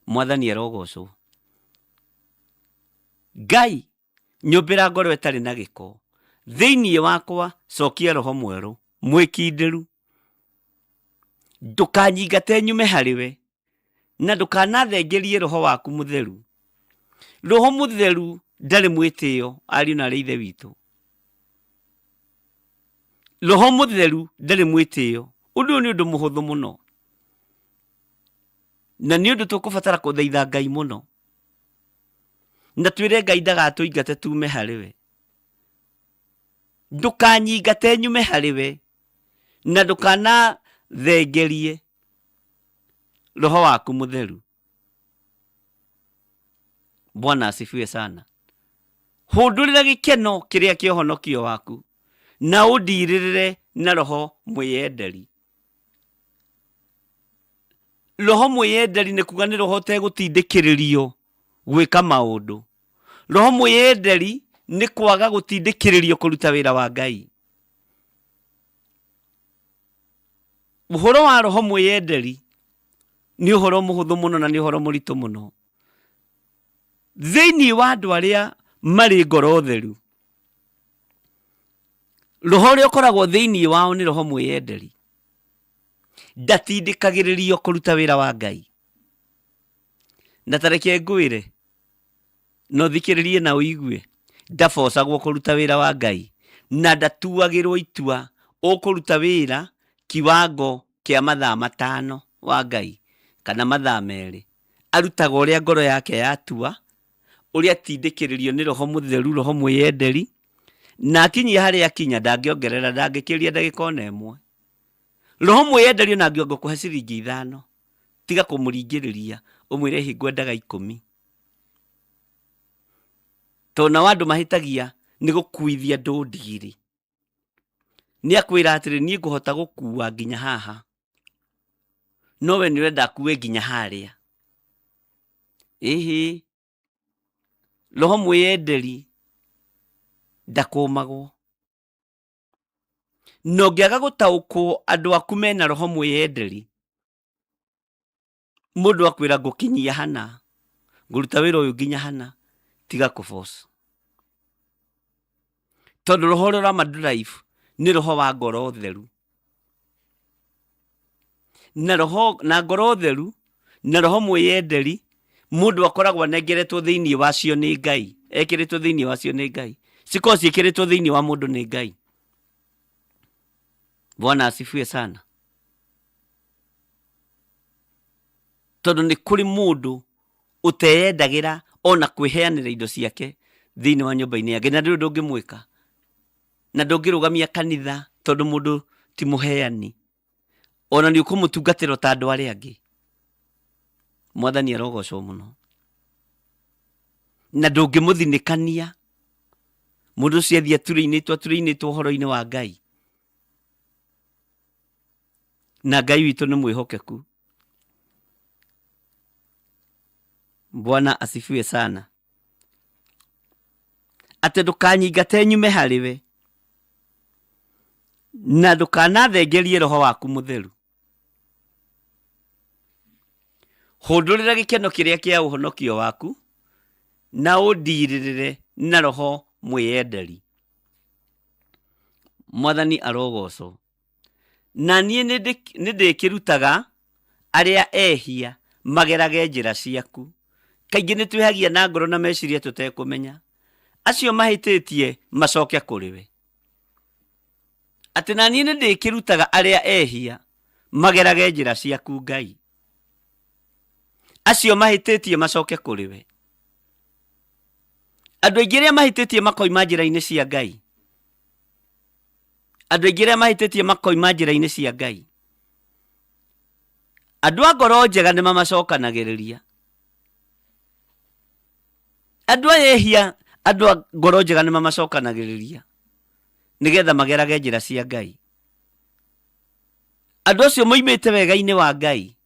Mwathani arogocwo. Ngai nyũmbĩra ngoro ĩtarĩ na gĩko. Thĩinĩ wakwa cokia roho mwerũ mwĩkindĩru. Ndũkanyingate nyume harĩ we, na ndũkanathengerie roho waku mũtheru. Roho mũtheru ndarĩ mwĩtĩo, ariũ na arĩ ithe witũ. Roho mũtheru ndarĩ mwĩtĩo. Ũndũ ũyũ nĩ ũndũ mũhũthũ mũno, na nĩ ũndũ tũkũbatara kũthaitha Ngai mũno, na twĩre Ngai ndagatũingate tume harĩ we. Ndũkanyingate nyume harĩ we, na ndũkanathengerie roho waku mũtheru. Bwana asifiwe sana. Hũndũrĩra gĩkeno kĩrĩa kĩa ũhonokio waku, na ũndirĩrĩre na roho mwĩyenderi. Roho mwĩyenderi nĩ kuga nĩ roho ũtegũtindĩkĩrĩrio gwĩka maũndũ. Roho mwĩyenderi nĩ kwaga gũtindĩkĩrĩrio kũruta wĩra wa Ngai. Ũhoro wa roho mwĩyenderi nĩ ũhoro mũhũthũ mũno na nĩ ũhoro mũritũ mũno. Thĩinĩ wa andũ arĩa marĩ ngoro theru, roho ũrĩa ũkoragwo thĩinĩ wao nĩ roho mwĩyenderi. Ndatindĩkagĩrĩrio kũruta wĩra wa Ngai. Na ta reke ngwĩre, na ũthikĩrĩrie na ũigue, ndabocagwo kũruta wĩra wa Ngai, na ndatuagĩrwo itua ũkũruta wĩra kiwango kĩa mathaa matano wa Ngai, kana mathaa merĩ. Arutaga ũrĩa ngoro yake yatua, ũrĩa atindĩkĩrĩrio nĩ Roho Mũtheru, Roho mwĩyenderi, na akinyia harĩa akinya ndangĩongerera, ndangĩkĩria ndagĩka ona ĩmwe. Roho mwĩyenderi ona angĩongũkũhe ciringi ithano, tiga kũmũringĩrĩria ũmwĩre hĩ ngwendaga ikũmi. Tondũ nao andũ mahĩtagia nĩ gũkuithia andũ ndigiri. Nĩ akwĩra atĩrĩ niĩ ngũhota gũkua nginya haha, no we nĩ ũrenda akue nginya harĩa. Ĩhĩ, roho mwĩyenderi ndakũmagwo. Na ũngĩaga gũtaũkwo andũ aku mena roho mwĩyenderi, mũndũ akwĩra ngũkinyia hana, ngũruta wĩra ũyũ nginya hana, tiga kũ force. Tondũ roho ũrĩa ũrama drive nĩ roho wa ngoro theru. Na roho na ngoro theru na roho mwĩyenderi mũndũ akoragwo anengeretwo thĩinĩ wacio nĩ Ngai, ekĩrĩtwo thĩinĩ wacio nĩ Ngai, cikoragwo ciĩkĩrĩtwo thĩinĩ wa mũndũ nĩ Ngai. Bwana asifiwe sana. Tondũ nĩ kũrĩ mũndũ ũteyendagĩra ona kwĩheanĩra indo ciake thĩinĩ wa nyũmba-inĩ ya Ngai, na ndũrĩ ũndũ ũngĩmwĩka, na ndũngĩrũgamia kanitha tondũ mũndũ ti mũheani, ona nĩ ũkũmũtungatĩra o ta andũ arĩa angĩ. Mwathani arogocwo mũno. Na ndũngĩmũthinĩkania mũndũ ũcio athiĩ aturĩinĩtwo aturĩinĩtwo ũhoro-inĩ wa Ngai. Na Ngai witũ nĩ mwĩhokeku. Bwana asifiwe sana. Atĩ ndũkanyingate nyume harĩ we, na ndũkanathengerie roho waku mũtheru. Hũndũrĩra gĩkeno kĩrĩa kĩa ũhonokio waku, na ũndirĩrĩre na roho mwĩyenderi. Mwathani arogocwo. Na niĩ nĩndĩkĩrutaga arĩa ehia magerage njĩra ciaku. Kaingĩ nĩtwĩhagia na ngoro na meciria tũtekũmenya. Acio mahĩtĩtie macoke kũrĩ we. Atĩ na niĩ nĩ ndĩkĩrutaga arĩa ehia magerage njĩra ciaku Ngai, acio mahĩtĩtie macoke kũrĩ we. Andũ aingĩ arĩa mahĩtĩtie makoima njĩra-inĩ cia Ngai, andũ aingĩ arĩa mahĩtĩtie makoima njĩra-inĩ cia Ngai, andũ a ngoro njega nĩ mamacokanagĩrĩria. Andũ aya ehia, andũ a ngoro njega nĩ mamacokanagĩrĩria nĩgetha magerage njĩra cia Ngai. Andũ acio moimĩte wega-inĩ wa Ngai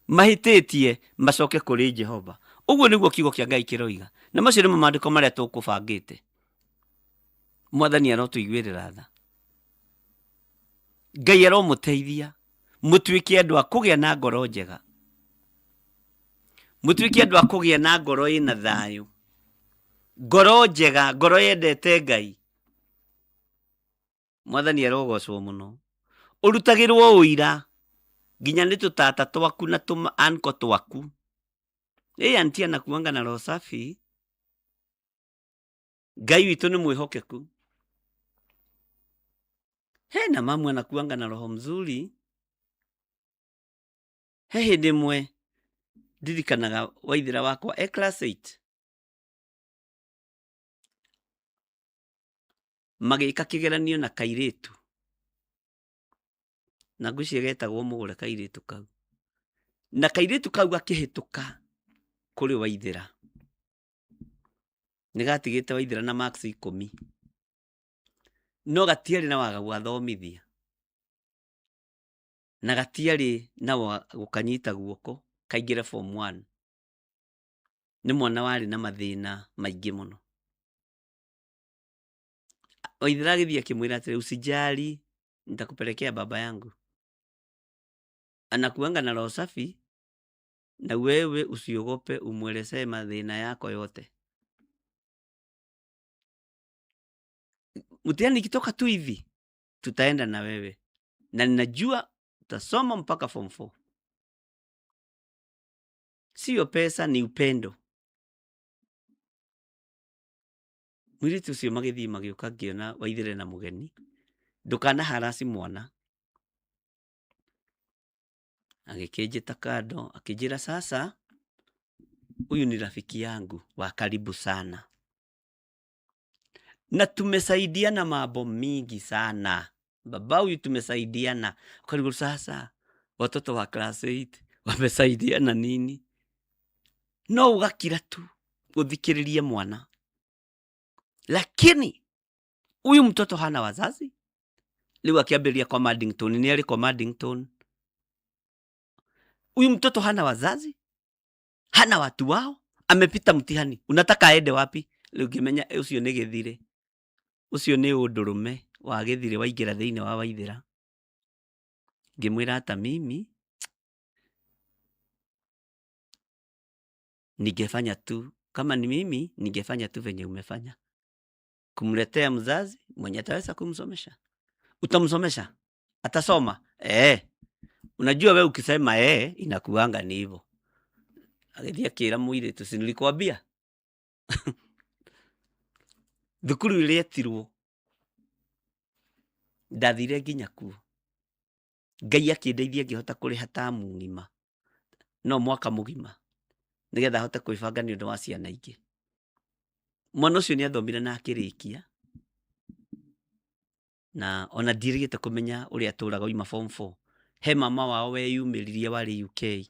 mahĩtĩtie macoke kũrĩ Jehova. Ũguo nĩguo kiugo kĩa Ngai kĩroiga. Na macio nĩmo maandĩko marĩa tũkũbangĩte. Mwathani arotũiguĩrĩra tha. Ngai aromũteithia mũtuĩke andũ a kũgĩa na ngoro njega. Mũtuĩke andũ a kũgĩa na ngoro ĩna thayũ. Ngoro njega, ngoro yendete Ngai. Mwathani arogocwo mũno. Ũrutagĩrwo ũira nginya nĩ tũtata twaku na tũ anko twaku. Ĩ anti anakuanga na roho safi. Ngai witũ nĩ mwĩhokeku. Hena mamu anakuanga na roho mzuri. He hĩndĩ ĩmwe ndirikanaga waithĩra wakwa e class 8 magĩka kĩgeranio na kairĩtu na ngwĩciria getagwo mũgũre kairĩtu kau na kairĩtu kau gakĩhĩtũka kũrĩ waithĩra nĩ gatigĩte waithĩra na marks ikũmi no gatiarĩ na waga gwathomithia na gatiarĩ na wa gũkanyita guoko kaingĩre form 1 nĩ mwana warĩ na mathĩna maingĩ mũno. Waithera agĩthiĩ akĩmwĩra atĩrĩ, usijali, nitakupelekea baba yangu. Anakuanga na roho safi na wewe usiogope, umwelezee mathĩna yako yote. Mtihani ikitoka tu hivi tutaenda na wewe na ninajua utasoma mpaka form 4. Sio pesa, ni upendo. Mũirĩtu ũcio magĩthiĩ magĩũka ngĩona waithĩre na mũgeni, ndũkana harasi mwana. Agĩkĩnjĩta kando akĩnjĩra sasa huyu ni rafiki yangu wa karibu sana na tumesaidiana mambo mingi sana baba huyu tumesaidiana. Karibu sasa watoto wa class 8 wamesaidiana nini? No ũgakira tu ũthikĩrĩrie mwana, lakini huyu mtoto hana wazazi. Rĩu akĩambĩrĩria commanding tone, nĩ arĩ commanding tone. Huyu mtoto hana wazazi, hana watu wao, amepita mtihani, unataka aende wapi? Rĩu ngĩmenya ũcio nĩ gĩthirĩ, ũcio nĩ ũndũrũme wa gĩthirĩ waingĩra thĩinĩ wa Waithĩra. Ngĩmwĩra hata mimi ningefanya tu kama ni mimi ningefanya tu venye umefanya, kumletea mzazi mwenye ataweza kumsomesha. Utamsomesha, atasoma eh. Unajua we ukisema eh, inakuanga ni hivyo. Agĩthiĩ akĩra mũirĩtu, si nilikwambia thukuru ĩrĩa etirwo ndathire nginya kuo. Ngai akĩndeithia ngĩhota kũrĩha tamu ng'ima no mwaka mũgima nĩgetha ahote kwĩbanga nĩ ũndũ wa ciana ingĩ. Mwana ũcio nĩ athomire na akĩrĩkia na ona ndiĩrĩgĩte kũmenya ũrĩa atũraga oima form 4. He mama wao weyumĩririe warĩ UK,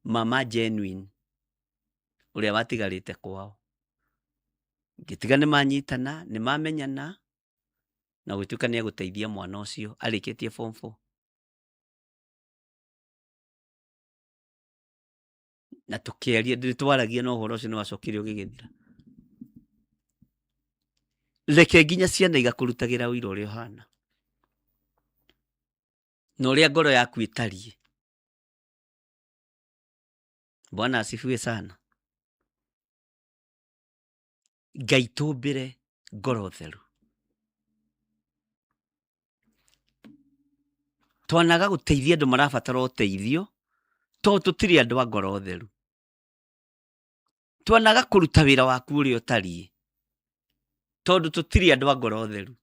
mama genuine ũrĩa watigarĩte kwao. Ngĩtiga nĩ manyitana, nĩ mamenyana na gũgĩtuĩka nĩ egũteithia mwana ũcio arĩkĩtie form 4. Na tũkĩaria, nĩ twaragia na ũhoro ũcio nĩ wacokire ũgĩgĩthira. Reke nginya ciana igakũrutagĩra ũira ũrĩa ũhana na ũrĩa ngoro yaku ĩtariĩ. Bwana asifiwe sana. Ngai tũmbĩre ngoro theru. Twanaga gũteithia andũ marabatara ũteithio tondũ tũtirĩ andũ a ngoro theru. Twanaga kũruta wĩra waku ũrĩa ũtariĩ. Tondũ tũtirĩ andũ a ngoro theru.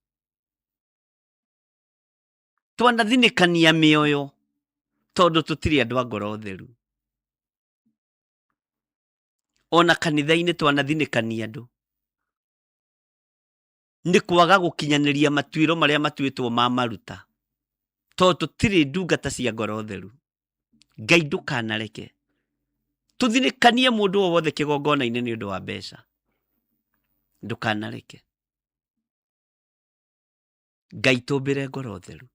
Twanathinĩkania mĩoyo tondũ tũtirĩ andũ a ngoro theru. Ona kanitha-inĩ twanathinĩkania andũ nĩ kwaga gũkinyanĩria matuĩro marĩa matuĩtwo ma maruta, tondũ tũtirĩ ndungata cia ngoro theru. Ngai ndũkanareke tũthinĩkanie mũndũ o wothe kĩgongona-inĩ nĩ ũndũ wa mbeca, ndũkanareke. Ngai tũmbĩre ngoro theru.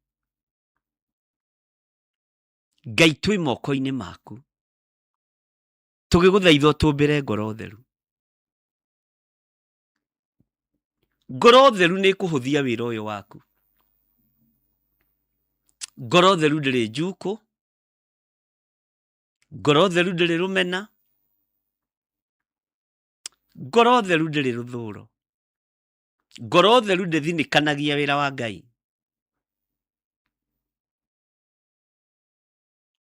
Ngai twĩ moko-inĩ maku, tũgĩgũthaitha ũtũmbĩre ngoro theru. Ngoro theru nĩ ĩkũhũthia wĩra ũyũ waku. Ngoro theru ndĩrĩ njukũ, ngoro theru ndĩrĩ rũmena, ngoro theru ndĩrĩ rũthũro, ngoro theru ndĩthinĩkanagia wĩra wa Ngai.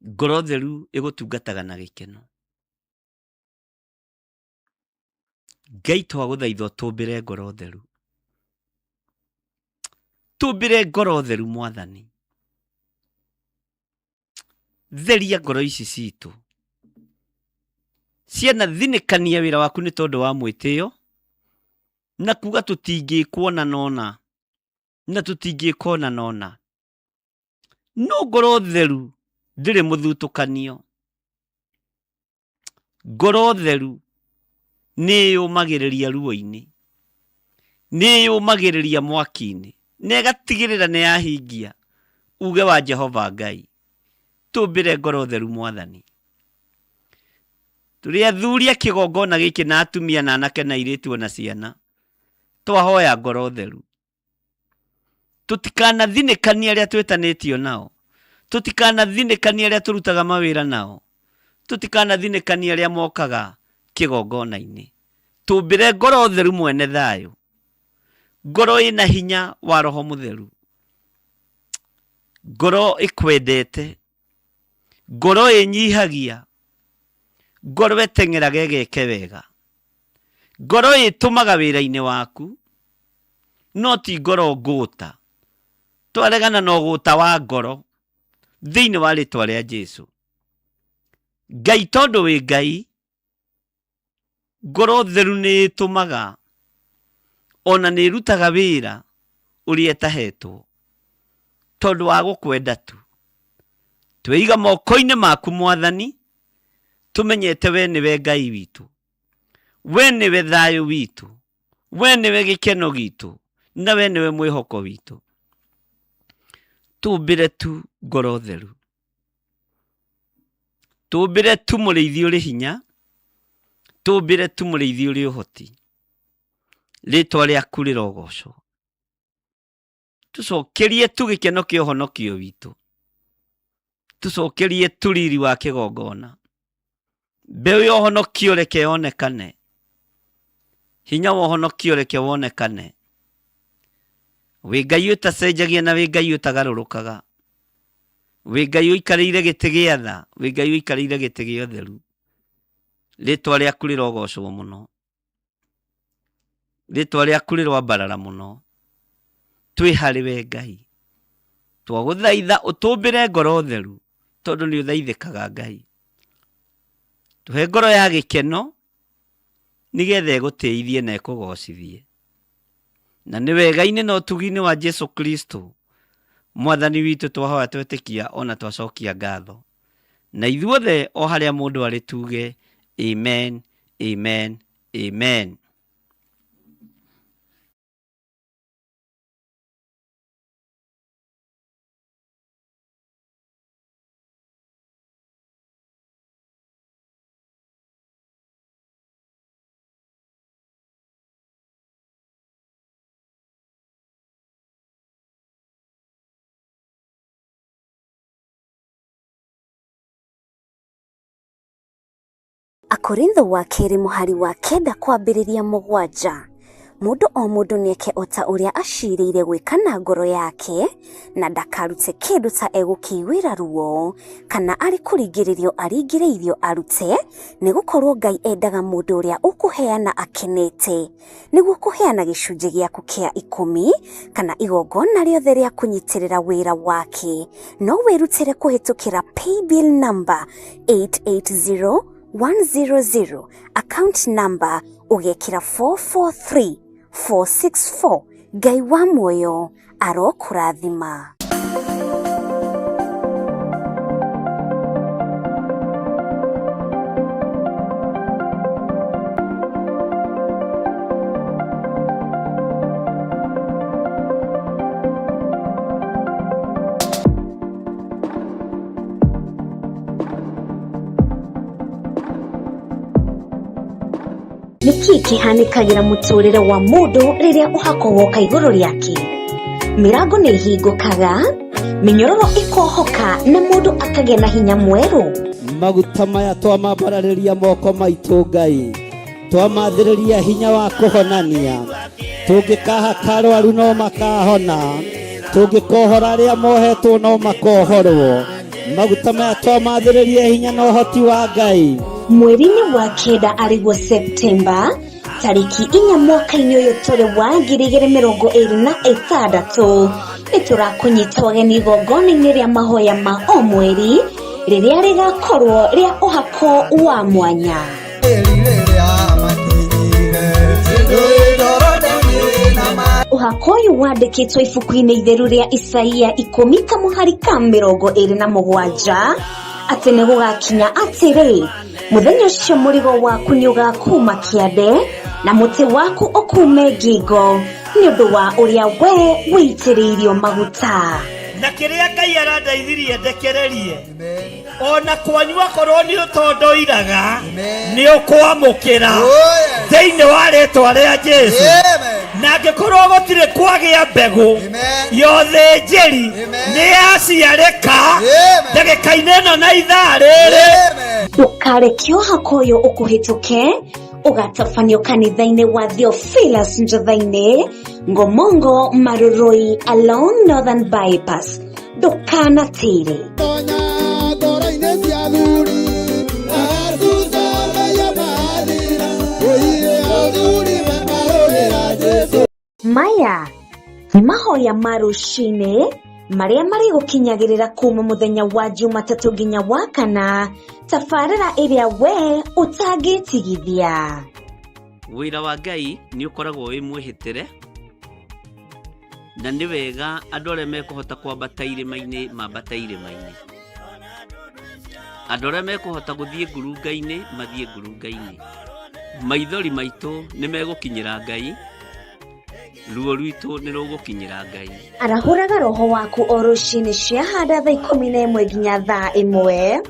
Ngoro theru ĩgũtungataga na gĩkeno. Ngai twagũthaitha ũtũmbĩre ngoro theru, tũmbĩre ngoro theru Mwathani, theria ngoro ici citũ ciana thinĩkania wĩra waku nĩ tondũ wa mwĩtĩo na kuga tũtingĩkwo na nona na tũtingĩkwo na nona. No ngoro theru ndĩrĩ mũthutũkanio. Ngoro theru nĩ ĩyũmagĩrĩria ruo-inĩ, nĩ ĩyũmagĩrĩria mwaki-inĩ, na ĩgatigĩrĩra nĩ yahingia uge wa Jehova Ngai. Tũmbĩre ngoro theru Mwathani. Tũrĩ athuri a kĩgongona gĩkĩ na atumia na anake na airĩtu ona ciana, twahoya ngoro theru. Tũtikanathinĩkanie arĩa twĩtanĩtio nao, tũtikanathinĩkanie arĩa tũrutaga mawĩra nao, tũtikanathinĩkanie arĩa mokaga kĩgongona-inĩ. Tũmbĩre ngoro theru mwene thayũ, ngoro ĩna hinya wa Roho Mũtheru, ngoro ĩkwendete, ngoro ĩnyihagia, ngoro ĩteng'eraga ĩgeke wega, ngoro ĩtũmaga wĩra-inĩ waku, no ti ngoro ngũta. Twaregana na ũgũta wa ngoro thĩinĩ wa rĩtwa rĩa Jesu. Ngai tondũ wĩ Ngai, ngoro theru nĩ ĩtũmaga ona nĩ ĩrutaga wĩra ũrĩa ĩtahetwo tondũ wa gũkwenda tu. Tweiga moko-inĩ maku Mwathani, tũmenyete we nĩwe Ngai witũ, we nĩwe thayũ witũ, we nĩwe gĩkeno gitũ, na we nĩwe mwĩhoko witũ. Tũmbĩre tu ngoro theru, tũmbĩre tu mũrĩithi ũrĩ hinya, tũmbĩre tu mũrĩithi ũrĩ ũhoti. Rĩtwa rĩaku rĩrogocwo. Tũcokerie tu gĩkeno kĩa ũhonokio witũ, tũcokerie tu riri wa kĩgongona. Mbeũ ya ũhonokio reke yonekane, hinya wa ũhonokio reke wonekane. Wĩ Ngai ũtacenjagia na wĩ Ngai ũtagarũrũkaga, wĩ Ngai ũikarĩire gĩtĩ gĩa tha, wĩ Ngai ũikarĩire gĩtĩ gĩa ũtheru. Rĩtwa rĩaku rĩrogocwo mũno, rĩtwa rĩaku rĩroambarara mũno. Twĩ harĩ we Ngai, twagũthaitha ũtũmbĩre ngoro theru, tondũ nĩ ũthaithĩkaga Ngai. Tũhe ngoro ya gĩkeno, nĩgetha ĩgũtĩithie na ĩkũgocithie. Na nĩ wega-inĩ na ũtugi-inĩ wa Jesu Kristo Mwathani witũ twahoya twetĩkia ona twacokia ngatho. Na ithuothe o harĩa mũndũ arĩ tuge amen, amen, amen. Akorintho wa kerĩ mũhari wa kenda kwambĩrĩria mũgwanja. Mũndũ o mũndũ nĩeke o ta ũrĩa acirĩire gwĩka na ngoro yake, na ndakarute kĩndũ ta egũkĩiguĩra ruo, kana arĩ kũringĩrĩrio aringĩrĩirio arute, nĩgũkorwo Ngai endaga mũndũ ũrĩa ũkũheana akenete. Nĩguo kũheana gĩcunjĩ gĩaku kĩa ikũmi, kana igongona rĩothe rĩa kũnyitĩrĩra wĩra wake, no wĩrutĩre kũhĩtũkĩra paybill number 880100, account number ũgekĩra 443464. Ngai wa muoyo arokũrathima. Nĩkĩ kĩhanĩkagĩra mũtũrĩre wa mũndũ rĩrĩa ũhako woka igũrũ rĩake? Mĩrango nĩ ĩhingũkaga, mĩnyororo ĩkohoka na mũndũ akagĩa na hinya mwerũ. Maguta maya twamambararĩria moko maitũ Ngai, twamathĩrĩria hinya wa kũhonania. Tũngĩkahaka arwaru no makahona, tũngĩkohora arĩa mohetwo no makohorwo. Maguta maya twamathĩrĩria hinya na ũhoti wa Ngai. Mweri-inĩ wa kenda arĩguo Septemba tarĩki 4 mwaka-inĩ ũyũ tũrĩ wa 2026, nĩ tũrakũnyita ũgeni igongona-inĩ rĩa mahoya ma o mweri rĩrĩa rĩgakorwo rĩa ũhako wa mwanya. Ũhako ũyũ wandĩkĩtwo ibuku-inĩ itheru rĩa Isaia 10 kamũhari ka 27 atĩ nĩ gũgakinya atĩrĩ, mũthenya ũcio mũrigo waku nĩ ũgakuma kĩande na mũtĩ waku ũkume ngingo nĩ ũndũ wa ũrĩa we wĩitĩrĩirio maguta. Na kĩrĩa Ngai arandeithirie ndekererie, ona kwanyu akorwo nĩ ũtondoiraga nĩ ũkwamũkĩra thĩinĩ wa rĩtwa rĩa Jesu. Na angĩkorwo gũtirĩ kwagĩa mbegũ ya ũthĩnjĩri nĩ yaciarĩka ndagĩka-inĩ ĩno na ithaa rĩrĩ. Ndũkareke ũhako ũyũ ũkũhĩtũke, ũgatabanio kanitha-inĩ wa Theophilus Njotha-inĩ, Ngomongo Marurui along Northern Bypass. Ndũkanatĩre. Tonya ngoro-inĩ cia athuri, acuca maiya mathira, oiye athuri makarũĩra Jesũ. Maya nĩ mahoya ma rũcinĩ marĩa marĩgũkinyagĩrĩra kuma mũthenya wa Jumatatũ nginya wa kana, tabarĩra ĩrĩa we ũtangĩtigithia. Wĩra wa Ngai nĩ ũkoragwo wĩ mwĩhĩtĩre, na nĩ wega andũ arĩa mekũhota kwambata irĩma-inĩ mambate irĩma-inĩ, andũ arĩa mekũhota gũthiĩ ngurunga-inĩ mathiĩ ngurunga-inĩ. Maithori maitũ nĩ megũkinyĩra Ngai, ruo rwitũ nĩ rũgũkinyĩra Ngai. Arahũraga roho waku o rũcinĩ ciahanda thaa 11 nginya thaa 1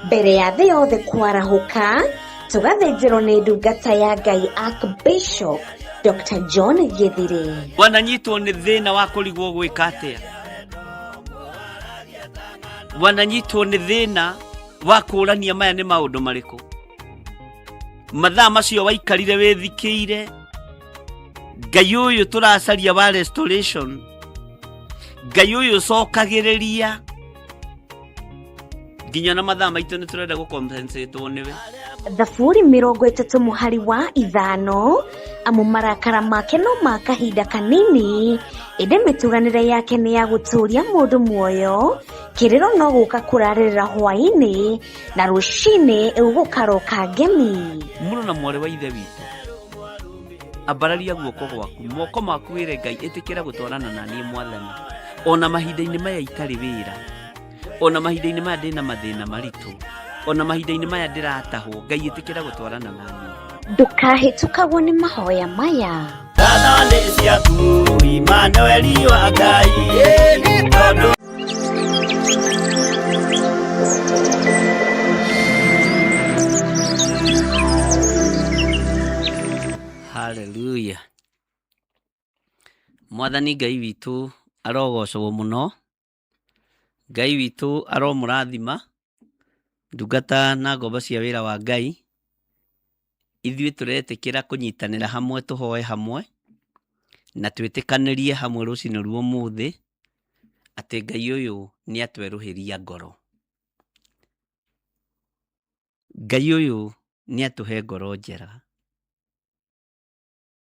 mbere ya thĩ yothe kwarahũka, tũgathĩnjĩrwo nĩ ndungata ya Ngai Archbishop Dr. John Githire. Wananyitwo nĩ thĩna wa kũrigwo gwĩka atĩa, wananyitwo nĩ thĩna wa kũũrania maya nĩ maũndũ marĩkũ. Mathaa macio waikarire wĩthikĩire Ngai ũyũ tũracaria wa restoration, Ngai ũyũ ũcokagĩrĩria nginya na mathaa maitũ nĩ tũrenda gũcompensatwo nĩwe. Thaburi 30 mũhari wa 5, amu marakara make no ma kahinda kanini, ĩndĩ mĩtuganĩre yake nĩ ya gũtũũria mũndũ muoyo. Kĩrĩro no gũka kũrarĩrĩra hwaĩ-inĩ, na rũcinĩ gũkaroka ngemi. Mũrũ na mwarĩ wa ithe witũ, ambararia guoko gwaku, moko maku wĩre Ngai, ĩtĩkĩra gũtwarana na niĩ Mwathani, ona mahinda-inĩ maya itarĩ wĩra, ona mahinda-inĩ maya ndĩna mathĩna maritũ, ona mahinda-inĩ maya ndĩratahwo, Ngai ĩtĩkĩra gũtwarana na niĩ. Ndũkahĩtũkagwo nĩ mahoya maya. Ngatho nĩ ciaku Imanueli wa Ngai, tondũ Haleluya. Mwathani Ngai witũ arogocwo mũno. Ngai witũ aromũrathima ndungata na ngombo cia wĩra wa Ngai. Ithuĩ tũretĩkĩra kũnyitanĩra hamwe tũhoe hamwe. Na twĩtĩkanĩrie hamwe rũcinĩ rwa ũmũthĩ atĩ Ngai ũyũ nĩ atwerũhĩria ngoro. Ngai ũyũ nĩ atũhe ngoro njega.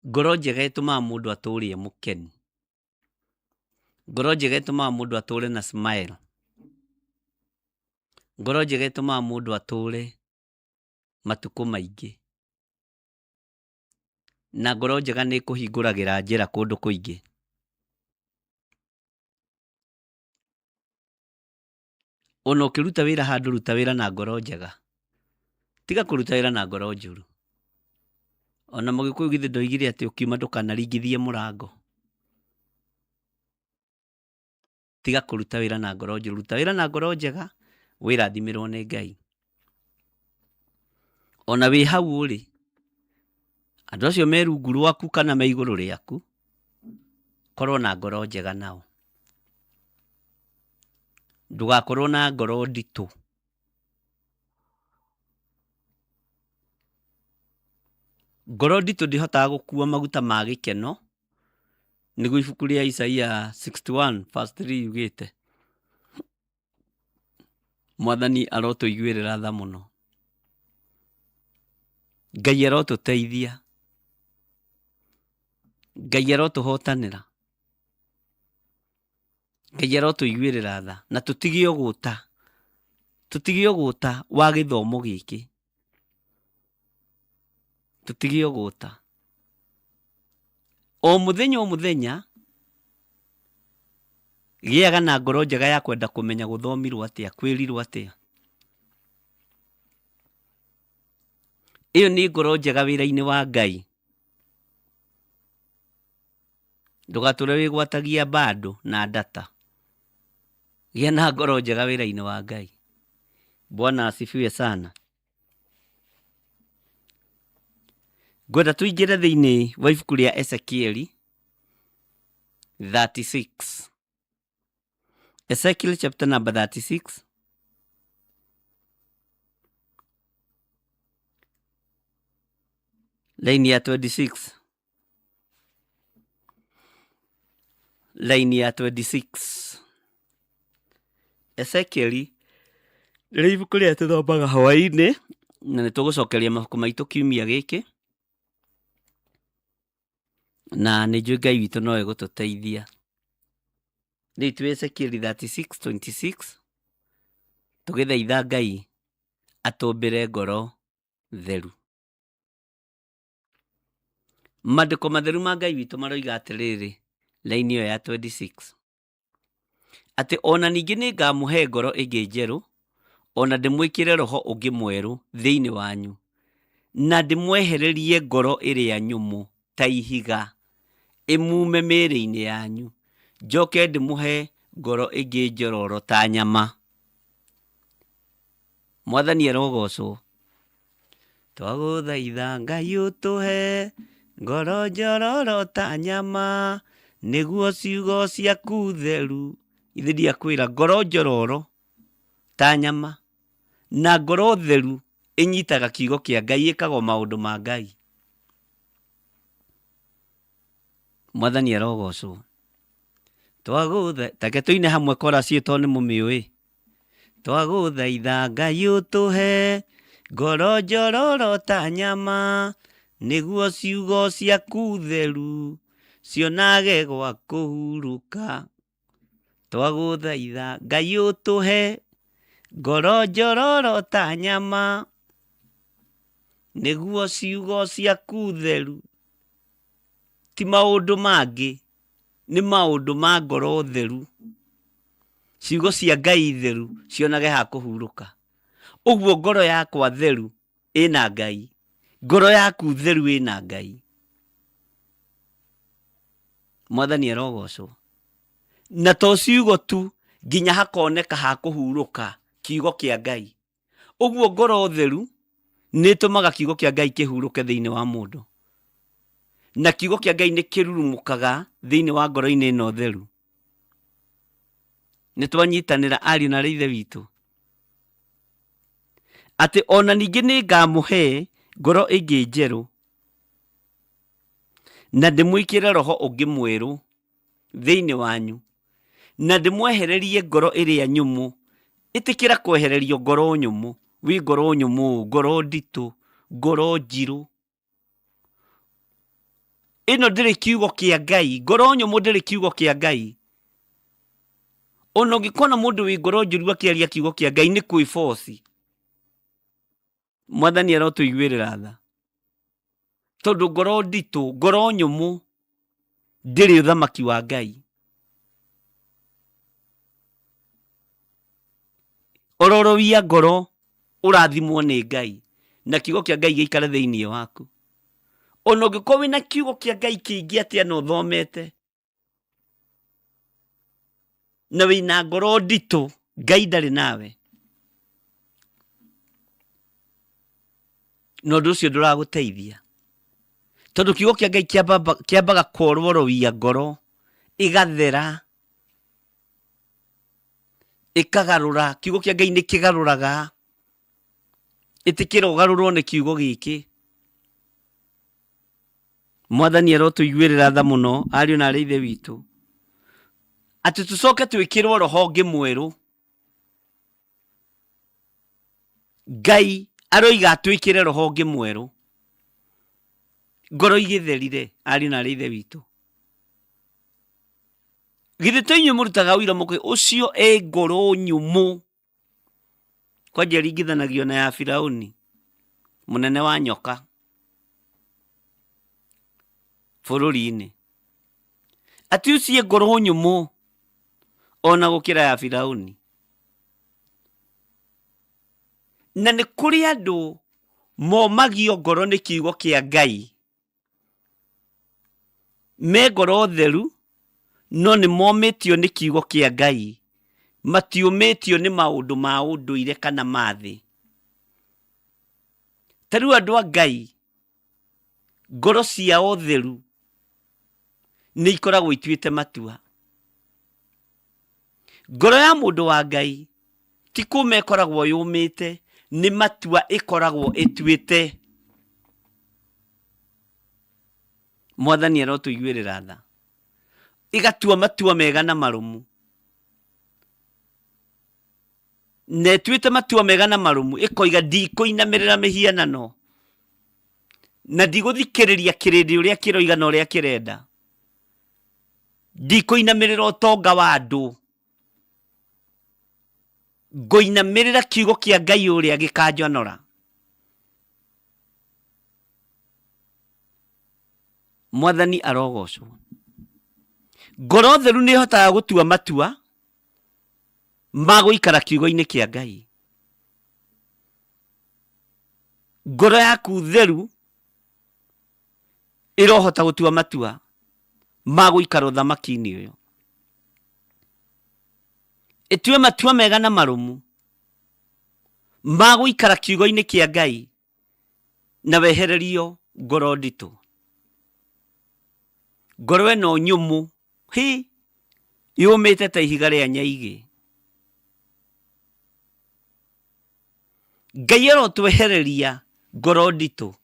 Ngoro njega ĩtũmaga mũndũ atũre e mũkenu. Ngoro njega ĩtũmaga mũndũ atũre na smile. Ngoro njega ĩtũmaga mũndũ atũre matukũ maingĩ. Na ngoro njega nĩ ĩkũhingũragĩra njĩra kũndũ kũingĩ. Ona ũkĩruta wĩra handũ ruta wĩra na ngoro njega. Tiga kũruta wĩra na ngoro njũru. Ona Mũgĩkũyũ githĩ ndoigire atĩ ũkiuma ndũkanaringithie mũrango. Tiga kũruta wĩra na ngoro njũru, ruta wĩra na ngoro njega, wĩrathimĩrwo nĩ Ngai. Ona wĩ hau ũrĩ, andũ acio me rungu rwaku kana me igũrũ rĩaku, korwo na ngoro njega nao. Ndũgakorwo na ngoro nditũ. Ngoro nditũ ndĩhotaga gũkua maguta ma gĩkeno, nĩguo ibuku rĩa Isaia 61 verse 3 yugĩte. Mwathani arotũiguĩrĩra tha mũno. Ngai arotũteithia. Ngai arotũhotanĩra. Ngai arotũiguĩrĩra tha na tũtige ũgũta, tũtige ũgũta wa gĩthomo gĩkĩ, tũtige ũgũta. O mũthenya o mũthenya gĩaga na ngoro njega ya kwenda kũmenya gũthomirwo atĩa, kwĩrirwo atĩa. Ĩyo nĩ ngoro njega wĩra-inĩ wa Ngai. Ndũgatũre wĩgwatagia bando na data. Gĩa na ngoro njega wĩra-inĩ wa Ngai. Bwana asifiwe sana. Ngwenda tũingĩre thĩinĩ wa ibuku rĩa Ezekieli 36. Ezekiel chapter number 36. Line ya 26. Line ya 26. Ezekieli rĩrĩa ibuku rĩrĩa tũthomaga hwaĩ-inĩ na nĩ tũgũcokeria mabuku maitũ kiumia gĩkĩ na nĩ njũĩ Ngai witũ no egũtũteithia. Rĩu twĩ Ezekieli 36:26 tũgĩthaitha Ngai atũmbĩre ngoro theru. Mandĩko matheru ma Ngai witũ maroiga atĩrĩrĩ, raini ĩyo ya 26, atĩ ona ningĩ nĩ ngamũhe ngoro ĩngĩ njerũ, ona ndĩmwĩkĩre roho ũngĩ mwerũ thĩinĩ wanyu, na ndĩmwehererie ngoro ĩrĩa nyũmũ ta ihiga, ĩmume mĩĩrĩ-inĩ yanyu, njoke ndĩmũhe ngoro ĩngĩ njororo ta nyama. Mwathani arogocwo. Twagũthaitha Ngai ũtũhe ngoro njororo ta nyama nĩguo ciugo ciaku theru. Ithe ndiakwĩra ngoro njororo ta nyama na ngoro theru ĩnyitaga kiugo kĩa Ngai ĩkaga o maũndũ ma Ngai. Mwathani arogocwo. Twagũtha take tũine hamwe korasi ĩyo tondũ nĩ mũmĩũĩ. Twagũthaitha Ngai ũtũhe ngoro njororo ta nyama nĩguo ciugo ciaku theru cionage gwa kũhurũka. Twagũthaitha Ngai ũtũhe ngoro njororo ta nyama nĩguo ciugo ciaku theru ti maũndũ mangĩ nĩ maũndũ ma ngoro theru ciugo cia Ngai theru cionage ha kũhurũka. Ũguo ngoro yakwa theru ĩna Ngai, ngoro yaku theru ĩna Ngai. Mwathani arogocwo. Na to ciugo tu, nginya hakoneka ha kũhurũka kiugo kĩa Ngai. Ũguo ngoro theru nĩ ĩtũmaga kiugo kĩa Ngai kĩhurũke thĩinĩ wa mũndũ. Na kiugo kĩa Ngai nĩ kĩrurumũkaga thĩinĩ wa ngoro-inĩ ĩno theru. Nĩ twanyitanĩra ariũ na ithe witũ atĩ ona ningĩ nĩ ngamũhe ngoro ĩngĩ njerũ. Na ndĩmwĩkĩre roho ũngĩ mwerũ thĩinĩ wanyu, na ndĩmwehererie ngoro ĩrĩa nyũmũ. Ĩtĩkĩra kwehererio ngoro nyũmũ, wĩ ngoro nyũmũ, ngoro nditũ, ngoro njirũ. Ĩno ndĩrĩ kiugo kĩa Ngai, ngoro nyũmũ ndĩrĩ kiugo kĩa Ngai. Ona ũngĩkona mũndũ wĩ ngoro njũru akĩaria kiugo kĩa Ngai nĩ kwĩboci. Mwathani arotũiguĩrĩra tha, tondũ ngoro nditũ, ngoro nyũmũ ndĩrĩ ũthamaki wa Ngai. Ororowia ngoro ũrathimwo nĩ Ngai na kiugo kĩa Ngai gĩikare thĩinĩ waku. Ona ũngĩkorwo wĩna kiugo kĩa Ngai kĩingĩ atĩa na ũthomete na wĩna ngoro nditũ, Ngai ndarĩ nawe, na ũndũ ũcio ndũragũteithia, tondũ kiugo kĩa Ngai kĩambaga kwororowia ngoro ĩgathera, ĩkagarũra. Kiugo kĩa Ngai nĩ kĩgarũraga. Ĩtĩkĩra ũgarũrwo nĩ kiugo gĩkĩ. Mwathani arotũiguĩrĩra tha mũno, ariũ na arĩ ithe witũ, atĩ tũcoke twĩkĩrwo roho ũngĩ mwerũ. Ngai aroiga atwĩkĩre roho ũngĩ mwerũ. Ngoro igĩtherire, ariũ na arĩ ithe witũ. Githĩ to inyuĩ mũrutaga ũira mũkĩ ũcio e ngoro nyũmũ, kwanja ĩringithanagio na ya Firauni mũnene wa nyoka bũrũri-inĩ. Atĩ ũcio e ngoro nyũmũ ona gũkĩra ya Firauni. Na nĩ kũrĩ andũ momagio ngoro nĩ kiugo kĩa Ngai, me ngoro theru no nĩ momĩtio nĩ kiugo kĩa Ngai, matiũmĩtio nĩ maũndũ ma ũndũire kana ma thĩ. Ta rĩu andũ a Ngai ngoro ciao theru nĩ ikoragwo ituĩte matua. Ngoro ya mũndũ wa Ngai ti kũma ĩkoragwo yũmĩte, nĩ matua ĩkoragwo ĩtuĩte. Mwathani arotũiguĩrĩra tha, ĩgatua matua mega na marũmu, na ĩtuĩte matua mega na marũmu, ĩkoiga ndikũinamĩrĩra mĩhianano na ndigũthikĩrĩria kĩrĩndĩ ũrĩa kĩroiga na ũrĩa kĩrenda, ndikũinamĩrĩra ũtonga wa andũ, ngũinamĩrĩra kiugo kĩa Ngai ũrĩa gĩkanjonora. Mwathani arogocwo. Ngoro theru nĩ ĩhotaga gũtua matua ma gũikara kiugo-inĩ kĩa Ngai. Ngoro yaku theru ĩrohota gũtua matua ma gũikara ũthamaki-inĩ ũyũ. Ĩtue matua mega na marũmu ma gũikara kiugo-inĩ kĩa Ngai na wehererio ngoro nditũ. Ngoro ĩno nyũmũ hi yũmĩte ta ihiga rĩa nyaigĩ. Ngai arotwehereria ngoro nditũ,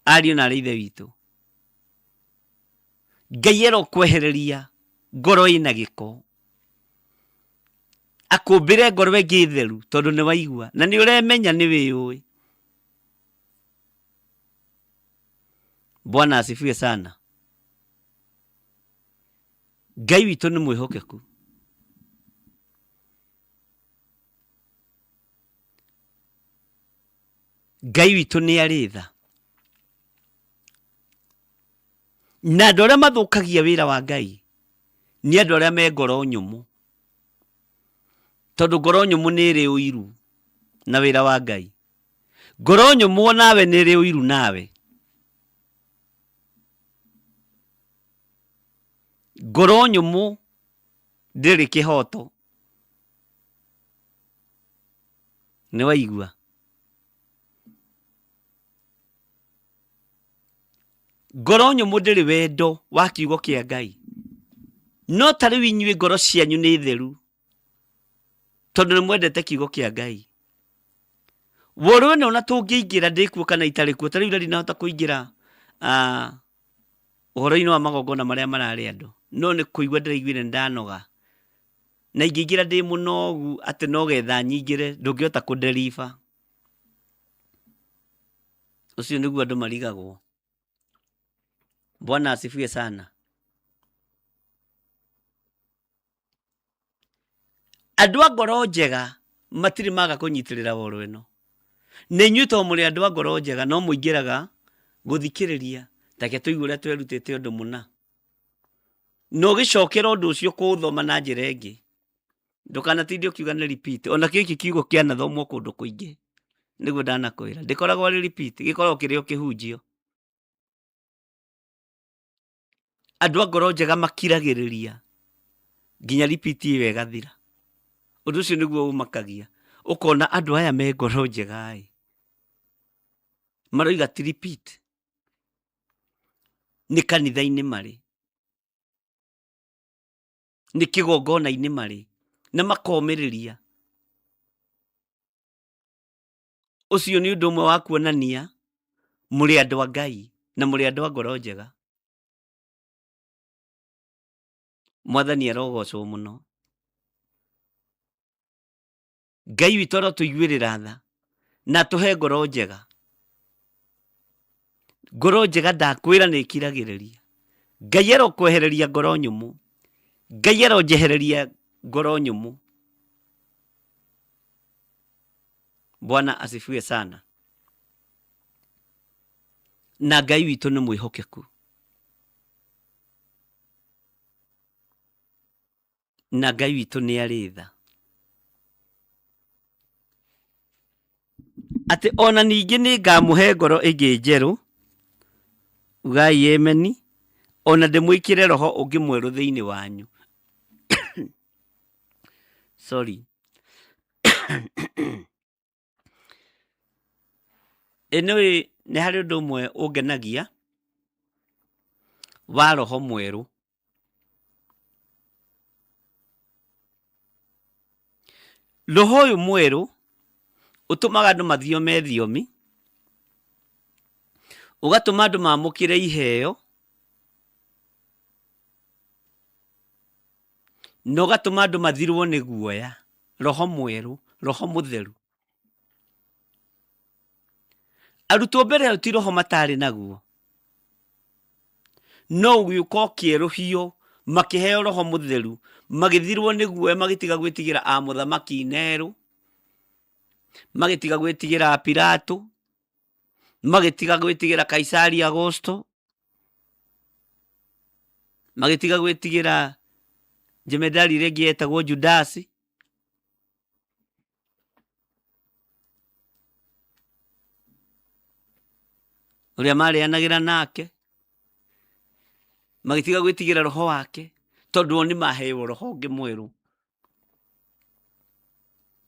ariũ na arĩ ithe witũ. Ngai arokwehereria ngoro ĩna gĩko, akũmbĩre ngoro ĩngĩ theru, tondũ nĩ waigua na nĩ ũremenya, nĩ wĩyũĩ. Bwana asifiwe sana. Ngai witũ nĩ mwĩhokeku. Ngai witũ nĩ arĩ tha, na andũ arĩa mathũkagia wĩra wa Ngai nĩ andũ arĩa me ngoro nyũmũ, tondũ ngoro nyũmũ nĩ ĩrĩ ũiru na wĩra wa Ngai. Ngoro nyũmũ onawe nĩ ĩrĩ ũiru nawe. Ngoro nyũmũ ndĩrĩ kĩhoto. Nĩ waigua? Ngoro nyũmũ ndĩrĩ wendo wa kiugo kĩa Ngai. No ta rĩu inyuĩ ngoro cianyu nĩ theru, tondũ nĩ mwendete kiugo kĩa Ngai. Woro ĩno ona tũngĩingĩra ndĩkuo kana itarĩ kuo, ta rĩu ira ndinahota kũingĩra. Ũhoro-inĩ wa magongona marĩa mararĩ andũ, no nĩ kũigua ndĩraiguire nĩ ndanoga. Na ingĩingĩra ndĩ mũnogu atĩ no getha nyingĩre, ndũngĩhota kũnderiba. Ũcio nĩguo andũ marigagwo. Bwana asifiwe sana. Andũ a ngoro njega matirĩ maga kũnyitĩrĩra woro ĩno. Na inyuĩ to mũrĩ andũ a ngoro njega no mũingĩraga gũthikĩrĩria take tũigue ũrĩa twerutĩte ũndũ mũna. Na ũgĩcokera ũndũ ũcio kũũthoma na njĩra ĩngĩ. Ndũkanatinde ũkiuga nĩ repeat. Ona kĩo gĩkĩ kiugo kĩanathomwo kũndũ kũingĩ. Nĩguo ndanakwĩra. Ndĩkoragwo arĩ repeat, gĩkoragwo kĩrĩ o kĩhunjio. Andũ a ngoro njega makiragĩrĩria nginya repeat ĩyo ĩgathira. Ũndũ ũcio nĩguo ũmakagia. Ũkona andũ aya me ngoro njega ĩ, maroiga ti repeat. Nĩ kanitha-inĩ marĩ, nĩ kĩgongona-inĩ marĩ, na makomĩrĩria. Ũcio nĩ ũndũ ũmwe wa kuonania mũrĩ andũ a Ngai na mũrĩ andũ a ngoro njega. Mwathani arogocwo mũno. Ngai witũ arotũiguĩrĩra tha na atũhe ngoro njega. Ngoro njega ndakwĩra nĩ ĩkiragĩrĩria. Ngai arokwehereria ngoro nyũmũ. Ngai aronjehereria ngoro nyũmũ. Bwana asifiwe sana. Na Ngai witũ nĩ mwĩhokeku. Na Ngai witũ nĩ arĩ tha. Atĩ ona ningĩ nĩ ngamũhe ngoro ĩngĩ njerũ, ugai ameni, ona ndĩmwĩkĩre roho ũngĩ mwerũ thĩinĩ wanyu. Sorry. Ĩ nĩũĩ nĩ harĩ ũndũ ũmwe ũngenagia wa roho mwerũ. Roho ũyũ mwerũ ũtũmaga andũ mathiome thiomi, ũgatũma andũ mamũkĩre iheo, na ũgatũma andũ mathirwo nĩ guoya. Roho mwerũ, roho mũtheru. Arutwo mbere ĩyo ti roho matarĩ naguo, no ũgĩũka ũkĩerũhio, makĩheo roho mũtheru, magĩthirwo nĩ guoya, magĩtiga gwĩtigĩra a mũthamaki Nero, magĩtiga gwĩtigĩra Pilato, magĩtiga gwĩtigĩra Kaisari Agosto, magĩtiga gwĩtigĩra jemedari ĩrĩa ĩngĩ yetagwo Judasi. Ũrĩa marĩanagĩra nake, magĩtiga gwĩtigĩra roho wake, tondũ o nĩ maheo roho ũngĩ mwerũ,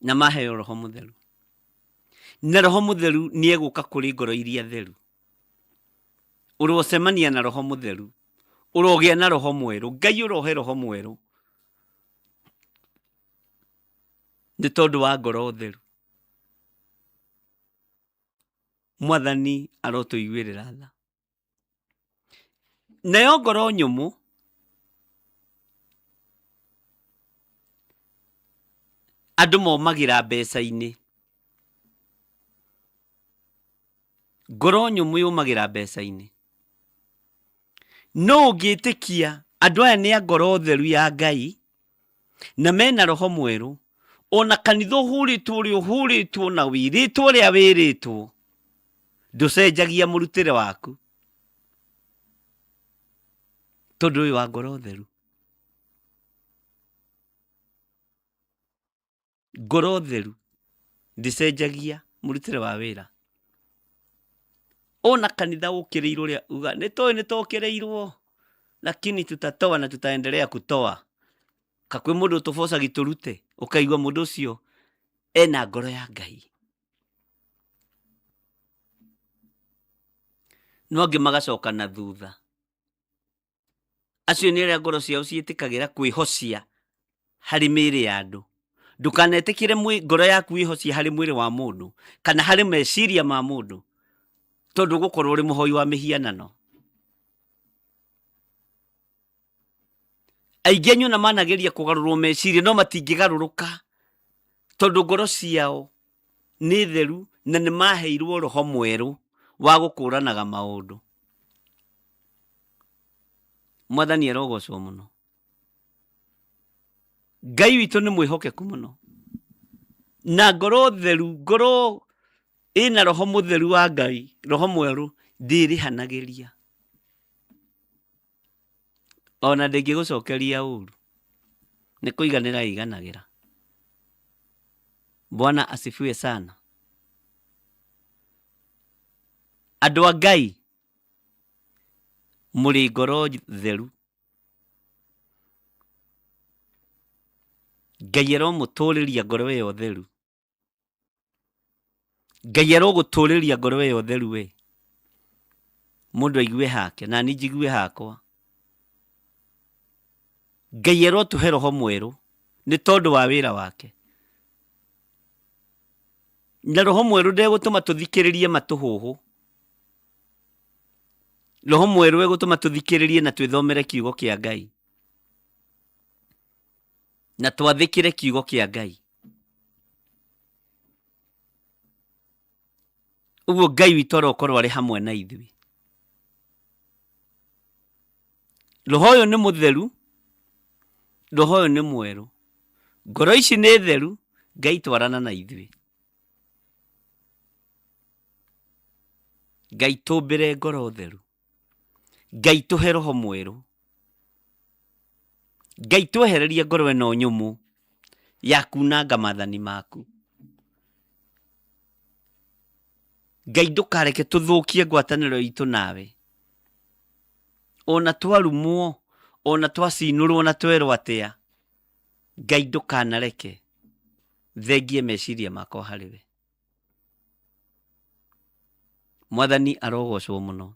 na maheo roho mũtheru. Na roho mũtheru nĩ egũka kũrĩ ngoro iria theru. Ũrocemania na roho mũtheru, ũrogĩa na roho mwerũ. Ngai ũrohe roho mwerũ nĩ tondũ wa ngoro theru. Mwathani arotũiguĩrĩra tha. Nayo ngoro nyũmũ andũ momagĩra mbeca-inĩ. Ngoro nyũmũ yũmagĩra mbeca-inĩ. No ũngĩtĩkia andũ aya nĩ a ngoro theru ya Ngai na mena roho mwerũ, ona kanitha ũhũrĩtwo ũrĩa ũhũrĩtwo na wĩrĩtwo ũrĩa wĩrĩtwo, ndũcenjagia mũrutĩre waku tondũ ũyũ wa ngoro theru. Ngoro theru ndĩcenjagia mũrutĩre wa wĩra. Ona kanitha ũkĩrĩirwo ũrĩa uga nĩ tũĩ nĩ tũkĩrĩirwo lakini tutatoa na tutaendelea kutoa. Ka kwĩ mũndũ ũtũbocagi tũrute ũkaigua mũndũ ũcio ena ngoro ya Ngai. No angĩ magacoka na thutha. Acio nĩ arĩa ngoro ciao ciĩtĩkagĩra kwĩhocia harĩ mĩĩrĩ ya andũ. Ndũkanetĩkĩre ngoro yaku ĩhocie harĩ mwĩrĩ wa mũndũ kana harĩ meciria ma mũndũ, tondũ ũgũkorwo ũrĩ mũhoi wa mĩhianano. Aingĩ anyu ona manageria kũgarũrwo meciria no matingĩgarũrũka tondũ ngoro ciao nĩ theru na nĩ maheirwo roho mwerũ wa gũkũranaga maũndũ. Mwathani arogocwo mũno. Ngai witũ nĩ mwĩhokeku mũno na ngoro theru, ngoro ĩna roho mũtheru wa Ngai, roho mwerũ ndĩrĩhanagĩria ona ndĩngĩgũcokeria ũru, nĩ kũiganĩra ĩiganagĩra. Bwana asifiwe sana. Andũ a Ngai mũrĩ ngoro theru, Ngai aromũtũrĩria ngoro ĩyo theru. Ngai arogũtũrĩria ngoro ĩyo theru we. Mũndũ aigue hake na niĩ njigue hakwa. Ngai arotũhe roho mwerũ nĩ tondũ wa wĩra wake. Na roho mwerũ ndegũtũma tũthikĩrĩrie matũhũhũ. Roho mwerũ egũtũma tũthikĩrĩrie na twĩthomere kiugo kĩa Ngai. Na twathĩkĩre kiugo kĩa Ngai. Ũguo Ngai witũ arokorwo arĩ hamwe na ithuĩ. Roho ũyũ nĩ mũtheru, roho ũyũ nĩ mwerũ. Ngoro ici nĩ theru, Ngai twarana na ithuĩ. Ngai tũmbĩre ngoro theru. Ngai tũhe roho mwerũ. Ngai twehererie ngoro ĩno nyũmũ ya kunanga mathani maku. Ngai ndũkareke tũthũkie ngwatanĩro itũ nawe. Ona twarumwo, ona twacinũrwo na twerwo atĩa, Ngai ndũkanareke thengie meciria makwa harĩ we. Mwathani arogocwo mũno.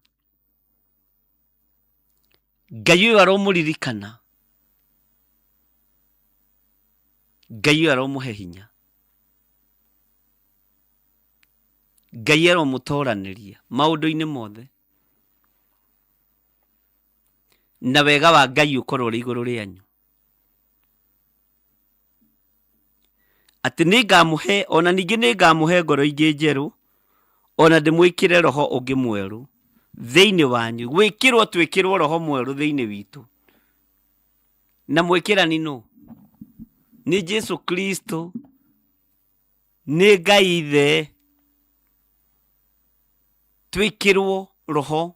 Ngai ũyũ aromũririkana. Ngai ũyũ aromũhe hinya. Ngai aromũtoranĩria maũndũ-inĩ mothe. Na wega wa Ngai ũkorwo ũrĩ igũrũ rĩanyu. Atĩ nĩngamũhe, o na ningĩ nĩngamũhe ngoro ingĩ njerũ, o na ndĩmwĩkĩre roho ũngĩ mwerũ thĩinĩ wanyu. Gwĩkĩrwo twĩkĩrwo roho mwerũ thĩinĩ witũ. Na mwĩkĩrani nũ? Nĩ Jesu Kristo, nĩ Ngai Ithe. Twĩkĩrwo roho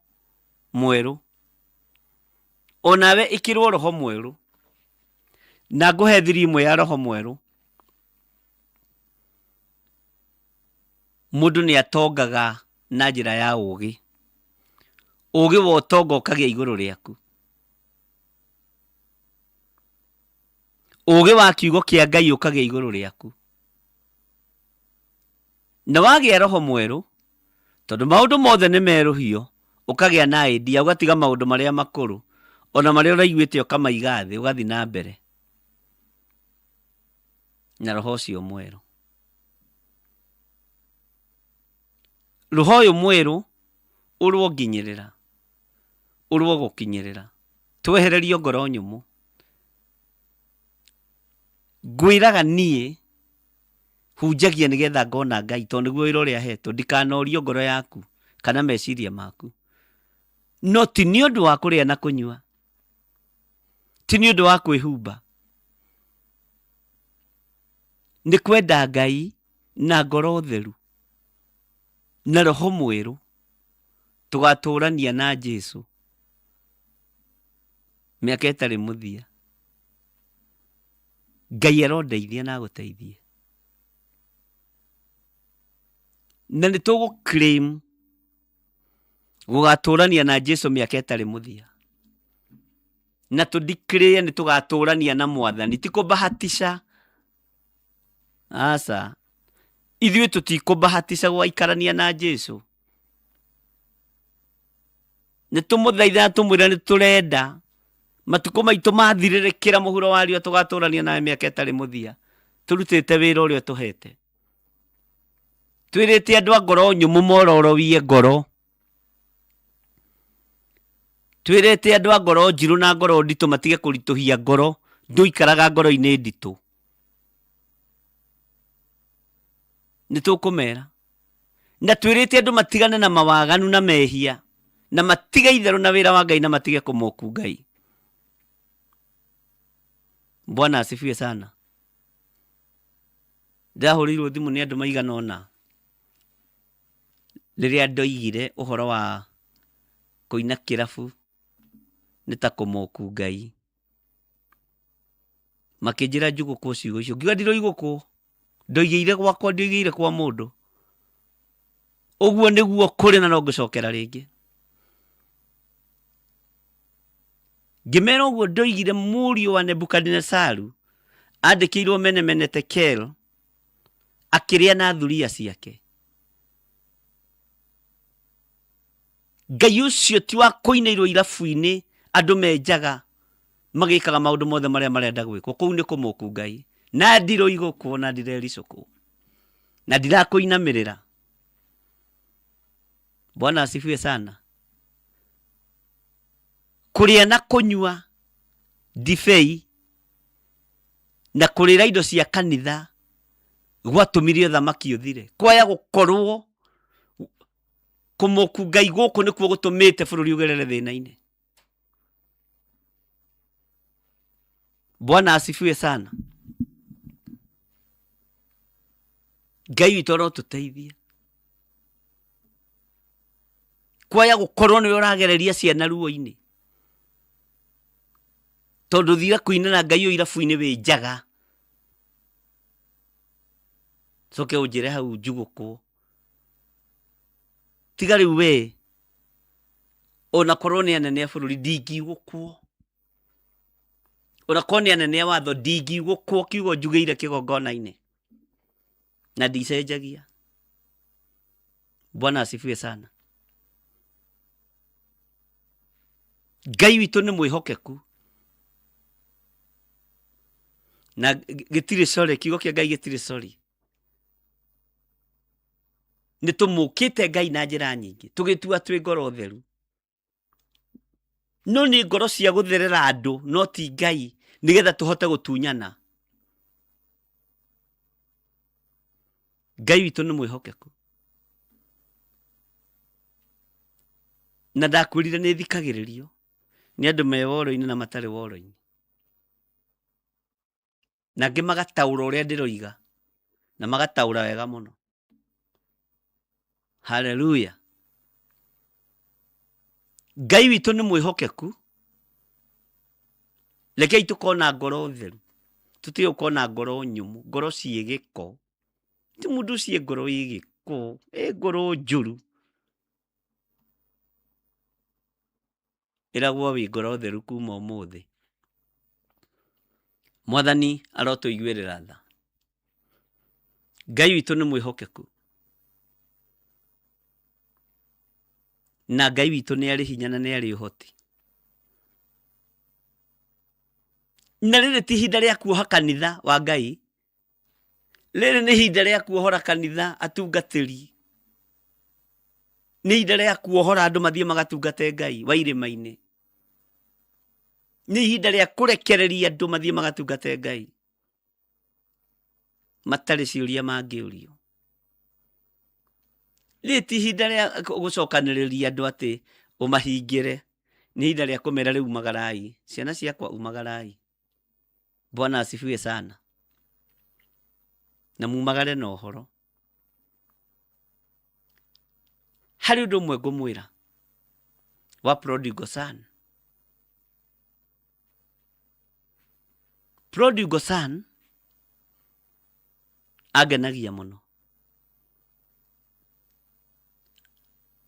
mwerũ. O nawe ĩkĩrwo roho mwerũ. Na ngũhe thiri ĩmwe ya roho mwerũ. Mũndũ nĩ atongaga na njĩra ya ũgĩ. Ũgĩ wa ũtonga ũkagĩa igũrũ rĩaku. Ũgĩ wa kiugo kĩa Ngai ũkagĩa igũrũ rĩaku. Na wagĩa roho mwerũ, tondũ maũndũ mothe nĩ merũhio, ũkagĩa na idea, ũgatiga maũndũ marĩa makũrũ, ona marĩa ũraiguĩte ũkamaiga thĩ, ũgathiĩ na mbere na roho ũcio mwerũ. Roho ũyũ mwerũ ũronginyĩrĩra, ũrogũkinyĩrĩra, twehererio ngoro nyũmũ. Ngwĩraga niĩ hunjagia nĩgetha ngona Ngai tondũ nĩguo wĩra ũrĩa hetwo, ndikanorio ngoro yaku kana meciria maku. No ti nĩ ũndũ wa kũrĩa na kũnyua, ti nĩ ũndũ wa kwĩhumba, nĩ kwenda Ngai na ngoro theru na roho mwerũ tũgatũrania na Jesu mĩaka ĩtarĩ mũthia. Ngai arondeithia na agũteithie. Na nĩ tũgũ claim gũgatũrania na Jesu mĩaka ĩtarĩ mũthia. Na tũ declare nĩ tũgatũrania na Mwathani, ti kũbahatisha. Aca. Ithuĩ tũtikũbahatisha gũgaikarania na Jesu. Nĩ tũmũthaitha na tũmwĩre nĩ tũrenda matukũ maitũ mathirĩrĩkĩra mũhuro wa riũa tũgatũrania nawe mĩaka ĩtarĩ mũthia tũrutĩte wĩra ũrĩa ũtũhete. Twĩrĩte andũ a ngoro nyũmũ mororowie ngoro. Twĩrĩte andũ a ngoro njirũ na ngoro nditũ matige kũritũhia ngoro, ndũikaraga ngoro-inĩ nditũ. Nĩ tũkũmera. Na twĩrĩte andũ matigane na mawaganu na mehia, na matige itherũ na wĩra wa Ngai na matige kũmoku Ngai. Bwana asifiwe sana. Ndahũrĩirwo thimũ nĩ andũ maigana ũna rĩrĩa ndoigire ũhoro wa kũina kĩrabu nĩ ta kũmoku Ngai. Makĩnjĩra njugũkwo ciugo icio, ngiuga ndiroigũkwo, ndoigĩire gwakwa ndioigĩire kwa mũndũ. Ũguo nĩguo kũrĩ na no ngũcokera rĩngĩ. Ngĩmera ũguo ndoigire mũriũ wa Nebukadinesaru andĩkĩirwo mene mene tekel akĩrĩa na thuriya ciake. Ngai ũcio ti wa kũinĩirwo irabu-inĩ andũ menjaga magĩkaga maũndũ mothe marĩa marenda gwĩkwo. Kũu nĩ kũmũku Ngai. Na ndiroigũkwo na ndirericũkwo na ndirakũinamĩrĩra. Bwana asifiwe sana. Kũrĩa na kũnyua ndibei na kũrĩra indo cia kanitha gwatũmire ũthamaki ũthire. Kwaya gũkorwo kũmoku Ngai gũkũ nĩkuo gũtũmĩte bũrũri ũgerere thĩna-inĩ. Bwana asifiwe sana. Ngai witũ arotũteithia. Kwaya gũkorwo nĩwe ũragereria ciana ruo-inĩ, tondũ thire kũinĩra Ngai ũyũ irabu-inĩ wĩ njaga, coke ũnjĩre hau njugũkwo. Tiga rĩu we, ona korwo nĩ anene a bũrũri ndingiugũkwo, ona korwo nĩ anene a watho ndingiugũkwo kiugo njugĩire kĩgongona-inĩ, na ndicenjagia. Bwana asifiwe sana. Ngai witũ nĩ mwĩhokeku na gĩtirĩ sorry, kiugo kĩa Ngai gĩtirĩ sorry. Nĩ tũmũkĩte Ngai na njĩra nyingĩ tũgĩtua twĩ ngoro theru, no nĩ ngoro cia gũtherera andũ no ti Ngai, nĩgetha tũhote gũtunyana. Ngai witũ nĩ mwĩhokeku na ndakwĩrire nĩ thikagĩrĩrio nĩ andũ me woro-inĩ na matarĩ woro-inĩ, na angĩ magataũra ũrĩa ndĩroiga na magataũra wega mũno. Haleluya! Ngai witũ nĩ mwĩhokeku. Rekei tũkorwo na ngoro theru, tũtige gũkorwo na ngoro nyũmũ, ngoro ciĩ gĩko. Ti mũndũ ciĩ ngoro ĩ gĩko, ĩ ngoro njũru. Ĩragwo wĩ ngoro theru kuma ũmũthĩ. Mwathani arotũiguĩrĩra tha. Ngai witũ nĩ mwĩhokeku. Na Ngai witũ nĩ arĩ hinya na nĩ arĩ ũhoti. Na rĩrĩ ti ihinda rĩa kuoha kanitha wa Ngai, rĩrĩ nĩ ihinda rĩa kuohora kanitha atungatĩri, nĩ ihinda rĩa kuohora andũ mathiĩ magatungate Ngai wa irĩma-inĩ, nĩ ihinda rĩa kũrekereria andũ mathiĩ magatungate Ngai matarĩ ciũria mangĩũrio. Rĩrĩ ti ihinda rĩa gũcokanĩrĩria andũ atĩ ũmahingĩre, nĩ ihinda rĩa kũmera rĩu umagarai, ciana ciakwa umagarai. Bwana asifiwe sana. Na mumagare na ũhoro. Harĩ ũndũ ũmwe ngũmwĩra wa prodigal son. Prodigal son angenagia mũno.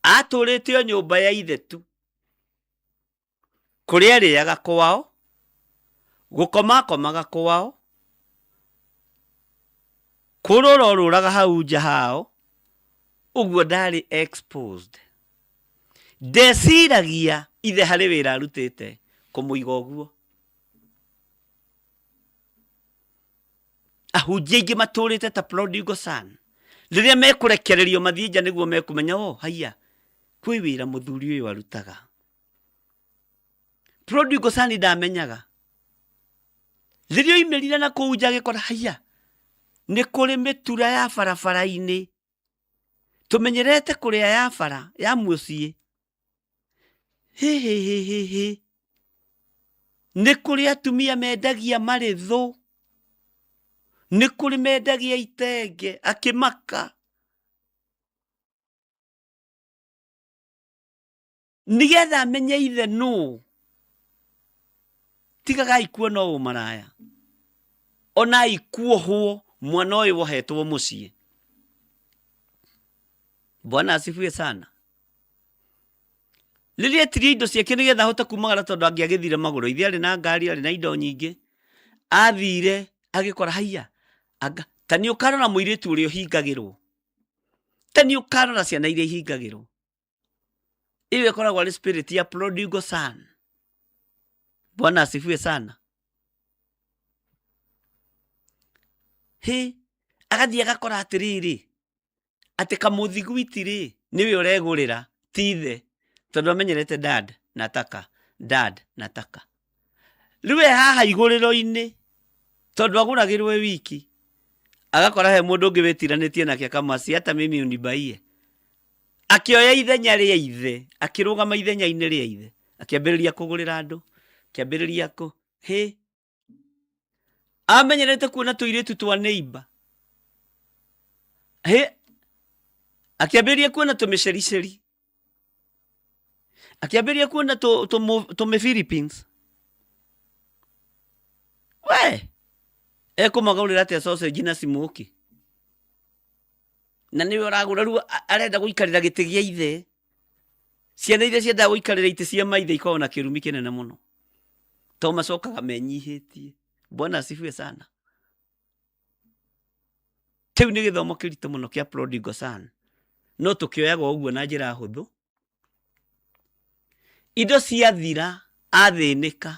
Atũrĩte o nyũmba ya ithe tu. Kũrĩa arĩaga kwao, gũkoma akomaga kwao, kũrũra orũraga hau nja hao, ũguo ndarĩ exposed. Ndeciragia ithe harĩ wĩra arutĩte kũmũiga ũguo. Ahunjia aingĩ matũrĩte ta prodigal son. Rĩrĩa mekũrekererio mathiĩ nja nĩguo mekũmenya, oh, haiya, kwĩ wĩra mũthuri ũyũ arutaga. Prodigal son ndamenyaga rĩrĩa oimĩrire na kũu nja agĩkora haiya nĩ kũrĩ mĩtura ya barabara-inĩ tũmenyerete kũrĩa ya bara ya mũciĩ hĩhĩhĩhĩhĩ nĩ kũrĩ atumia mendagia marĩthũ nĩ kũrĩ mendagia itenge akĩmaka nĩgetha amenye ithe nũ tigagai kuona ũũ maraya onai kuohwo mwana ũyũ wohetwo mũciĩ bwana asifiwe sana rĩrĩa etirie indo ciake nĩgetha ahote kumagara tondũ angĩagĩthire magũrũ ithe arĩ na ngari arĩ na indo nyingĩ athire agĩkora haiya anga ta nĩ ũkarora mũirĩtu ũrĩa ũhingagĩrwo ta nĩ ũkarora ciana iria ihingagĩrwo ĩyo ĩkoragwo arĩ spirit ya prodigal son bwana asifiwe sana hĩ agathiĩ agakora atĩrĩrĩ atĩ kamũthiguiti rĩ nĩwe ũregũrĩra ti ithe tondũ amenyerete dad nataka dad nataka rĩu e haha igũrĩro-inĩ tondũ agũragĩrwo e wiki agakora he mũndũ ũngĩ wĩtiranĩtie nake akamwasi hata mimi unibaie akĩoya ithenya rĩa ithe akĩrũgama ithenya-inĩ rĩa ithe akĩambĩrĩria kũgũrĩra andũ akĩambĩrĩria kũ hĩ amenyerete kuona tũirĩtu twa neighbor hĩ akĩambĩrĩria kuona tũmĩcericeri akĩambĩrĩria kuona tũmĩ Philippines we ekũmagũrĩra atĩa sausage na smoky na nĩwe ũragũra rĩu arenda gũikarĩra gĩtĩ gĩa ithe ciana iria ciendaga gũikarĩra itĩ cia maithe ikoragwo na kĩrumi kĩnene mũno to macokaga menyihĩtie bwana asifiwe sana kĩu nĩ gĩthomo kĩritũ mũno kĩa prodigal son no tũkĩoyaga ũguo na njĩra hũthũ indo ciathira athĩnĩka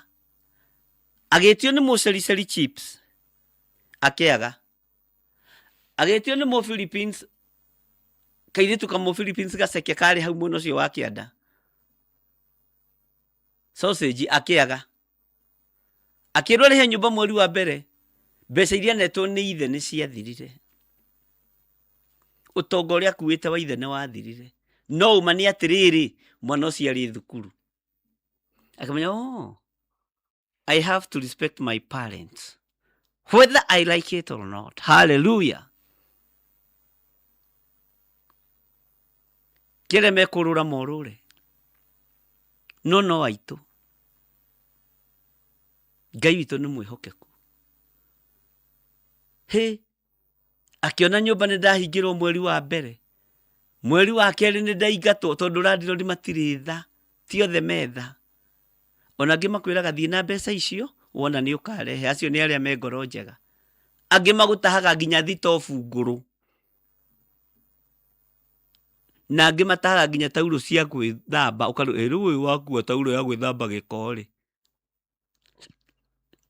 agĩtio nĩ mũcericeri chips akĩaga agĩtio nĩ mũ Philippines kairĩtu ka mũ Philippines gaceke karĩ hau mwena ũcio wa kĩanda sausage akĩaga akĩrwo arĩhe nyũmba mweri wa mbere mbeca iria netwo nĩ ithe nĩ ciathirire ũtonga ũrĩa akuĩte wa ithe nĩ wathirire no ũma nĩ atĩrĩrĩ mwana ũcio arĩ thukuru akĩmenya oh, I have to respect my parents whether I like it or not. Hallelujah. Kĩrĩa mekũrũra morũre no no aitũ Ngai witũ nĩ mwĩhokeku. Hĩ, akĩona nyũmba nĩ ndahingĩrwo mweri wa mbere mweri wa kerĩ nĩ ndaingatwo tondũ landlord matirĩ tha ti othe metha ona angĩ makwĩraga thiĩ na mbeca icio wona nĩ ũkarehe acio nĩ arĩa me ngoro njega angĩ magũtahaga nginya thitobu ngũrũ na angĩ matahaga nginya taurũ cia gwĩthamba ũkarĩ rĩu ũyũ wakua taurũ ya gwĩthamba gĩko rĩ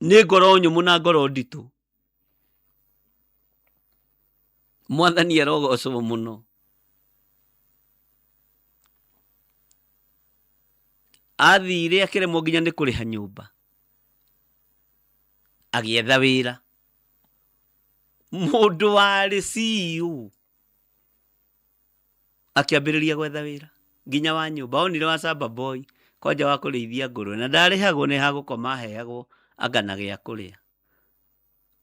nĩ ngoro nyũmũ na ngoro nditũ mwathani arogocwo mũno athire akĩremwo nginya nĩ kũrĩha nyũmba agĩetha wĩra mũndũ warĩ CEO akĩambĩrĩria gwetha wĩra nginya wa nyũmba onire wa shamba boy kwanja wa kũrĩithia ngũrwe na ndarĩhagwo nĩ hagũkoma aheagwo anga na gĩa kũrĩa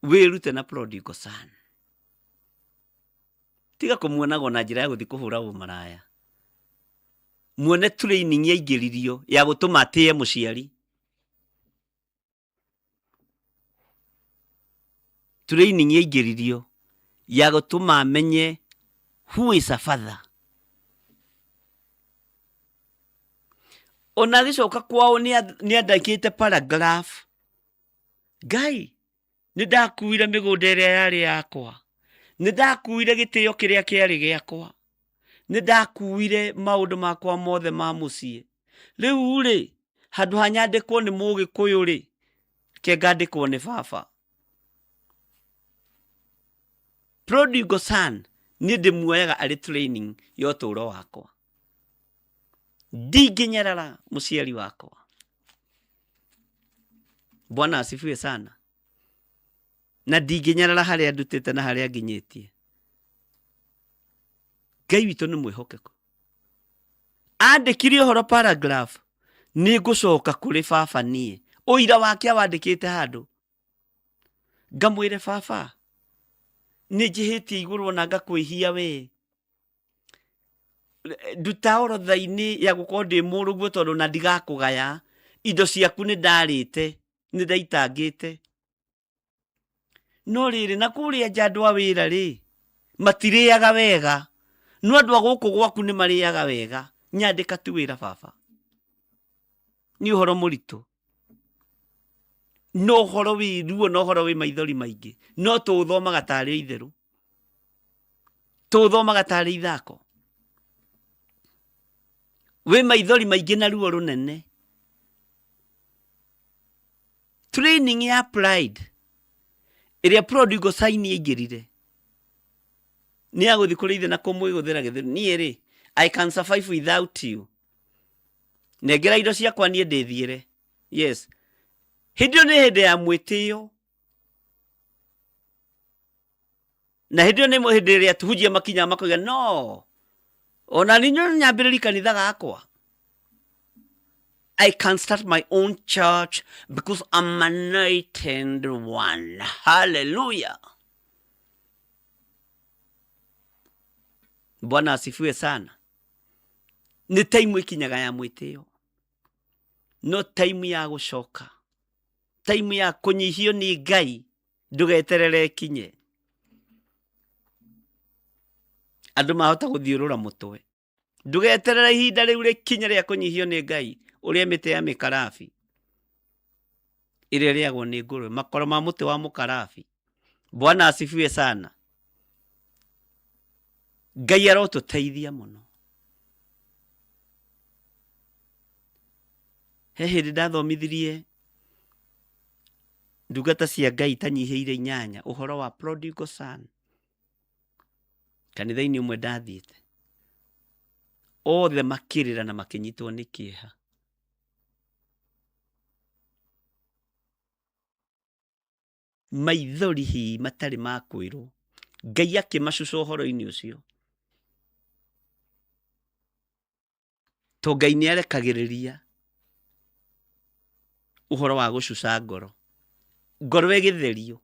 wĩrute na prodigal son tiga kũmuonagwo na njĩra ya gũthiĩ kũhũra ũmaraya muone training yaingĩririo ya gũtũma atĩe mũciari training yaingĩririo ya gũtũma amenye who is a father ona agĩcoka kwao nĩ andĩkĩte paragraph ngai nĩ ndakuire mĩgũnda ĩrĩa yarĩ yakwa nĩ ndakuire gĩtĩo kĩrĩa kĩarĩ gĩakwa nĩ ndakuire maũndũ makwa mothe ma mũciĩ rĩu rĩ handũ ha nyandĩkwo nĩ mũgĩkũyũ rĩ ke ngandĩkwo nĩ baba prodigal son niĩ ndĩmuoyaga arĩ training ya ũtũũro wakwa ndingĩnyarara mũciari wakwa. Bwana asifiwe sana. Na ndingĩnyarara harĩa ndutĩte na harĩa nginyĩtie. Ngai witũ nĩ mwĩhokeku. Andĩkire ũhoro paragraph, nĩ ngũcoka kũrĩ baba niĩ. Ũira wake awandĩkĩte handũ. Ngamwĩre baba, nĩ njĩhĩtie igũrũ na ngakwĩhia we. Nduta orotha-inĩ ya gũkorwo ndĩ mũrũguo tondũ na ndigakũgaya. Indo ciaku nĩ ndarĩte, nĩ ndaitangĩte. No rĩrĩ, na kũrĩa nja andũ a wĩra rĩ, matirĩaga wega. No andũ a gũkũ gwaku nĩ marĩaga wega. Nyandĩka tu wĩra baba. Nĩ ũhoro mũritũ. No ũhoro wĩ ruo na ũhoro wĩ maithori maingĩ. No tũũthomaga tarĩ itherũ. Tũũthomaga tarĩ ithako. Wĩ maithori maingĩ na ruo rũnene. Training ya pride ĩrĩa prodigal son aingĩrire nĩ ya gũthiĩ kũrĩ ithe na kũmwĩgũthĩra gĩthũri. Niĩ rĩ, I can survive without you. Nengera indo ciakwa niĩ ndĩthiĩre. Yes. Hĩndĩ ĩyo nĩ hĩndĩ ya mwĩtĩo. Na hĩndĩ ĩyo nĩ hĩndĩ ĩrĩa tuhunjia makinyaga makoiga no ona niĩ no nyambĩrĩrie kanitha gakwa. I can start my own church because I'm anointed one. Hallelujah. Bwana asifiwe sana. Nĩ taimu ĩkinyaga ya mwĩtĩo, no taimu ya gũcoka, taimu ya kũnyihio nĩ Ngai, ndũgeterere ĩkinye. Andũ mahota gũthiũrũra mũtwe. Ndũgeterere ihinda rĩu rĩkinye rĩa kũnyihio nĩ Ngai, ũrĩe mĩtĩ ya mĩkarabi ĩrĩa ĩrĩagwo nĩ ngũrwe, makoro ma mũtĩ wa mũkarabi. Bwana asifiwe sana. Ngai arotũteithia mũno. He hĩndĩ ndathomithirie ndungata cia Ngai itanyihĩire 8 ũhoro wa prodigal son. Kanitha-inĩ ũmwe ndathiĩte, othe makĩrĩra na makĩnyitwo nĩ kĩeha. Maithori hihi matarĩ ma kwĩrwo. Ngai akĩmacuca ũhoro-inĩ ũcio. To Ngai nĩ arekagĩrĩria ũhoro wa gũcuca ngoro. Ngoro ĩgĩtherio.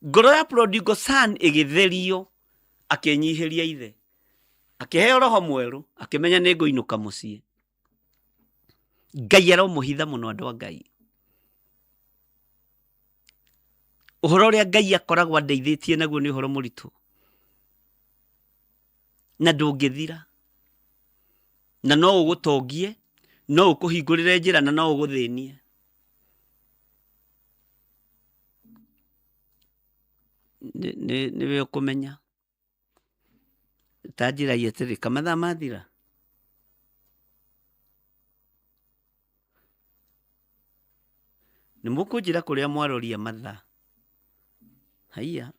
Ngoro ya prodigal son ĩgĩtherio, akĩnyihĩria ithe. Akĩheo roho mwerũ, akĩmenya nĩ ngũinũka mũciĩ. Ngai aromũhitha mũno andũ a Ngai. Ũhoro ũrĩa Ngai akoragwo andeithĩtie naguo nĩ ũhoro mũritũ. Na ndũngĩthira. Na no ũgũtongie, no ũkũhingũrĩre njĩra na no ũgũthĩnie. Nĩwe ũkũmenya. Ta njĩrai atĩrĩ, kamathaa mathira? Nĩ mũkũnjĩra kũrĩa mwaroria mathaa? Haiya,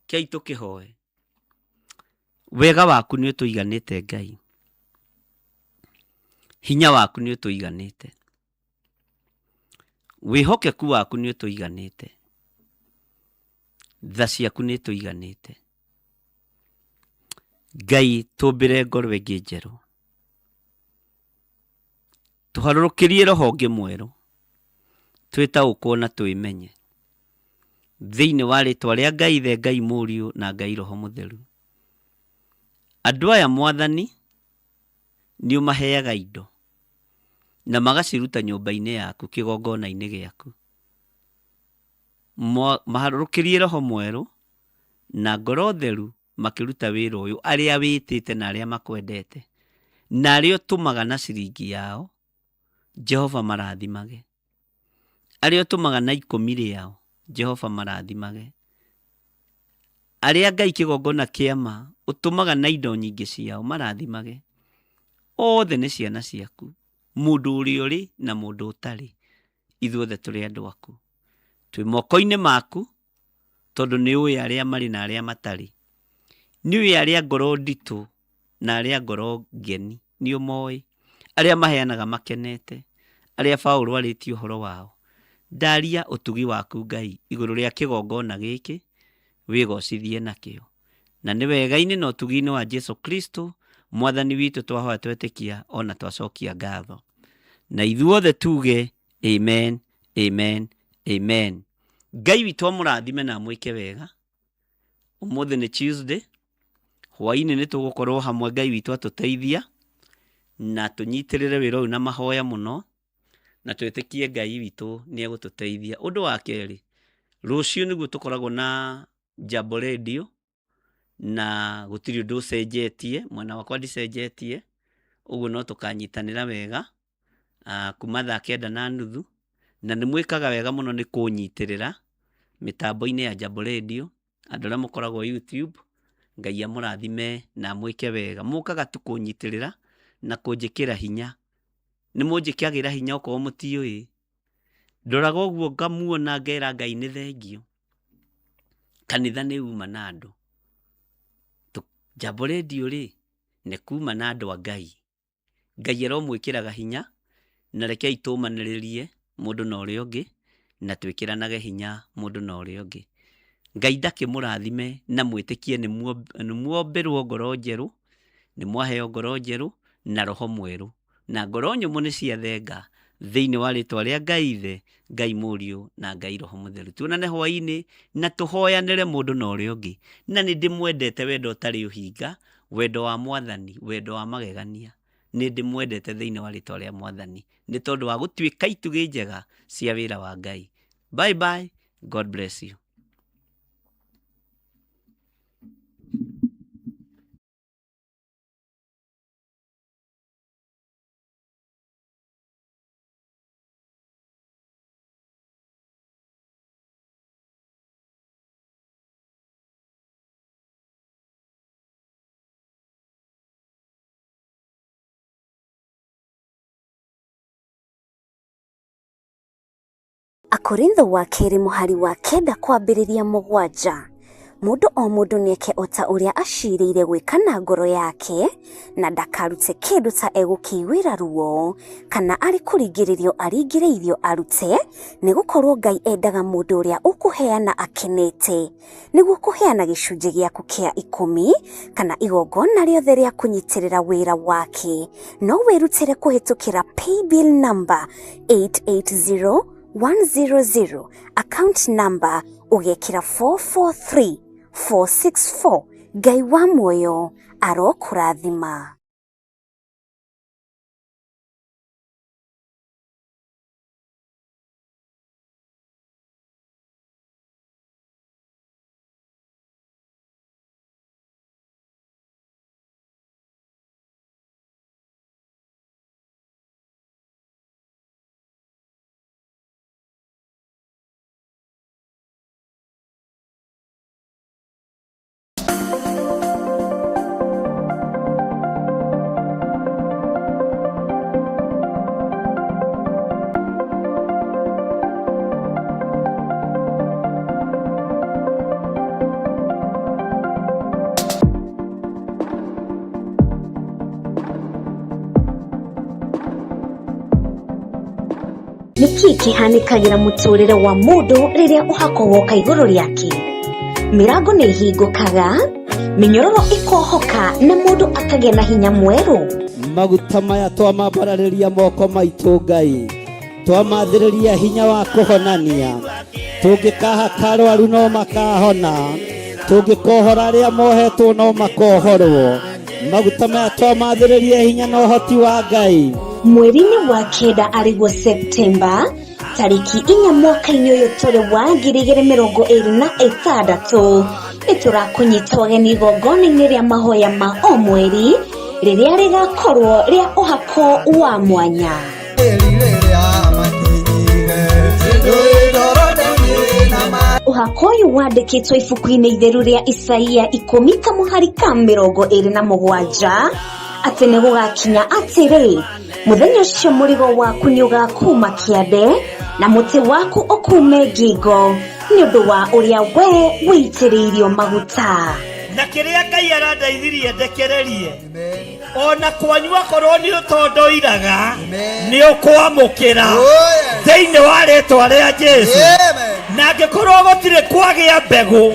kei tũkĩhoe. Wega waku nĩ ũtũiganĩte Ngai. Hinya waku nĩ ũtũiganĩte. Wĩhokeku waku nĩ ũtũiganĩte. Tha ciaku nĩ itũiganĩte. Ngai tũmbĩre ngoro ĩngĩ njerũ. Tũharũrũkĩrie roho ũngĩ mwerũ. Twĩtaũkwo na twĩmenye. Thĩinĩ wa rĩtwa rĩa Ngai Ithe, Ngai Mũriũ na Ngai Roho Mũtheru. Andũ aya Mwathani nĩ ũmaheaga indo na magaciruta nyũmba-inĩ yaku, kĩgongona-inĩ gĩaku. Maharũrũkĩrie roho mwerũ na ngoro theru makĩruta wĩra ũyũ, arĩa wĩtĩte na arĩa makwendete, na arĩa ũtũmaga na ciringi yao, Jehova marathimage. Arĩa ũtũmaga na ikũmi rĩao, Jehova marathimage. Arĩa Ngai kĩgongona kĩa ma ũtũmaga na indo nyingĩ ciao, marathimage. Othe nĩ ciana ciaku, mũndũ ũrĩa ũrĩ na mũndũ ũtarĩ, ithuothe tũrĩ andũ aku. Twĩ moko-inĩ maku, tondũ nĩ ũĩ arĩa marĩ na arĩa matarĩ. Nĩ ũĩ arĩa ngoro nditũ na arĩa ngoro ngeni, nĩ ũmoĩ. Arĩa maheanaga makenete, Arĩa Paũlũ arĩtie ũhoro wao. Ndaria ũtugi waku Ngai igũrũ rĩa kĩgongona gĩkĩ, wĩgocithie nakĩo. Na nĩ wega-inĩ na ũtugi-inĩ wa Jesu Kristo Mwathani witũ twahoya twetĩkia o na twacokia ngatho. Na ithuothe tuge amen, amen, amen. Ngai witũ amũrathime na amwĩke wega. Ũmũthĩ nĩ Tuesday, hwainĩ nĩ tũgũkorwo hamwe Ngai witũ atũteithia, na tũnyitĩrĩre wĩra ũyũ na mahoya mũno, na twĩtĩkie Ngai witũ nĩ egũtũteithia. Ũndũ wa kerĩ, rũciũ nĩguo tũkoragwo na Jambo Radio, na gũtirĩ ũndũ ũcenjetie, mwena wakwa ndicenjetie, ũguo no tũkanyitanĩra wega. Kuma thaa kenda na nuthu, na nĩ mwĩkaga wega mũno nĩ kũnyitĩrĩra mĩtambo-inĩ ya Jambo Radio, andũ arĩa mũkoragwo YouTube, Ngai amũrathime na amwĩke wega. Mũkaga tu kũnyitĩrĩra na kũnjĩkĩra hinya. Nĩ mũnjĩkagĩra hinya okorwo mũtiũĩ. Ndoraga ũguo ngamuona ngera Ngai nĩ thengiũ. Kanitha nĩ uma na andũ. Jambo Radio rĩ, nĩ kuma na andũ a Ngai. Ngai aromwĩkĩraga hinya, na rekei tũmanĩrĩrie mũndũ na ũrĩa ũngĩ, na twĩkĩranage hinya mũndũ na ũrĩa ũngĩ. Ngai ndakĩmũrathime na mwĩtĩkie nĩ mwombĩrwo ngoro njerũ, nĩ mwaheo ngoro njerũ na roho mwerũ, na ngoro nyũmũ nĩ ciathenga thĩinĩ wa rĩtwa rĩa Ngai Ithe, Ngai Mũriũ na Ngai Roho Mũtheru. Tuonane hwainĩ na tũhoyanĩre mũndũ na ũrĩa ũngĩ, na nĩ ndĩmwendete wendo ũtarĩ ũhinga, Wendo wa Mwathani, wendo wa magegania, nĩ ndĩmwendete thĩinĩ wa rĩtwa rĩa Mwathani, nĩ tondũ wa gũtuĩka itugĩ njega cia wĩra wa Ngai. Bye bye, God bless you. Akorintho wa kerĩ mũhari wa kenda kwambĩrĩria mũgwanja mũndũ o mũndũ nĩeke o ta ũrĩa acirĩire gwĩka na ngoro yake na ndakarute kĩndũ ta egũkĩiguĩra ruo kana arĩ kũringĩrĩrio aringĩrĩirio arute nĩ gũkorwo Ngai endaga mũndũ ũrĩa ũkũheana akenete nĩguo kũheana gĩcunjĩ gĩaku kĩa ikũmi kana igongona rĩothe rĩa kũnyitĩrĩra wĩra wake no wĩrutĩre kũhĩtũkĩra paybill number 880100 account number ũgekĩra 443464 Ngai wa muoyo arokũrathima. Nĩ kĩĩ kĩhanĩkagĩra mũtũrĩre wa mũndũ rĩrĩa ũhako woka igũrũ rĩake? Mĩrango nĩ ĩhingũkaga, mĩnyororo ĩkohoka na mũndũ akagĩa na hinya mwerũ. Maguta maya twamambararĩria moko maitũ Ngai twamathĩrĩria hinya wa kũhonania tũngĩkahaka arwaru no makahona tũngĩkohora arĩa mohetwo no makohorwo maguta maya twamathĩrĩria hinya na ũhoti wa Ngai. Mweri-inĩ wa kenda arĩguo Septemba tarĩki inya mwaka-inĩ ũyũ tũrĩ wa 2026 nĩ tũrakũnyita ũgeni igongona-inĩ rĩa mahoya ma o mweri rĩrĩa rĩgakorwo rĩa ũhako wa mwanya. Ũhako ũyũ wandĩkĩtwo ibuku-inĩ itheru rĩa Isaia ikũmi kamũhari ka 27 atĩ nĩ gũgakinya atĩrĩ mũthenya ũcio mũrigo waku nĩ ũgakuma kĩande na mũtĩ waku ũkume ngingo nĩ ũndũ wa ũrĩa we wĩitĩrĩirio maguta. Na kĩrĩa Ngai arandeithirie ndekererie, ona kwanyu akorwo nĩ ũtondoiraga, nĩ ũkwamũkĩra thĩinĩ wa rĩtwa rĩa Jesu. Na angĩkorwo gũtirĩ kwagĩa mbegũ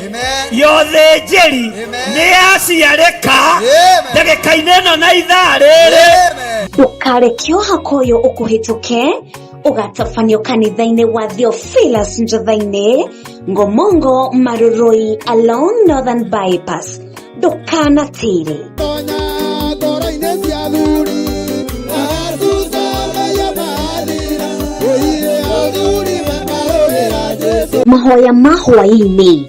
ya ũthĩnjĩri, nĩ yaciarĩka ndagĩka-inĩ ĩno na ithaa rĩrĩ. Ndũkareke ũhaka ũyũ ũkũhĩtũke. Ũgatabanio kanitha-inĩ wa Theophilus Njotha-inĩ, Ngomongo Marurui along Northern Bypass. Ndũkanatĩre. Tonya ngoro-inĩ cia athuri, acuca maiya mathira, oiye athuri makarũĩra Jesũ. Mahoya ma hwaĩ-inĩ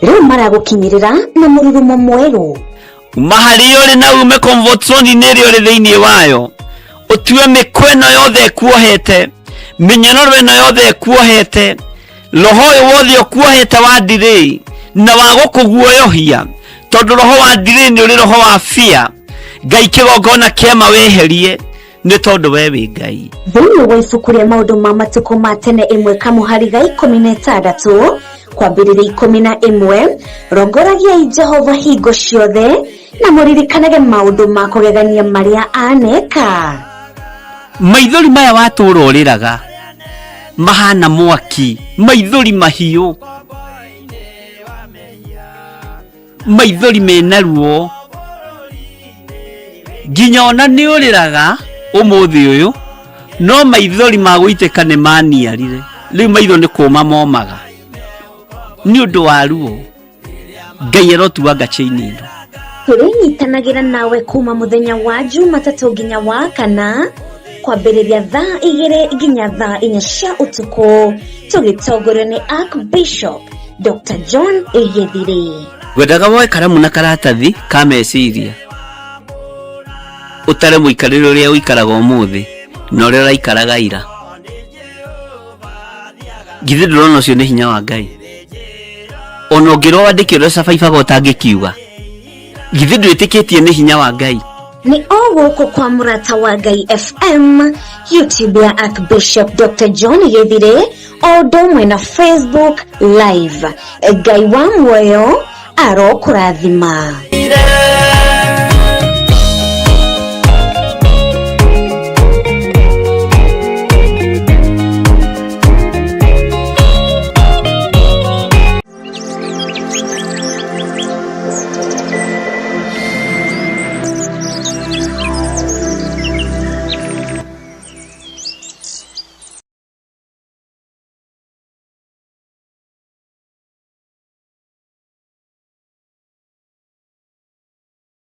rĩu maragũkinyĩrĩra na mũrurumo mwerũ. Uma harĩa ũrĩ na ume comfort zone-inĩ ĩrĩa ũrĩ thĩinĩ wayo, ũtue mĩkwa ĩno yothe ĩkuohete, mĩnyororo ĩno yothe ĩkuohete, roho ũyũ wothe ũkuohete wa ndirĩ na wa gũkũguoyohia, tondũ roho wa ndirĩ nĩ ũrĩ roho wa fear. Ngai kĩgongona kĩama weherie, nĩ tondũ we wĩ Ngai. Thĩinĩ wa ibuku rĩa maũndũ ma matukũ ma tene ĩmwe kamũhari ga 16 kwambĩrĩria 11, rongoragiai Jehova hingo ciothe na mũririkanage maũndũ ma kũgegania marĩa aneka. Maithori maya watũra ũrĩraga mahana mwaki, maithori mahiũ, maithori mena ruo, nginya ona nĩ ũrĩraga ũmũthĩ ũyũ, no maithori ma gũitĩka nĩ maniarire. Rĩu maitho nĩ kũma momaga nĩ ũndũ wa ruo. Ngai arotuanga chain ĩno. Tũrĩnyitanagĩra nawe kuma mũthenya wa Jumatatũ nginya wa kana, kwambĩrĩria thaa 2 nginya thaa 4 cia ũtukũ, tũgĩtongorio nĩ Archbishop Dr. John Githire. Ngwendaga woe karamu na karatathi ka meciria, ũtare mũikarĩre ũrĩa ũikaraga ũmũthĩ na ũrĩa ũraikaraga ira. Githĩ ndũrona ũcio nĩ hinya wa Ngai? Ona ũngĩrwo wandĩke ũrĩa cabaibaga ũtangĩkiuga, githĩ ndwĩtĩkĩtie nĩ hinya wa Ngai? Nĩ o gũkũ kwa Mũrata wa Ngai FM, YouTube ya Archbishop Dr. John Githire, o ũndũ ũmwe na Facebook Live. Ngai wa muoyo arokũrathima.